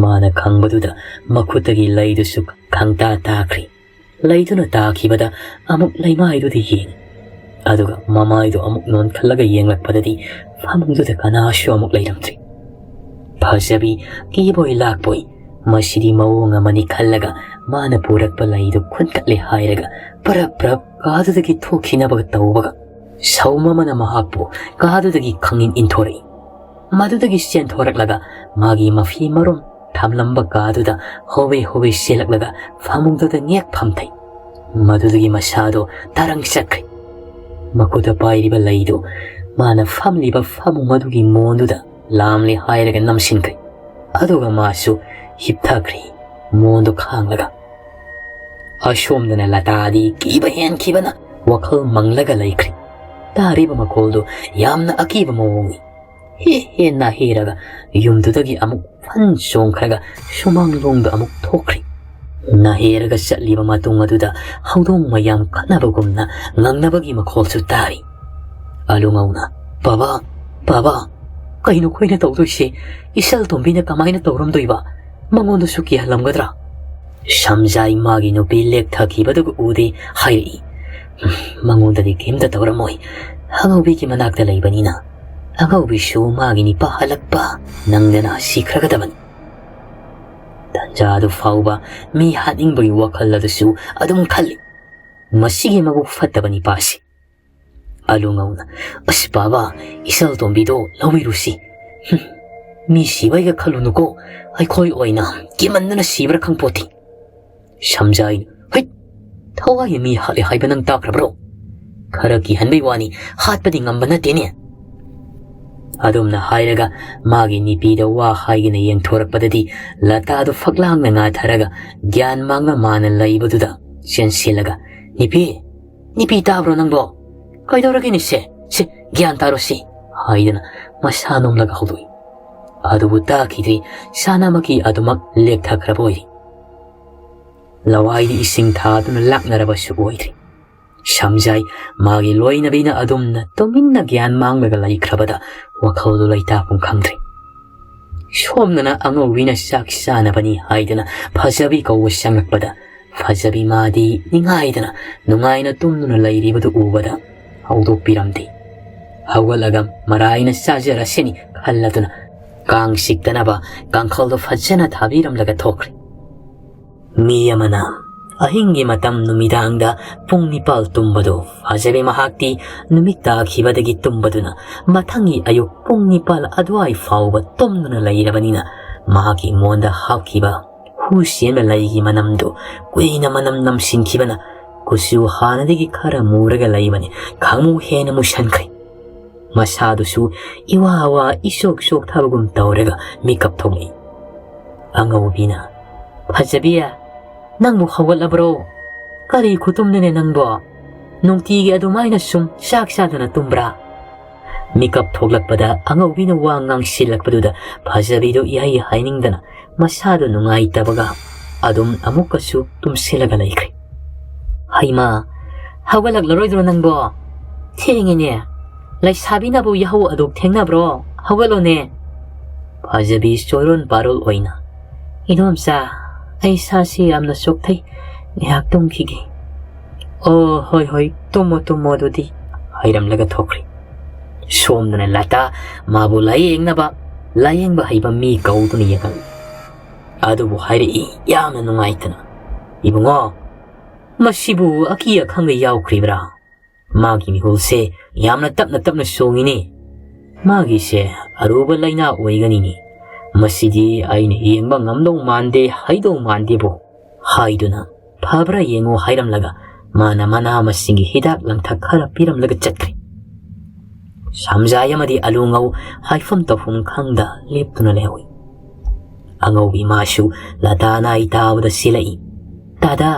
ꯃꯥꯅ ꯈꯪꯕꯗꯨꯗ ꯃꯈꯨꯠꯇꯒꯤ ꯂꯩꯗꯨꯁꯨ ꯈꯪꯇꯥ ꯇꯥꯈ꯭ꯔꯤ꯫ ꯂꯩꯗꯨꯅ ꯇꯥꯈꯤꯕꯗ ꯑꯃꯨꯛ ꯂꯩꯃꯥꯏꯗꯨꯗ ꯌꯦꯡꯉꯤ꯫ ꯑꯗꯨꯒ ꯃꯃꯥꯏꯗꯨ ꯑꯃꯨꯛ ꯅꯣꯟꯈꯠꯂꯒ ꯌꯦꯡꯂꯛꯄꯗꯗꯤ ꯐꯃꯨꯡꯗꯨꯗ ꯀꯅꯥꯁꯨ ꯑꯃꯨꯛ ꯂꯩꯔꯝꯗ꯭ꯔꯤ꯫ ꯐꯖꯕꯤ ꯀꯤꯕꯣꯏ ꯂꯥꯛꯄꯣꯏ ꯃꯁꯤꯗꯤ ꯃꯑꯣꯡ ꯑꯃꯅꯤ ꯈꯜꯂꯒ ꯃꯥꯅ ꯄꯨꯔꯛꯄ ꯂꯩꯗꯨ ꯈꯨꯟꯀꯠꯂꯦ ꯍꯥꯏꯔꯒ ꯄꯔꯞ ꯄꯔꯞ ꯀꯥꯗꯨꯗꯒꯤ ꯊꯣꯛꯈꯤꯅꯕꯒ ꯇꯧꯕꯒ ꯁꯧꯝ ꯑꯃꯅ ꯃꯍꯥꯛꯄꯨ ꯀꯥꯗꯨꯗꯒꯤ ꯈꯪꯏꯟ ꯏꯟꯊꯣꯔꯛꯏ꯫ ꯃꯗꯨꯗꯒꯤ ꯆꯦꯟꯊꯣꯔꯛꯂꯒ ꯃꯥꯒꯤ ꯃꯐꯤ ꯃꯔꯣꯟ ꯊꯝꯂꯝꯕ ꯀꯥꯗꯨꯗ ꯍꯣꯕꯦ ꯍꯣꯕꯦ ꯆꯦꯜꯂꯛꯂꯒ ꯐꯃꯨꯡꯗꯨꯗ ꯉꯦꯛ ꯐꯝꯊꯩ꯫ ꯃꯗꯨꯗꯒꯤ ꯃꯁꯥꯗꯣ ꯇꯔꯪ ꯆꯠꯈ꯭ꯔꯦ꯫ ꯃꯈꯨꯠꯇ ꯄꯥꯏꯔꯤꯕ ꯂꯩꯗꯨ ꯃꯥꯅ ꯐꯝꯂꯤꯕ ꯐꯃꯨꯡ ꯑꯗꯨꯒꯤ ꯃꯣꯟꯗꯨꯗ ꯂꯥꯝꯂꯦ ꯍꯥꯏꯔꯒ ꯅꯝꯁꯤꯟꯈ꯭ꯔꯦ꯫ ꯑꯗꯨꯒ ꯃꯥꯁꯨ ꯍꯤꯞꯊꯈ꯭ꯔꯦ, ꯃꯣꯟꯗꯨ ꯈꯥꯡꯂꯒ꯫ ꯑꯁꯣꯝꯗꯅ ꯂꯇꯥꯗꯤ ꯀꯤꯕ ꯍꯦꯟꯈꯤꯕꯅ ꯋꯥꯈꯜ ꯃꯪꯂꯒ ꯂꯩꯈ꯭ꯔꯦ꯫ ꯇꯥꯔꯤꯕ ꯃꯈꯣꯜꯗꯨ ꯌꯥꯝꯅ ꯑꯀꯤꯕ ꯃꯑꯣꯡꯅꯤ꯫ ꯍꯦ ꯍꯦ ꯅꯥꯍꯦꯔꯒ ꯌꯨꯝꯗꯨꯗꯒꯤ ꯑꯃꯨꯛ ꯐꯟ ꯆꯣꯡꯈ꯭ꯔꯒ ꯁꯨꯃꯥꯡꯂꯣꯝꯗ ꯑꯃꯨꯛ ꯊꯣꯛꯈ꯭ꯔꯦ꯫ ꯅꯥꯍꯦꯔꯒ ꯆꯠꯂꯤꯕ ꯃꯇꯨꯡ ꯑꯗꯨꯗ ꯍꯧꯗꯣꯡ ꯃꯌꯥꯝ ꯈꯠꯅꯕꯒꯨꯝꯅ ꯉꯪꯅꯕꯒꯤ ꯃꯈꯣꯜꯁꯨ ꯇꯥꯔꯤ꯫ ꯑꯂꯨꯉꯧꯅ, "ꯕꯥꯕꯥ, ꯕꯥꯕꯥ, ꯀꯩꯅꯣ ꯑꯩꯈꯣꯏꯅ ꯇꯧꯗꯣꯏꯁꯦ? ꯏꯆꯜ ꯇꯣꯝꯕꯤꯅ ꯀꯃꯥꯏꯅ ꯇꯧꯔꯝꯗꯣꯏꯕ? ꯃꯉꯣꯟꯗꯁꯨ ꯀꯤꯍꯜꯂꯝꯒꯗ꯭ꯔꯥ?" ꯁꯝꯖꯥꯏ ꯃꯥꯒꯤ ꯅꯨꯄꯤ ꯂꯦꯛꯊꯈꯤꯕꯗꯨꯒ ꯎꯗꯦ ꯍꯥꯏꯔꯛꯏ꯫ "ꯃꯉꯣꯟꯗꯗꯤ ꯀꯔꯤꯝꯇ ꯇꯧꯔꯝꯃꯣꯏ꯫ ꯑꯉꯧꯕꯤꯒꯤ ꯃꯅꯥꯛꯇ ꯂꯩꯕꯅꯤꯅ꯫ ꯑꯉꯧꯕꯤꯁꯨ ꯃꯥꯒꯤ ꯅꯨꯄꯥ ꯍꯜꯂꯛꯄ ꯅꯪꯗꯅ ꯁꯤꯈ꯭ꯔꯒꯗꯕꯅꯤ꯫" ꯇꯟꯖꯥꯗꯨ ꯐꯥꯎꯕ ꯃꯤ ꯍꯥꯠꯅꯤꯡꯕꯒꯤ ꯋꯥꯈꯜ ꯑꯗꯨꯁꯨ ꯑꯗꯨꯝ ꯈꯜꯂꯤ꯫ ꯃꯁꯤꯒꯤ ꯃꯕꯨꯛ ꯐꯠꯇꯕ ꯅꯤꯄꯥꯁꯤ꯫ ꯑꯂꯨꯉꯧꯅ, "ꯑꯁ ꯕꯥꯕꯥ, ꯏꯆꯜ ꯇꯣꯝꯕꯤꯗꯣ ꯂꯧꯕꯤꯔꯨꯁꯤ꯫ ꯍꯨꯝ, ꯃꯤ ꯁꯤꯕꯩꯒ ꯈꯜꯂꯨꯅꯨꯀꯣ, ꯑꯩꯈꯣꯏ ꯑꯣꯏꯅ ꯀꯤꯃꯟꯗꯅ ꯁꯤꯕ꯭ꯔꯥ ꯈꯪꯄꯣꯠꯇꯦ꯫" ꯁꯝꯖꯥꯏꯅ, "ꯍꯨꯏꯠ! ꯊꯋꯥꯏꯅ ꯃꯤ ꯍꯥꯠꯂꯦ ꯍꯥꯏꯕ ꯅꯪ ꯇꯥꯈ꯭ꯔꯕ꯭ꯔꯣ? ꯈꯔ ꯀꯤꯍꯟꯕꯩ ꯋꯥꯅꯤ, ꯍꯥꯠꯄꯗꯤ ꯉꯝꯕ ꯅꯠꯇꯦꯅꯦ"꯫ ꯑꯗꯨꯝꯅ ꯍꯥꯏꯔꯒ ꯃꯥꯒꯤ ꯅꯨꯄꯤꯗ ꯋꯥ ꯍꯥꯏꯒꯦꯅ ꯌꯦꯡꯊꯣꯔꯛꯄꯗꯗꯤ ꯂꯇꯥꯗꯨ ꯐꯛꯂꯥꯡꯅ ꯉꯥꯊꯔꯒ ꯒ꯭ꯌꯥꯟ ꯃꯥꯡꯅ ꯃꯥꯅ ꯂꯩꯕꯗꯨꯗ ꯆꯦꯟꯁꯤꯜꯂꯒ, "ꯅꯨꯄꯤ, ꯅꯨꯄꯤ ꯇꯥꯕ꯭ꯔꯣ ꯅꯪꯕꯣ? ꯀꯩꯗꯧꯔꯒꯦꯅꯦ ꯁꯦ? ꯁꯦ, ꯒ꯭ꯌꯥꯟ ꯇꯥꯔꯣ ꯁꯤ!" ꯍꯥꯏꯗꯅ ꯃꯁꯥ ꯅꯣꯝꯂꯒ ꯍꯧꯗꯣꯛꯏ꯫ ꯑꯗꯨꯕꯨ ꯇꯥꯈꯤꯗ꯭ꯔꯤ, ꯁꯥꯅꯃꯛꯀꯤ ꯑꯗꯨꯃꯛ ꯂꯦꯛꯊꯈ꯭ꯔꯕ ꯑꯣꯏꯔꯤ꯫ ꯂꯋꯥꯏꯗꯤ ꯏꯁꯤꯡ ꯊꯥꯗꯨꯅ ꯂꯥꯛꯅꯔꯕꯁꯨ ꯑꯣꯏꯗ꯭ꯔꯤ꯫ ꯁꯝꯖꯥꯏ ꯃꯥꯒꯤ ꯂꯣꯏꯅꯕꯤꯅ ꯑꯗꯨꯝꯅ ꯇꯨꯃꯤꯟꯅ ꯒ꯭ꯌꯥꯟ ꯃꯥꯡꯂꯒ ꯂꯩꯈ꯭ꯔꯕꯗ ꯋꯥꯈꯜꯗꯨ ꯂꯩꯇꯥꯐꯝ ꯈꯪꯗ꯭ꯔꯦ꯫ ꯁꯣꯝꯗꯅ ꯑꯉꯧꯕꯤꯅ ꯆꯥꯛ ꯆꯥꯅꯕꯅꯤ ꯍꯥꯏꯗꯅ ꯐꯖꯕꯤ ꯀꯧꯕ ꯆꯪꯂꯛꯄꯗ ꯐꯖꯕꯤ ꯃꯥꯗꯤ ꯅꯤꯡꯉꯥꯏꯗꯅ ꯅꯨꯡꯉꯥꯏꯅ ꯇꯨꯝꯗꯨꯅ ꯂꯩꯔꯤꯕꯗꯨ ꯎꯕꯗ ꯍꯧꯗꯣꯛꯄꯤꯔꯝꯗꯦ꯫ ꯍꯧꯒꯠꯂꯒ ꯃꯔꯥꯏꯅ ꯆꯥꯖꯔꯁꯤꯅꯤ ꯈꯜꯂꯗꯨꯅ ꯀꯥꯡ ꯆꯤꯛꯇꯅꯕ ꯀꯥꯡꯈꯜꯗꯣ ꯐꯖꯅ ꯊꯥꯕꯤꯔꯝꯂꯒ ꯊꯣꯛꯈ꯭ꯔꯦ꯫ ꯃꯤ ꯑꯃꯅ ꯑꯍꯤꯡꯒꯤ ꯃꯇꯝ ꯅꯨꯃꯤꯗꯥꯡꯗ ꯄꯨꯡ ꯅꯤꯄꯥꯜ ꯇꯨꯝꯕꯗꯨ ꯐꯖꯕꯤ ꯃꯍꯥꯛꯇꯤ ꯅꯨꯃꯤꯠ ꯇꯥꯈꯤꯕꯗꯒꯤ ꯇꯨꯝꯕꯗꯨꯅ ꯃꯊꯪꯒꯤ ꯑꯌꯨꯛ ꯄꯨꯡ ꯅꯤꯄꯥꯜ ꯑꯗꯨꯋꯥꯏ ꯐꯥꯎꯕ ꯇꯨꯝꯗꯨꯅ ꯂꯩꯔꯕꯅꯤꯅ ꯃꯍꯥꯛꯀꯤ ꯃꯣꯟꯗ ꯍꯥꯞꯈꯤꯕ ꯍꯨ ꯆꯦꯟꯕ ꯂꯩꯒꯤ ꯃꯅꯝꯗꯨ ꯀꯨꯏꯅ ꯃꯅꯝ ꯅꯝꯁꯤꯟꯈꯤꯕꯅ ꯀꯨꯆꯨ ꯍꯥꯟꯅꯗꯒꯤ ꯈꯔ ꯃꯨꯔꯒ ꯂꯩꯕꯅꯤ ꯈꯥꯃꯨ ꯍꯦꯟꯅ ꯃꯨꯁꯟꯈ꯭ꯔꯦ꯫ ꯃꯁꯥꯗꯨꯁꯨ ꯏꯋꯥ ꯋꯥ ꯏꯆꯣꯛ ꯆꯣꯛꯊꯕꯒꯨꯝ ꯇꯧꯔꯒ ꯃꯤꯀꯞ ꯊꯣꯛꯂꯛꯏ꯫ ꯑꯉꯧꯕꯤꯅ, "ꯐꯖꯕꯤ, ꯅꯪꯕꯨ ꯍꯧꯒꯠꯂꯕ꯭ꯔꯣ? ꯀꯔꯤ ꯈꯨꯇꯨꯝꯅꯣꯅꯦ ꯅꯪꯕꯣ? ꯅꯨꯡꯇꯤꯒꯤ ꯑꯗꯨꯃꯥꯏꯅ ꯁꯨꯝ ꯆꯥꯛ ꯆꯥꯗꯅ ꯇꯨꯝꯕ꯭ꯔꯥ?" ꯃꯤꯀꯞ ꯊꯣꯛꯂꯛꯄꯗ ꯑꯉꯧꯕꯤꯅ ꯋꯥ ꯉꯥꯡꯁꯤꯜꯂꯛꯄꯗꯨꯗ ꯐꯖꯕꯤꯗꯨ ꯏꯍꯩ ꯍꯥꯏꯅꯤꯡꯗꯅ ꯃꯁꯥꯗꯨ ꯅꯨꯡꯉꯥꯏꯇꯕꯒ ꯑꯗꯨꯝ ꯑꯃꯨꯛꯀꯁꯨ ꯇꯨꯝꯁꯤꯜꯂꯒ ꯂꯩꯈ꯭ꯔꯦ꯫ "ꯍꯩꯃꯥ, ꯍꯧꯒꯠꯂꯛꯂꯔꯣꯏꯗ꯭ꯔꯣ ꯅꯪꯕꯣ? ꯊꯦꯡꯉꯦꯅꯦ꯫ ꯂꯩꯁꯥꯕꯤꯅꯕꯨ ꯌꯥꯍꯧ ꯑꯗꯨꯛ ꯊꯦꯡꯅꯕ꯭ꯔꯣ? ꯍꯧꯒꯠꯂꯣꯅꯦ꯫" ꯐꯖꯕꯤ ꯆꯣꯏꯔꯣꯟ ꯄꯥꯔꯣꯜ ꯑꯣꯏꯅ, "ꯏꯗꯣꯝꯆꯥ, ꯑꯩ ꯏꯁꯥꯁꯤ ꯌꯥꯝꯅ ꯆꯣꯛꯊꯩ, ꯉꯥꯏꯍꯥꯛ ꯇꯨꯝꯈꯤꯒꯦ꯫" "ꯑꯣ, ꯍꯣꯏ, ꯍꯣꯏ, ꯇꯨꯝꯃꯣ, ꯇꯨꯝꯃꯣ ꯑꯗꯨꯗꯤ," ꯍꯥꯏꯔꯝꯂꯒ ꯊꯣꯛꯈ꯭ꯔꯦ꯫ ꯁꯣꯝꯗꯅ ꯂꯇꯥ ꯃꯥꯕꯨ ꯂꯥꯌꯦꯡꯅꯕ ꯂꯥꯌꯦꯡꯕ ꯍꯩꯕ ꯃꯤ ꯀꯧꯗꯨꯅ ꯌꯦꯡꯍꯜꯂꯤ꯫ ꯑꯗꯨꯕꯨ ꯍꯥꯏꯔꯛꯏ ꯌꯥꯝꯅ ꯅꯨꯡꯉꯥꯏꯇꯅ, "ꯏꯕꯨꯡꯉꯣ, ꯃꯁꯤꯕꯨ ꯑꯀꯤ ꯑꯈꯪꯒ ꯌꯥꯎꯈ꯭ꯔꯤꯕ꯭ꯔꯥ? ꯃꯥꯒꯤ ꯃꯤꯍꯨꯜꯁꯦ ꯌꯥꯝꯅ ꯇꯞꯅ ꯇꯞꯅ ꯆꯣꯡꯉꯤꯅꯦ꯫ ꯃꯥꯒꯤꯁꯦ ꯑꯔꯨꯕ ꯂꯥꯏꯅꯥ ꯑꯣꯏꯒꯅꯤꯅꯦ꯫ ꯃꯁꯤꯗꯤ ꯑꯩꯅ ꯌꯦꯡꯕ ꯉꯝꯗꯧ ꯃꯥꯟꯗꯦ, ꯍꯩꯗꯧ ꯃꯥꯟꯗꯦꯕꯨ" ꯍꯥꯏꯗꯨꯅ ꯐꯕ꯭ꯔꯥ ꯌꯦꯡꯉꯨ ꯍꯥꯏꯔꯝꯂꯒ ꯃꯥꯅ ꯃꯅꯥ ꯃꯁꯤꯡꯒꯤ ꯍꯤꯗꯥꯛ ꯂꯥꯡꯊꯛ ꯈꯔ ꯄꯤꯔꯝꯂꯒ ꯆꯠꯈ꯭ꯔꯦ꯫ ꯁꯝꯖꯥꯏ ꯑꯃꯗꯤ ꯑꯂꯨ ꯉꯧ ꯍꯥꯏꯐꯝ ꯇꯧꯐꯝ ꯈꯪꯗ ꯂꯦꯞꯇꯨꯅ ꯂꯩꯍꯧꯏ꯫ ꯑꯉꯧꯕꯤ ꯃꯥꯁꯨ ꯂꯇꯥꯅ ꯑꯩ ꯇꯥꯕꯗ ꯁꯤꯜꯂꯛꯏ꯫ "ꯇꯥꯗꯥ,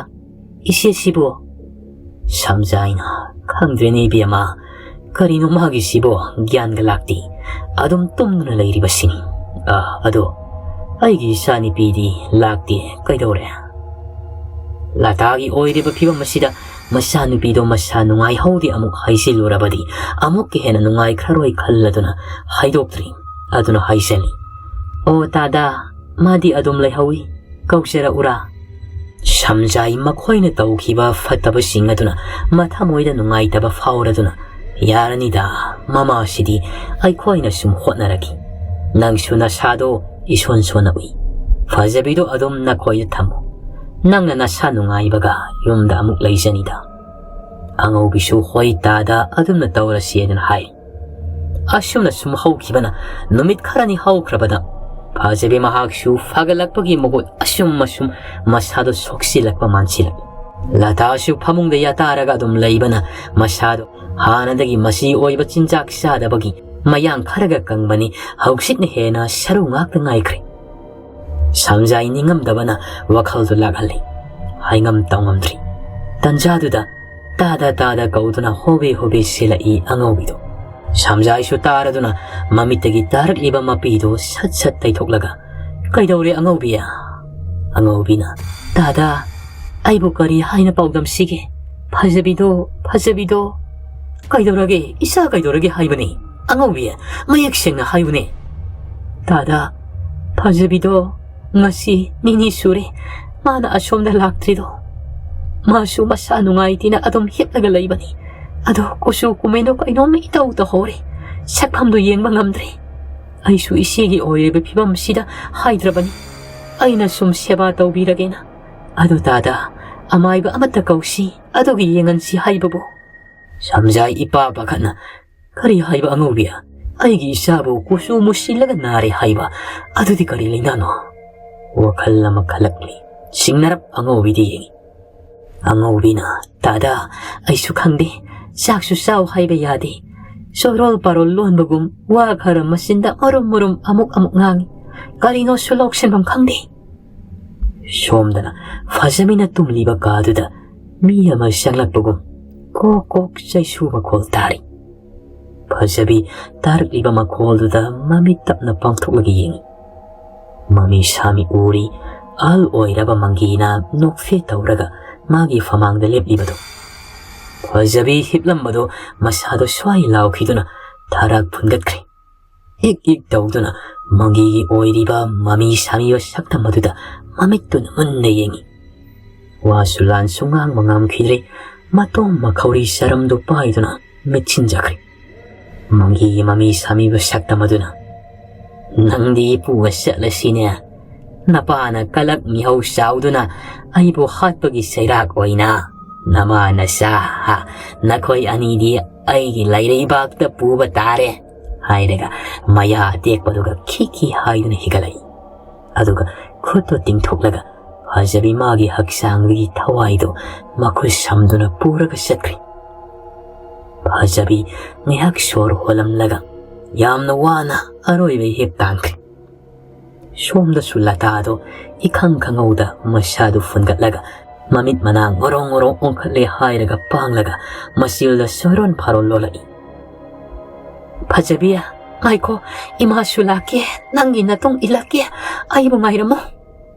ꯏꯆꯦꯁꯤꯕꯨ?" ꯁꯝꯖꯥꯏꯅ, "ꯈꯪꯗ꯭ꯔꯦꯅꯦ ꯏꯕꯦꯝꯃ, ꯀꯔꯤꯅꯣ ꯃꯥꯒꯤꯁꯤꯕꯣ, ꯒ꯭ꯌꯥꯟꯒ ꯂꯥꯛꯇꯦ꯫ ꯑꯗꯨꯝ ꯇꯨꯝꯗꯨꯅ ꯂꯩꯔꯤꯕꯁꯤꯅꯤ꯫ ꯑ, ꯑꯗꯣ ꯑꯩꯒꯤ ꯏꯆꯥꯅꯨꯄꯤꯗꯤ ꯂꯥꯛꯇꯦ, ꯀꯩꯗꯧꯔꯦ?" ꯂꯇꯥꯒꯤ ꯑꯣꯏꯔꯤꯕ ꯐꯤꯕꯝ ꯑꯁꯤꯗ ꯃꯆꯥꯅꯨꯄꯤꯗꯣ ꯃꯁꯥ ꯅꯨꯡꯉꯥꯏꯍꯧꯗꯦ ꯑꯃꯨꯛ ꯍꯥꯏꯖꯤꯜꯂꯨꯔꯕꯗꯤ ꯑꯃꯨꯛꯀ ꯍꯦꯟꯅ ꯅꯨꯡꯉꯥꯏꯈ꯭ꯔꯔꯣꯏ ꯈꯜꯂꯗꯨꯅ ꯍꯥꯏꯗꯣꯛꯇ꯭ꯔꯤ꯫ ꯑꯗꯨꯅ ꯍꯥꯏꯖꯜꯂꯤ, "ꯑꯣ ꯇꯥꯗꯥ, ꯃꯥꯗꯤ ꯑꯗꯨꯝ ꯂꯩꯍꯧꯏ, ꯀꯧꯖꯔꯛꯎꯔꯥ?" ꯁꯝꯖꯥꯏ ꯃꯈꯣꯏꯅ ꯇꯧꯈꯤꯕ ꯐꯠꯇꯕꯁꯤꯡ ꯑꯗꯨꯅ ꯃꯊꯃꯣꯏꯗ ꯅꯨꯡꯉꯥꯏꯇꯕ ꯐꯥꯎꯔꯗꯨꯅ, "ꯌꯥꯔꯅꯤꯗ, ꯃꯃꯥꯁꯤꯗꯤ ꯑꯩꯈꯣꯏꯅ ꯁꯨꯝ ꯍꯣꯠꯅꯔꯒꯦ꯫ ꯅꯪꯁꯨ ꯅꯁꯥꯗꯣ ꯏꯁꯣꯟ ꯁꯣꯟꯅ ꯎꯏ꯫ ꯐꯖꯕꯤꯗꯣ ꯑꯗꯨꯝ ꯅꯈꯣꯏꯗ ꯊꯝꯃꯨ꯫ ꯅꯪꯅ ꯅꯁꯥ ꯅꯨꯡꯉꯥꯏꯕꯒ ꯌꯨꯝꯗ ꯑꯃꯨꯛ ꯂꯩꯖꯅꯤꯗ꯫" ꯑꯉꯧꯕꯤꯁꯨ, "ꯍꯣꯏ ꯇꯥꯗꯥ, ꯑꯗꯨꯝꯅ ꯇꯧꯔꯁꯤ" ꯍꯥꯏꯗꯨꯅ ꯍꯥꯏ꯫ ꯑꯁꯨꯝꯅ ꯁꯨꯝ ꯍꯧꯈꯤꯕꯅ ꯅꯨꯃꯤꯠ ꯈꯔꯅꯤ ꯍꯧꯈ꯭ꯔꯕꯗ ꯐꯖꯕꯤ ꯃꯍꯥꯛꯁꯨ ꯐꯒꯠꯂꯛꯄꯒꯤ ꯃꯍꯨꯠ ꯑꯁꯨꯝ ꯑꯁꯨꯝ ꯃꯁꯥꯗꯣ ꯁꯣꯛꯆꯤꯜꯂꯛꯄ ꯃꯥꯟꯁꯤꯜꯂꯛꯏ꯫ ꯂꯇꯥꯁꯨ ꯐꯃꯨꯡꯗ ꯌꯥꯇꯥꯔꯒ ꯑꯗꯨꯝ ꯂꯩꯕꯅ ꯃꯁꯥꯗꯣ ꯍꯥꯟꯅꯗꯒꯤ ꯃꯆꯤ ꯑꯣꯏꯕ ꯆꯤꯟꯖꯥꯛ ꯆꯥꯗꯕꯒꯤ ꯃꯌꯥꯡ ꯈꯔꯒ ꯀꯪꯕꯅꯤ, ꯍꯧꯖꯤꯛꯅ ꯍꯦꯟꯅ ꯁꯔꯨ ꯉꯥꯛꯇ ꯉꯥꯏꯈ꯭ꯔꯦ꯫ ꯁꯝꯖꯥꯏ ꯅꯤꯡꯉꯝꯗꯕꯅ ꯋꯥꯈꯜꯗꯨ ꯂꯥꯛꯍꯜꯂꯤ꯫ ꯍꯥꯏꯉꯝ ꯇꯧꯉꯝꯗ꯭ꯔꯤ꯫ ꯇꯟꯖꯥꯗꯨꯗ ꯇꯥꯗ ꯇꯥꯗ ꯀꯧꯗꯨꯅ ꯍꯣꯕꯦ ꯍꯣꯕꯦ ꯁꯤꯜꯂꯛꯏ ꯑꯉꯧꯕꯤꯗꯨ꯫ ꯁꯝꯖꯥꯏꯁꯨ ꯇꯥꯔꯗꯨꯅ ꯃꯃꯤꯠꯇꯒꯤ ꯇꯥꯔꯛꯂꯤꯕ ꯃꯄꯤꯗꯨ ꯁꯠ ꯁꯠ ꯇꯩꯊꯣꯛꯂꯒ, "ꯀꯩꯗꯧꯔꯦ ꯑꯉꯧꯕꯤ?" ꯑꯉꯧꯕꯤꯅ, "ꯇꯥꯗ, ꯑꯩꯕꯨ ꯀꯔꯤ ꯍꯥꯏꯅ ꯄꯥꯎꯗꯝꯁꯤꯒꯦ? ꯐꯖꯕꯤꯗꯣ, ꯐꯖꯕꯤꯗꯣ꯫" "ꯀꯩꯗꯧꯔꯒꯦ? ꯏꯆꯥ ꯀꯩꯗꯧꯔꯒꯦ ꯍꯥꯏꯕꯅꯤ? ꯑꯉꯧꯕꯤ, ꯃꯌꯦꯛ ꯁꯦꯡꯅ ꯍꯥꯏꯌꯨꯅꯦ꯫" "ꯇꯥꯗ, ꯐꯖꯕꯤꯗꯣ ꯉꯁꯤ ꯅꯤꯅꯤ ꯁꯨꯔꯦ ꯃꯥꯅ ꯑꯁꯣꯝꯗ ꯂꯥꯛꯇ꯭ꯔꯤꯗꯣ꯫ ꯃꯥꯁꯨ ꯃꯁꯥ ꯅꯨꯡꯉꯥꯏꯇꯦꯅ ꯑꯗꯨꯝ ꯍꯤꯞꯂꯒ ꯂꯩꯕꯅꯤ꯫ ꯑꯗꯣ ꯀꯨꯆꯨ ꯀꯨꯃꯦꯟꯗꯣ ꯀꯩꯅꯣꯝꯃ ꯏꯇꯧ ꯇꯧꯍꯧꯔꯦ꯫ ꯁꯛꯐꯝꯗꯨ ꯌꯦꯡꯕ ꯉꯝꯗ꯭ꯔꯦ꯫ ꯑꯩꯁꯨ ꯏꯆꯦꯒꯤ ꯑꯣꯏꯔꯤꯕ ꯐꯤꯕꯝꯁꯤꯗ ꯍꯥꯏꯗ꯭ꯔꯕꯅꯤ꯫ ꯑꯩꯅ ꯁꯨꯝ ꯁꯦꯕꯥ ꯇꯧꯕꯤꯔꯒꯦꯅ꯫ ꯑꯗꯨ ꯇꯥꯗ, ꯑꯃꯥꯏꯕ ꯑꯃꯠꯇ ꯀꯧꯁꯤ, ꯑꯗꯨꯒ ꯌꯦꯡꯍꯟꯁꯤ ꯍꯥꯏꯕꯕꯨ꯫" ꯁꯝꯖꯥꯏ ꯏꯄꯥ ꯄꯥꯈꯠꯅ, "ꯀꯔꯤ ꯍꯥꯏꯕ ꯑꯉꯧꯕꯤ? ꯑꯩꯒꯤ ꯏꯆꯥꯕꯨ ꯀꯨꯆꯨ ꯃꯨꯁꯤꯜꯂꯒ ꯅꯥꯔꯦ ꯍꯥꯏꯕ? ꯑꯗꯨꯗꯤ ꯀꯔꯤ ꯂꯩꯅꯥꯅꯣ?" ꯋꯥꯈꯜ ꯑꯃ ꯈꯜꯂꯛꯂꯤ꯫ ꯁꯤꯡꯅꯔꯞ ꯑꯉꯧꯕꯤꯗ ꯌꯦꯡꯏ꯫ ꯑꯉꯧꯕꯤꯅ, "ꯇꯥꯗ, ꯑꯩꯁꯨ ꯈꯪꯗꯦ꯫ ꯆꯥꯛꯁꯨ ꯆꯥꯎ ꯍꯥꯏꯕ ꯌꯥꯗꯦ꯫ ꯆꯣꯏꯔꯣꯜ ꯄꯥꯔꯣꯜ ꯂꯣꯟꯕꯒꯨꯝ ꯋꯥ ꯈꯔ ꯃꯆꯤꯟꯗ ꯃꯔꯨꯝ ꯃꯔꯨꯝ ꯑꯃꯨꯛ ꯑꯃꯨꯛ ꯉꯥꯡꯏ꯫ ꯀꯔꯤꯅꯣꯁꯨ ꯂꯧꯁꯤꯟꯐꯝ ꯈꯪꯗꯦ꯫" ꯁꯣꯝꯗꯅ ꯐꯖꯕꯤꯅ ꯇꯨꯝꯂꯤꯕ ꯀꯥꯗꯨꯗ ꯃꯤ ꯑꯃ ꯆꯪꯂꯛꯄꯒꯨꯝ ꯀꯣꯛ ꯀꯣꯛ ꯆꯩꯁꯨ ꯃꯈꯣꯜ ꯇꯥꯔꯤ꯫ ꯐꯖꯕꯤ ꯇꯥꯔꯛꯂꯤꯕ ꯃꯈꯣꯜꯗꯨꯗ ꯃꯃꯤꯠ ꯇꯞꯅ ꯄꯥꯡꯊꯣꯛꯂꯒ ꯌꯦꯡꯏ꯫ ꯃꯃꯤ ꯁꯥꯃꯤ ꯎꯔꯤ꯫ ꯑꯍꯜ ꯑꯣꯏꯔꯕ ꯃꯪꯒꯤꯅ ꯅꯣꯛꯐꯦ ꯇꯧꯔꯒ ꯃꯥꯒꯤ ꯐꯃꯥꯡꯗ ꯂꯦꯞꯂꯤꯕꯗꯨ꯫ ꯐꯖꯕꯤ ꯍꯤꯞꯂꯝꯕꯗꯨ ꯃꯁꯥꯗꯣ ꯁ꯭ꯋꯥꯏ ꯂꯥꯎꯈꯤꯗꯨꯅ ꯊꯔꯥꯛ ꯐꯨꯟꯒꯠꯈ꯭ꯔꯦ꯫ ꯏꯛ ꯏꯛ ꯇꯧꯗꯨꯅ ꯃꯪꯒꯤꯒꯤ ꯑꯣꯏꯔꯤꯕ ꯃꯃꯤ ꯁꯥꯃꯤꯕ ꯁꯛꯇꯝ ꯑꯗꯨꯗ ꯃꯃꯤꯠꯇꯨꯅ ꯃꯨꯟꯅ ꯌꯦꯡꯏ꯫ ꯋꯥꯁꯨ ꯂꯥꯟꯁꯨ ꯉꯥꯡꯕ ꯉꯝꯈꯤꯗ꯭ꯔꯦ꯫ ꯃꯇꯣꯝ ꯃꯈꯧꯔꯤ ꯆꯔꯝꯗꯨ ꯄꯥꯏꯗꯨꯅ ꯃꯤꯠꯁꯤꯟꯖꯈ꯭ꯔꯦ꯫ ꯃꯪꯒꯤꯒꯤ ꯃꯃꯤ ꯁꯥꯃꯤꯕ ꯁꯛꯇꯝ ꯑꯗꯨꯅ, "ꯅꯪꯗꯤ ꯏꯄꯨꯒ ꯆꯠꯂꯁꯤꯅꯦ꯫ ꯅꯄꯥꯅ ꯀꯂꯛ ꯃꯤꯍꯧ ꯆꯥꯎꯗꯨꯅ ꯑꯩꯕꯨ ꯍꯥꯠꯄꯒꯤ ꯆꯩꯔꯥꯛ ꯑꯣꯏꯅ ꯅꯃꯥ ꯅꯆꯥ, ꯍꯥ, ꯅꯈꯣꯏ ꯑꯅꯤꯗꯤ ꯑꯩꯒꯤ ꯂꯩꯔꯩꯕꯥꯛꯇ ꯄꯨꯕ ꯇꯥꯔꯦ," ꯍꯥꯏꯔꯒ ꯃꯌꯥ ꯑꯇꯦꯛꯄꯗꯨꯒ ꯈꯤ ꯈꯤ ꯍꯥꯏꯗꯨꯅ ꯍꯤꯒꯠꯂꯛꯏ꯫ ꯑꯗꯨꯒ ꯈꯨꯠꯇꯨ ꯇꯤꯡꯊꯣꯛꯂꯒ ꯐꯖꯕꯤ ꯃꯥꯒꯤ ꯍꯛꯆꯥꯡꯗꯒꯤ ꯊꯋꯥꯏꯗꯨ ꯃꯈꯨꯠ ꯁꯝꯗꯨꯅ ꯄꯨꯔꯒ ꯆꯠꯈ꯭ꯔꯦ꯫ ꯐꯖꯕꯤ ꯉꯥꯏꯍꯥꯛ ꯁꯣꯔ ꯍꯣꯜꯂꯝꯂꯒ ꯌꯥꯝꯅ ꯋꯥꯅ ꯑꯔꯣꯏꯕ ꯏꯍꯤꯞ ꯇꯥꯟꯈ꯭ꯔꯦ꯫ ꯁꯣꯝꯗꯁꯨ ꯂꯇꯥꯗꯣ ꯏꯈꯪ ꯈꯪꯍꯧꯗ ꯃꯁꯥꯗꯨ ꯐꯨꯟꯒꯠꯂꯒ ꯃꯃꯤꯠ ꯃꯅꯥ ꯉꯣꯔꯣꯡ ꯉꯣꯔꯣꯡ ꯑꯣꯟꯈꯠꯂꯦ ꯍꯥꯏꯔꯒ ꯄꯥꯡꯂꯒ ꯃꯆꯤꯜꯗ ꯆꯣꯏꯔꯣꯟ ꯐꯥꯔꯣꯟ ꯂꯣꯜꯂꯛꯏ꯫ "ꯐꯖꯕꯤ, ꯉꯥꯏꯈꯣ, ꯏꯃꯥꯁꯨ ꯂꯥꯛꯀꯦ, ꯅꯪꯒꯤ ꯅꯇꯨꯡ ꯏꯜꯂꯛꯀꯦ, ꯑꯩꯕꯨ ꯉꯥꯏꯔꯝꯃꯨ꯫"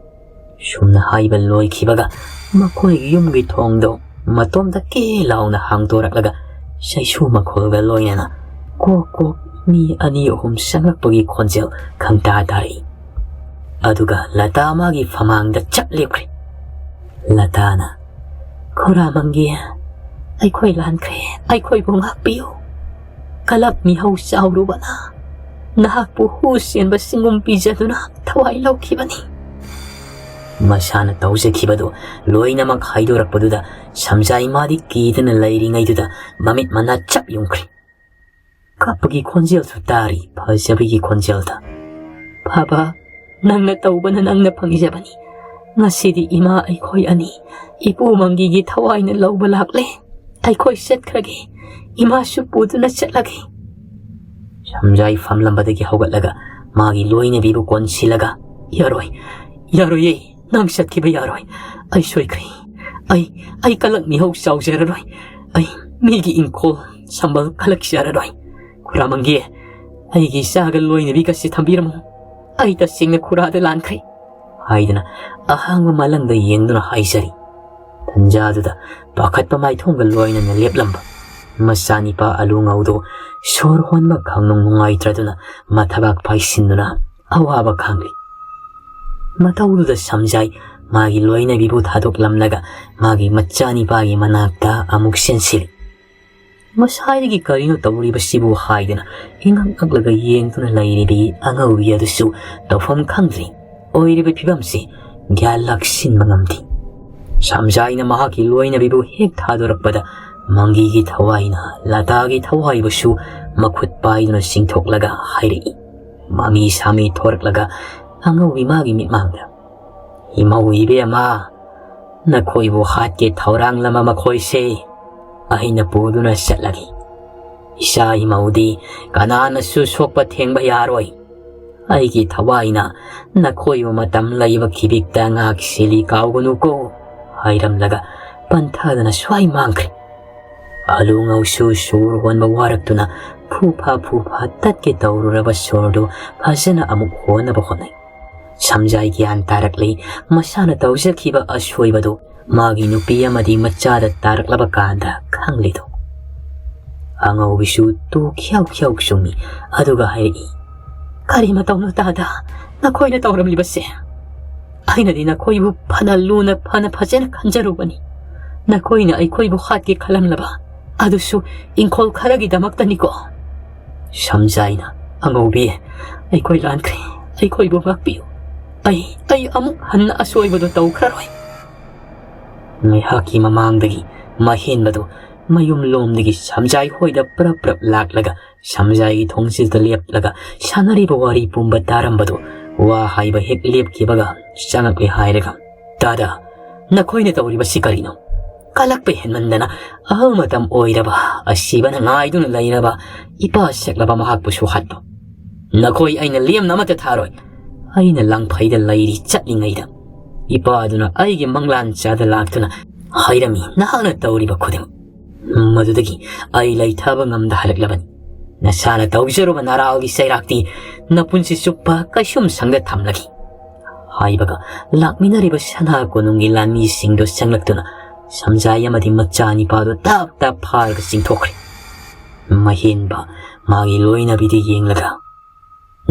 ꯁꯨꯝꯅ ꯍꯥꯏꯕ ꯂꯣꯏꯈꯤꯕꯒ ꯃꯈꯣꯏꯒꯤ ꯌꯨꯝꯒꯤ ꯊꯣꯡꯗꯣ ꯃꯇꯣꯝꯇ ꯀꯦ ꯂꯥꯎꯅ ꯍꯥꯡꯗꯣꯔꯛꯂꯒ ꯆꯩꯁꯨ ꯃꯈꯣꯜꯒ ꯂꯣꯏꯅꯅ ꯀꯣꯛ ꯀꯣꯛ ꯃꯤ ꯑꯅꯤ ꯑꯍꯨꯝ ꯆꯪꯂꯛꯄꯒꯤ ꯈꯣꯟꯖꯦꯜ ꯈꯪꯇꯥ ꯇꯥꯔꯛꯏ꯫ ꯑꯗꯨꯒ ꯂꯇꯥ ꯃꯥꯒꯤ ꯐꯃꯥꯡꯗ ꯆꯞ ꯂꯦꯞꯈ꯭ꯔꯦ꯫ ꯂꯇꯥꯅ, "ꯈꯨꯔꯥ ꯃꯪꯒꯤ, ꯑꯩꯈꯣꯏ ꯂꯥꯟꯈ꯭ꯔꯦ, ꯑꯩꯈꯣꯏꯕꯨ ꯉꯥꯛꯄꯤꯌꯨ꯫ ꯀꯂꯛ ꯃꯤꯍꯧ ꯆꯥꯎꯔꯨꯕꯅ ꯅꯍꯥꯛꯄꯨ ꯍꯨ ꯆꯦꯟꯕ ꯆꯤꯡꯒꯨꯝ ꯄꯤꯖꯗꯨꯅ ꯊꯋꯥꯏ ꯂꯧꯈꯤꯕꯅꯤ꯫" ꯃꯁꯥꯅ ꯇꯧꯖꯈꯤꯕꯗꯨ ꯂꯣꯏꯅꯃꯛ ꯍꯥꯏꯗꯣꯔꯛꯄꯗꯨꯗ ꯁꯝꯖꯥꯏ ꯃꯥꯗꯤ ꯀꯤꯗꯅ ꯂꯩꯔꯤꯉꯩꯗꯨꯗ ꯃꯃꯤꯠ ꯃꯅꯥ ꯆꯞ ꯌꯨꯝꯈ꯭ꯔꯦ꯫ ꯀꯞꯄꯒꯤ ꯈꯣꯟꯖꯦꯜꯁꯨ ꯇꯥꯔꯤ, ꯐꯖꯕꯒꯤ ꯈꯣꯟꯖꯦꯜꯗ, "ꯐꯕ, ꯅꯪꯅ ꯇꯧꯕꯅ ꯅꯪꯅ ꯐꯪꯖꯕꯅꯤ꯫ "ꯉꯁꯤꯗꯤ ꯏꯃꯥ ꯑꯩꯈꯣꯏ ꯑꯅꯤ ꯏꯄꯨ ꯃꯪꯒꯤꯒꯤ ꯊꯋꯥꯏꯅ ꯂꯧꯕ ꯂꯥꯛꯂꯦ꯫ ꯑꯩꯈꯣꯏ ꯆꯠꯈ꯭ꯔꯒꯦ꯫ ꯏꯃꯥꯁꯨ ꯄꯨꯗꯨꯅ ꯆꯠꯂꯒꯦ꯫" ꯁꯝꯖꯥꯏ ꯐꯝꯂꯝꯕꯗꯒꯤ ꯍꯧꯒꯠꯂꯒ ꯃꯥꯒꯤ ꯂꯣꯏꯅꯕꯤꯕꯨ ꯀꯣꯟꯁꯤꯜꯂꯒ, "ꯌꯥꯔꯣꯏ, ꯌꯥꯔꯣꯏꯌꯦ, ꯅꯪ ꯆꯠꯈꯤꯕ ꯌꯥꯔꯣꯏ꯫ ꯑꯩ ꯁꯣꯏꯈ꯭ꯔꯦ꯫ ꯑꯩ, ꯑꯩ ꯀꯂꯛ ꯃꯤꯍꯧ ꯆꯥꯎꯖꯔꯔꯣꯏ꯫ ꯑꯩ ꯃꯤꯒꯤ ꯏꯪꯈꯣꯜ ꯁꯝꯕꯜ ꯀꯜꯂꯛꯆꯔꯔꯣꯏ꯫ ꯈꯨꯔꯥ ꯃꯪꯒꯤ, ꯑꯩꯒꯤ ꯏꯆꯥꯒ ꯂꯣꯏꯅꯕꯤꯒꯁꯤ ꯊꯝꯕꯤꯔꯝꯃꯨ꯫ ꯑꯩ ꯇꯁꯦꯡꯅ ꯈꯨꯔꯥꯗ ꯂꯥꯟꯈ꯭ꯔꯦ," ꯍꯥꯏꯗꯨꯅ ꯑꯍꯥꯡꯕ ꯃꯥꯂꯪꯗ ꯌꯦꯡꯗꯨꯅ ꯍꯥꯏꯖꯔꯤ꯫ ꯇꯟꯖꯥꯗꯨꯗ ꯄꯥꯈꯠꯄ ꯃꯥꯏꯊꯣꯡꯒ ꯂꯣꯏꯅꯅ ꯂꯦꯞꯂꯝꯕ ꯃꯆꯥꯅꯤꯄꯥ ꯑꯂꯨ ꯉꯧꯗꯨ ꯁꯣꯔ ꯍꯣꯟꯕ ꯈꯪꯅꯨꯡ ꯅꯨꯡꯉꯥꯏꯇ꯭ꯔꯗꯨꯅ ꯃꯊꯕꯥꯛ ꯄꯥꯏꯁꯤꯟꯗꯨꯅ ꯑꯋꯥꯕ ꯈꯥꯡꯂꯤ꯫ ꯃꯇꯧꯗꯨꯗ ꯁꯝꯖꯥꯏ ꯃꯥꯒꯤ ꯂꯣꯏꯅꯕꯤꯕꯨ ꯊꯥꯗꯣꯛꯂꯝꯂꯒ ꯃꯥꯒꯤ ꯃꯆꯥꯅꯤꯄꯥꯒꯤ ꯃꯅꯥꯛꯇ ꯑꯃꯨꯛ ꯆꯦꯟꯁꯤꯜꯂꯤ꯫ ꯉꯁꯥꯏꯗꯒꯤ ꯀꯔꯤꯅꯣ ꯇꯧꯔꯤꯕꯁꯤꯕꯨ ꯍꯥꯏꯗꯨꯅ ꯏꯉꯛ ꯉꯛꯂꯒ ꯌꯦꯡꯗꯨꯅ ꯂꯩꯔꯤꯕꯤ ꯑꯉꯧꯕꯤ ꯑꯗꯨꯁꯨ ꯇꯧꯐꯝ ꯈꯪꯗ꯭ꯔꯤ꯫ ꯑꯣꯏꯔꯤꯕ ꯐꯤꯕꯝꯁꯤ ꯒ꯭ꯌꯥꯟ ꯂꯥꯛꯁꯤꯟꯕ ꯉꯝꯗꯦ꯫ ꯁꯝꯖꯥꯏꯅ ꯃꯍꯥꯛꯀꯤ ꯂꯣꯏꯅꯕꯤꯕꯨ ꯍꯦꯛ ꯊꯥꯗꯣꯔꯛꯄꯗ ꯃꯪꯒꯤꯒꯤ ꯊꯋꯥꯏꯅ ꯂꯇꯥꯒꯤ ꯊꯋꯥꯏꯕꯨꯁꯨ ꯃꯈꯨꯠ ꯄꯥꯏꯗꯨꯅ ꯆꯤꯡꯊꯣꯛꯂꯒ ꯍꯥꯏꯔꯛꯏ꯫ ꯃꯃꯤ ꯁꯥꯃꯤ ꯊꯣꯔꯛꯂꯒ ꯑꯉꯧꯕꯤ ꯃꯥꯒꯤ ꯃꯤꯠꯃꯥꯡꯗ, "ꯏꯃꯧ ꯏꯕꯦꯝꯃ, ꯅꯈꯣꯏꯕꯨ ꯍꯥꯠꯀꯦ ꯊꯧꯔꯥꯡꯂꯝꯕ ꯃꯈꯣꯏꯁꯦ ꯑꯩꯅ ꯄꯨꯗꯨꯅ ꯆꯠꯂꯒꯦ꯫ ꯏꯆꯥ ꯏꯃꯧꯗꯤ ꯀꯅꯥꯅꯁꯨ ꯁꯣꯛꯄ ꯊꯦꯡꯕ ꯌꯥꯔꯣꯏ꯫ ꯑꯩꯒꯤ ꯊꯋꯥꯏꯅ ꯅꯈꯣꯏꯕꯨ ꯃꯇꯝ ꯂꯩꯕ ꯈꯤꯕꯤꯛꯇ ꯉꯥꯛ ꯁꯦꯜꯂꯤ ꯀꯥꯎꯒꯅꯨꯀꯣ," ꯍꯥꯏꯔꯝꯂꯒ ꯄꯟꯊꯗꯅ ꯁ꯭ꯋꯥꯏ ꯃꯥꯡꯈ꯭ꯔꯦ꯫ ꯑꯂꯨ ꯉꯧꯁꯨ ꯁꯣꯔ ꯍꯣꯟꯕ ꯋꯥꯔꯛꯇꯨꯅ ꯐꯨꯐꯥ ꯐꯨꯐꯥ ꯇꯠꯀꯦ ꯇꯧꯔꯨꯔꯕ ꯁꯣꯔꯗꯨ ꯐꯖꯅ ꯑꯃꯨꯛ ꯍꯣꯟꯅꯕ ꯍꯣꯠꯅꯩ꯫ ꯁꯝꯖꯥꯏ ꯒ꯭ꯌꯥꯟ ꯇꯥꯔꯛꯂꯤ꯫ ꯃꯁꯥꯅ ꯇꯧꯖꯈꯤꯕ ꯑꯁꯣꯏꯕꯗꯨ ꯃꯥꯒꯤ ꯅꯨꯄꯤ ꯑꯃꯗꯤ ꯃꯆꯥꯗ ꯇꯥꯔꯛꯂꯕ ꯀꯥꯟꯗ ꯈꯪꯂꯤꯗꯨ꯫ ꯑꯉꯧꯕꯤꯁꯨ ꯇꯨ ꯈ꯭ꯌꯥꯎ ꯈ꯭ꯌꯥꯎ ꯆꯨꯝꯃꯤ, ꯑꯗꯨꯒ ꯍꯥꯏꯔꯛꯏ, "ꯀꯔꯤ ꯃꯇꯧꯅꯣ ꯇꯥꯗ ꯅꯈꯣꯏꯅ ꯇꯧꯔꯝꯂꯤꯕꯁꯦ? ꯑꯩꯅꯗꯤ ꯅꯈꯣꯏꯕꯨ ꯐꯅ ꯂꯨꯅ ꯐꯅ ꯐꯖꯅ ꯈꯟꯖꯔꯨꯕꯅꯤ꯫ ꯅꯈꯣꯏꯅ ꯑꯩꯈꯣꯏꯕꯨ ꯍꯥꯠꯀꯦ ꯈꯜꯂꯝꯂꯕ ꯑꯗꯨꯁꯨ ꯏꯪꯈꯣꯜ ꯈꯔꯒꯤꯗꯃꯛꯇꯅꯤꯀꯣ?" ꯁꯝꯖꯥꯏꯅ, "ꯑꯉꯧꯕꯤ, ꯑꯩꯈꯣꯏ ꯂꯥꯟꯈ꯭ꯔꯦ꯫ ꯑꯩꯈꯣꯏꯕꯨ ꯉꯥꯛꯄꯤꯌꯨ꯫ ꯑꯩ, ꯑꯩ ꯑꯃꯨꯛ ꯍꯟꯅ ꯑꯁꯣꯏꯕꯗꯨ ꯇꯧꯈ꯭ꯔꯔꯣꯏ꯫" ꯉꯥꯏꯍꯥꯛꯀꯤ ꯃꯃꯥꯡꯗꯒꯤ ꯃꯍꯦꯟꯕꯗꯨ ꯃꯌꯨꯝ ꯂꯣꯝꯗꯒꯤ ꯁꯝꯖꯥꯏ ꯍꯣꯏꯗ ꯄ꯭ꯔꯞ ꯄ꯭ꯔꯞ ꯂꯥꯛꯂꯒ ꯁꯝꯖꯥꯏꯒꯤ ꯊꯣꯡꯖꯤꯜꯗ ꯂꯦꯞꯂꯒ ꯁꯥꯟꯅꯔꯤꯕ ꯋꯥꯔꯤ ꯄꯨꯝꯕ ꯇꯥꯔꯝꯕꯗꯨ ꯋꯥ ꯍꯥꯏꯕ ꯍꯦꯛ ꯂꯦꯞꯈꯤꯕꯒ ꯆꯪꯉꯛꯂꯦ ꯍꯥꯏꯔꯒ "ꯗꯥꯗꯥ, ꯅꯈꯣꯏꯅ ꯇꯧꯔꯤꯕꯁꯤ ꯀꯔꯤꯅꯣ? ꯀꯂꯛꯄ ꯍꯦꯟꯃꯟꯗꯅ ꯑꯍꯜ ꯃꯇꯝ ꯑꯣꯏꯔꯕ, ꯑꯁꯤꯕꯅ ꯉꯥꯏꯗꯨꯅ ꯂꯩꯔꯕ ꯏꯄꯥ ꯁꯦꯛꯂꯕ ꯃꯍꯥꯛꯄꯨꯁꯨ ꯍꯥꯠꯄ꯫ ꯅꯈꯣꯏ ꯑꯩꯅ ꯂꯦꯝꯅ ꯑꯃꯠꯇ ꯊꯥꯔꯣꯏ꯫ ꯑꯩꯅ ꯂꯥꯡꯐꯩꯗ ꯂꯩꯔꯤ ꯆꯠꯂꯤꯉꯩꯗ ꯏꯄꯥꯗꯨꯅ ꯑꯩꯒꯤ ꯃꯪꯂꯥꯟ ꯆꯥꯗ ꯂꯥꯛꯇꯨꯅ ꯍꯥꯏꯔꯝꯃꯤ, ꯅꯍꯥꯛꯅ ꯇꯧꯔꯤꯕ ꯈꯨꯗꯤꯡꯃꯛ꯫ ꯃꯗꯨꯗꯒꯤ ꯑꯩ ꯂꯩꯊꯕ ꯉꯝꯗ ꯍꯜꯂꯛꯂꯕꯅꯤ꯫ ꯅꯁꯥꯅ ꯇꯧꯖꯔꯨꯕ ꯅꯔꯥꯜꯒꯤ ꯆꯩꯔꯥꯛꯇꯤ ꯅꯄꯨꯟꯁꯤ ꯆꯨꯞꯄ ꯀꯩꯁꯨꯝ ꯁꯪꯗ ꯊꯝꯂꯒꯦ" ꯍꯥꯏꯕꯒ ꯂꯥꯛꯃꯤꯟꯅꯔꯤꯕ ꯁꯅꯥ ꯀꯣꯅꯨꯡꯒꯤ ꯂꯥꯟꯃꯤꯁꯤꯡꯗꯨ ꯆꯪꯂꯛꯇꯨꯅ ꯁꯝꯖꯥꯏ ꯑꯃꯗꯤ ꯃꯆꯥꯅꯤꯄꯥꯗꯨ ꯇꯞ ꯇꯞ ꯐꯥꯔꯒ ꯆꯤꯡꯊꯣꯛꯈ꯭ꯔꯦ꯫ ꯃꯍꯦꯟꯕ ꯃꯥꯒꯤ ꯂꯣꯏꯅꯕꯤꯗ ꯌꯦꯡꯂꯒ,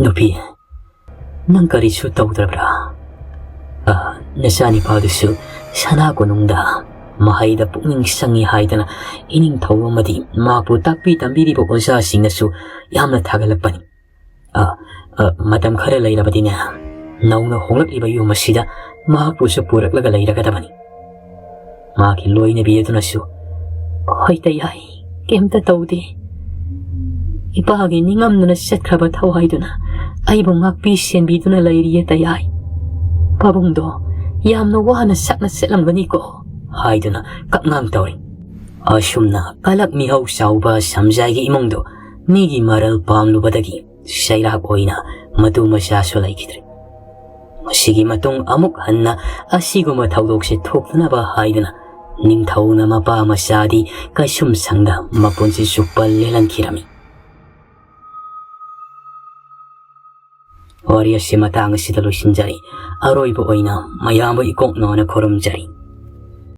"ꯅꯨꯄꯤ, ꯅꯪ ꯀꯔꯤꯁꯨ ꯇꯧꯗ꯭ꯔꯕ꯭ꯔꯥ? ꯑ, ꯅꯆꯥꯅꯤꯄꯥꯗꯨꯁꯨ ꯁꯅꯥ ꯀꯣꯅꯨꯡꯗ ꯃꯍꯩꯗ ꯄꯨꯛꯅꯤꯡ ꯆꯪꯏ ꯍꯥꯏꯗꯅ ꯏꯅꯤꯡꯊꯧ ꯑꯃꯗꯤ ꯃꯍꯥꯛꯄꯨ ꯇꯥꯛꯄꯤ ꯇꯝꯕꯤꯔꯤꯕ ꯑꯣꯖꯥꯁꯤꯡꯅꯁꯨ ꯌꯥꯝꯅ ꯊꯥꯒꯠꯂꯛꯄꯅꯤ꯫ ꯑ, ꯑ, ꯃꯇꯝ ꯈꯔ ꯂꯩꯔꯕꯗꯤꯅꯦ, ꯅꯧꯅ ꯍꯣꯡꯂꯛꯂꯤꯕ ꯌꯨꯝ ꯑꯁꯤꯗ ꯃꯍꯥꯛꯄꯨꯁꯨ ꯄꯨꯔꯛꯂꯒ ꯂꯩꯔꯒꯗꯕꯅꯤ"꯫ ꯃꯥꯒꯤ ꯂꯣꯏꯅꯕꯤ ꯑꯗꯨꯅꯁꯨ, "ꯍꯣꯏ ꯇꯌꯥꯏ, ꯀꯩꯝꯇ ꯇꯧꯗꯦ꯫ ꯏꯄꯥꯒꯤ ꯅꯤꯡꯉꯝꯗꯅ ꯆꯠꯈ꯭ꯔꯕ ꯊꯋꯥꯏꯗꯨꯅ ꯑꯩꯕꯨ ꯉꯥꯛꯄꯤ ꯁꯦꯟꯕꯤꯗꯨꯅ ꯂꯩꯔꯤꯌꯦ ꯇꯌꯥꯏ꯫ ꯄꯥꯕꯨꯡꯗꯣ ꯌꯥꯝꯅ ꯋꯥꯅ ꯁꯛꯅ ꯆꯠꯂꯝꯒꯅꯤꯀꯣ" ꯍꯥꯏꯗꯨꯅ ꯀꯞꯉꯥꯡ ꯇꯧꯔꯤ꯫ ꯑꯁꯨꯝꯅ ꯀꯂꯛ ꯃꯤꯍꯧ ꯆꯥꯎꯕ ꯁꯝꯖꯥꯏꯒꯤ ꯏꯃꯨꯡꯗꯨ ꯃꯤꯒꯤ ꯃꯔꯜ ꯄꯥꯝꯂꯨꯕꯗꯒꯤ ꯆꯩꯔꯥꯛ ꯑꯣꯏꯅ ꯃꯇꯨ ꯃꯆꯥꯁꯨ ꯂꯩꯈꯤꯗ꯭ꯔꯦ꯫ ꯃꯁꯤꯒꯤ ꯃꯇꯨꯡ ꯑꯃꯨꯛ ꯍꯟꯅ ꯑꯁꯤꯒꯨꯝꯕ ꯊꯧꯗꯣꯛꯁꯦ ꯊꯣꯛꯇꯅꯕ ꯍꯥꯏꯗꯨꯅ ꯅꯤꯡꯊꯧꯅ ꯃꯄꯥ ꯃꯆꯥꯗꯤ ꯀꯩꯁꯨꯝ ꯁꯪꯗ ꯃꯄꯨꯟꯁꯤ ꯆꯨꯞꯄ ꯂꯦꯜꯍꯟꯈꯤꯔꯝꯃꯤ꯫ ꯋꯥꯔꯤ ꯑꯁꯤ ꯃꯇꯥꯡ ꯑꯁꯤꯗ ꯂꯣꯏꯁꯤꯟꯖꯔꯤ꯫ ꯑꯔꯣꯏꯕ ꯑꯣꯏꯅ ꯃꯌꯥꯝꯕꯨ ꯏꯀꯣꯛ ꯅꯣꯟꯅ ꯈꯨꯔꯨꯝꯖꯔꯤ꯫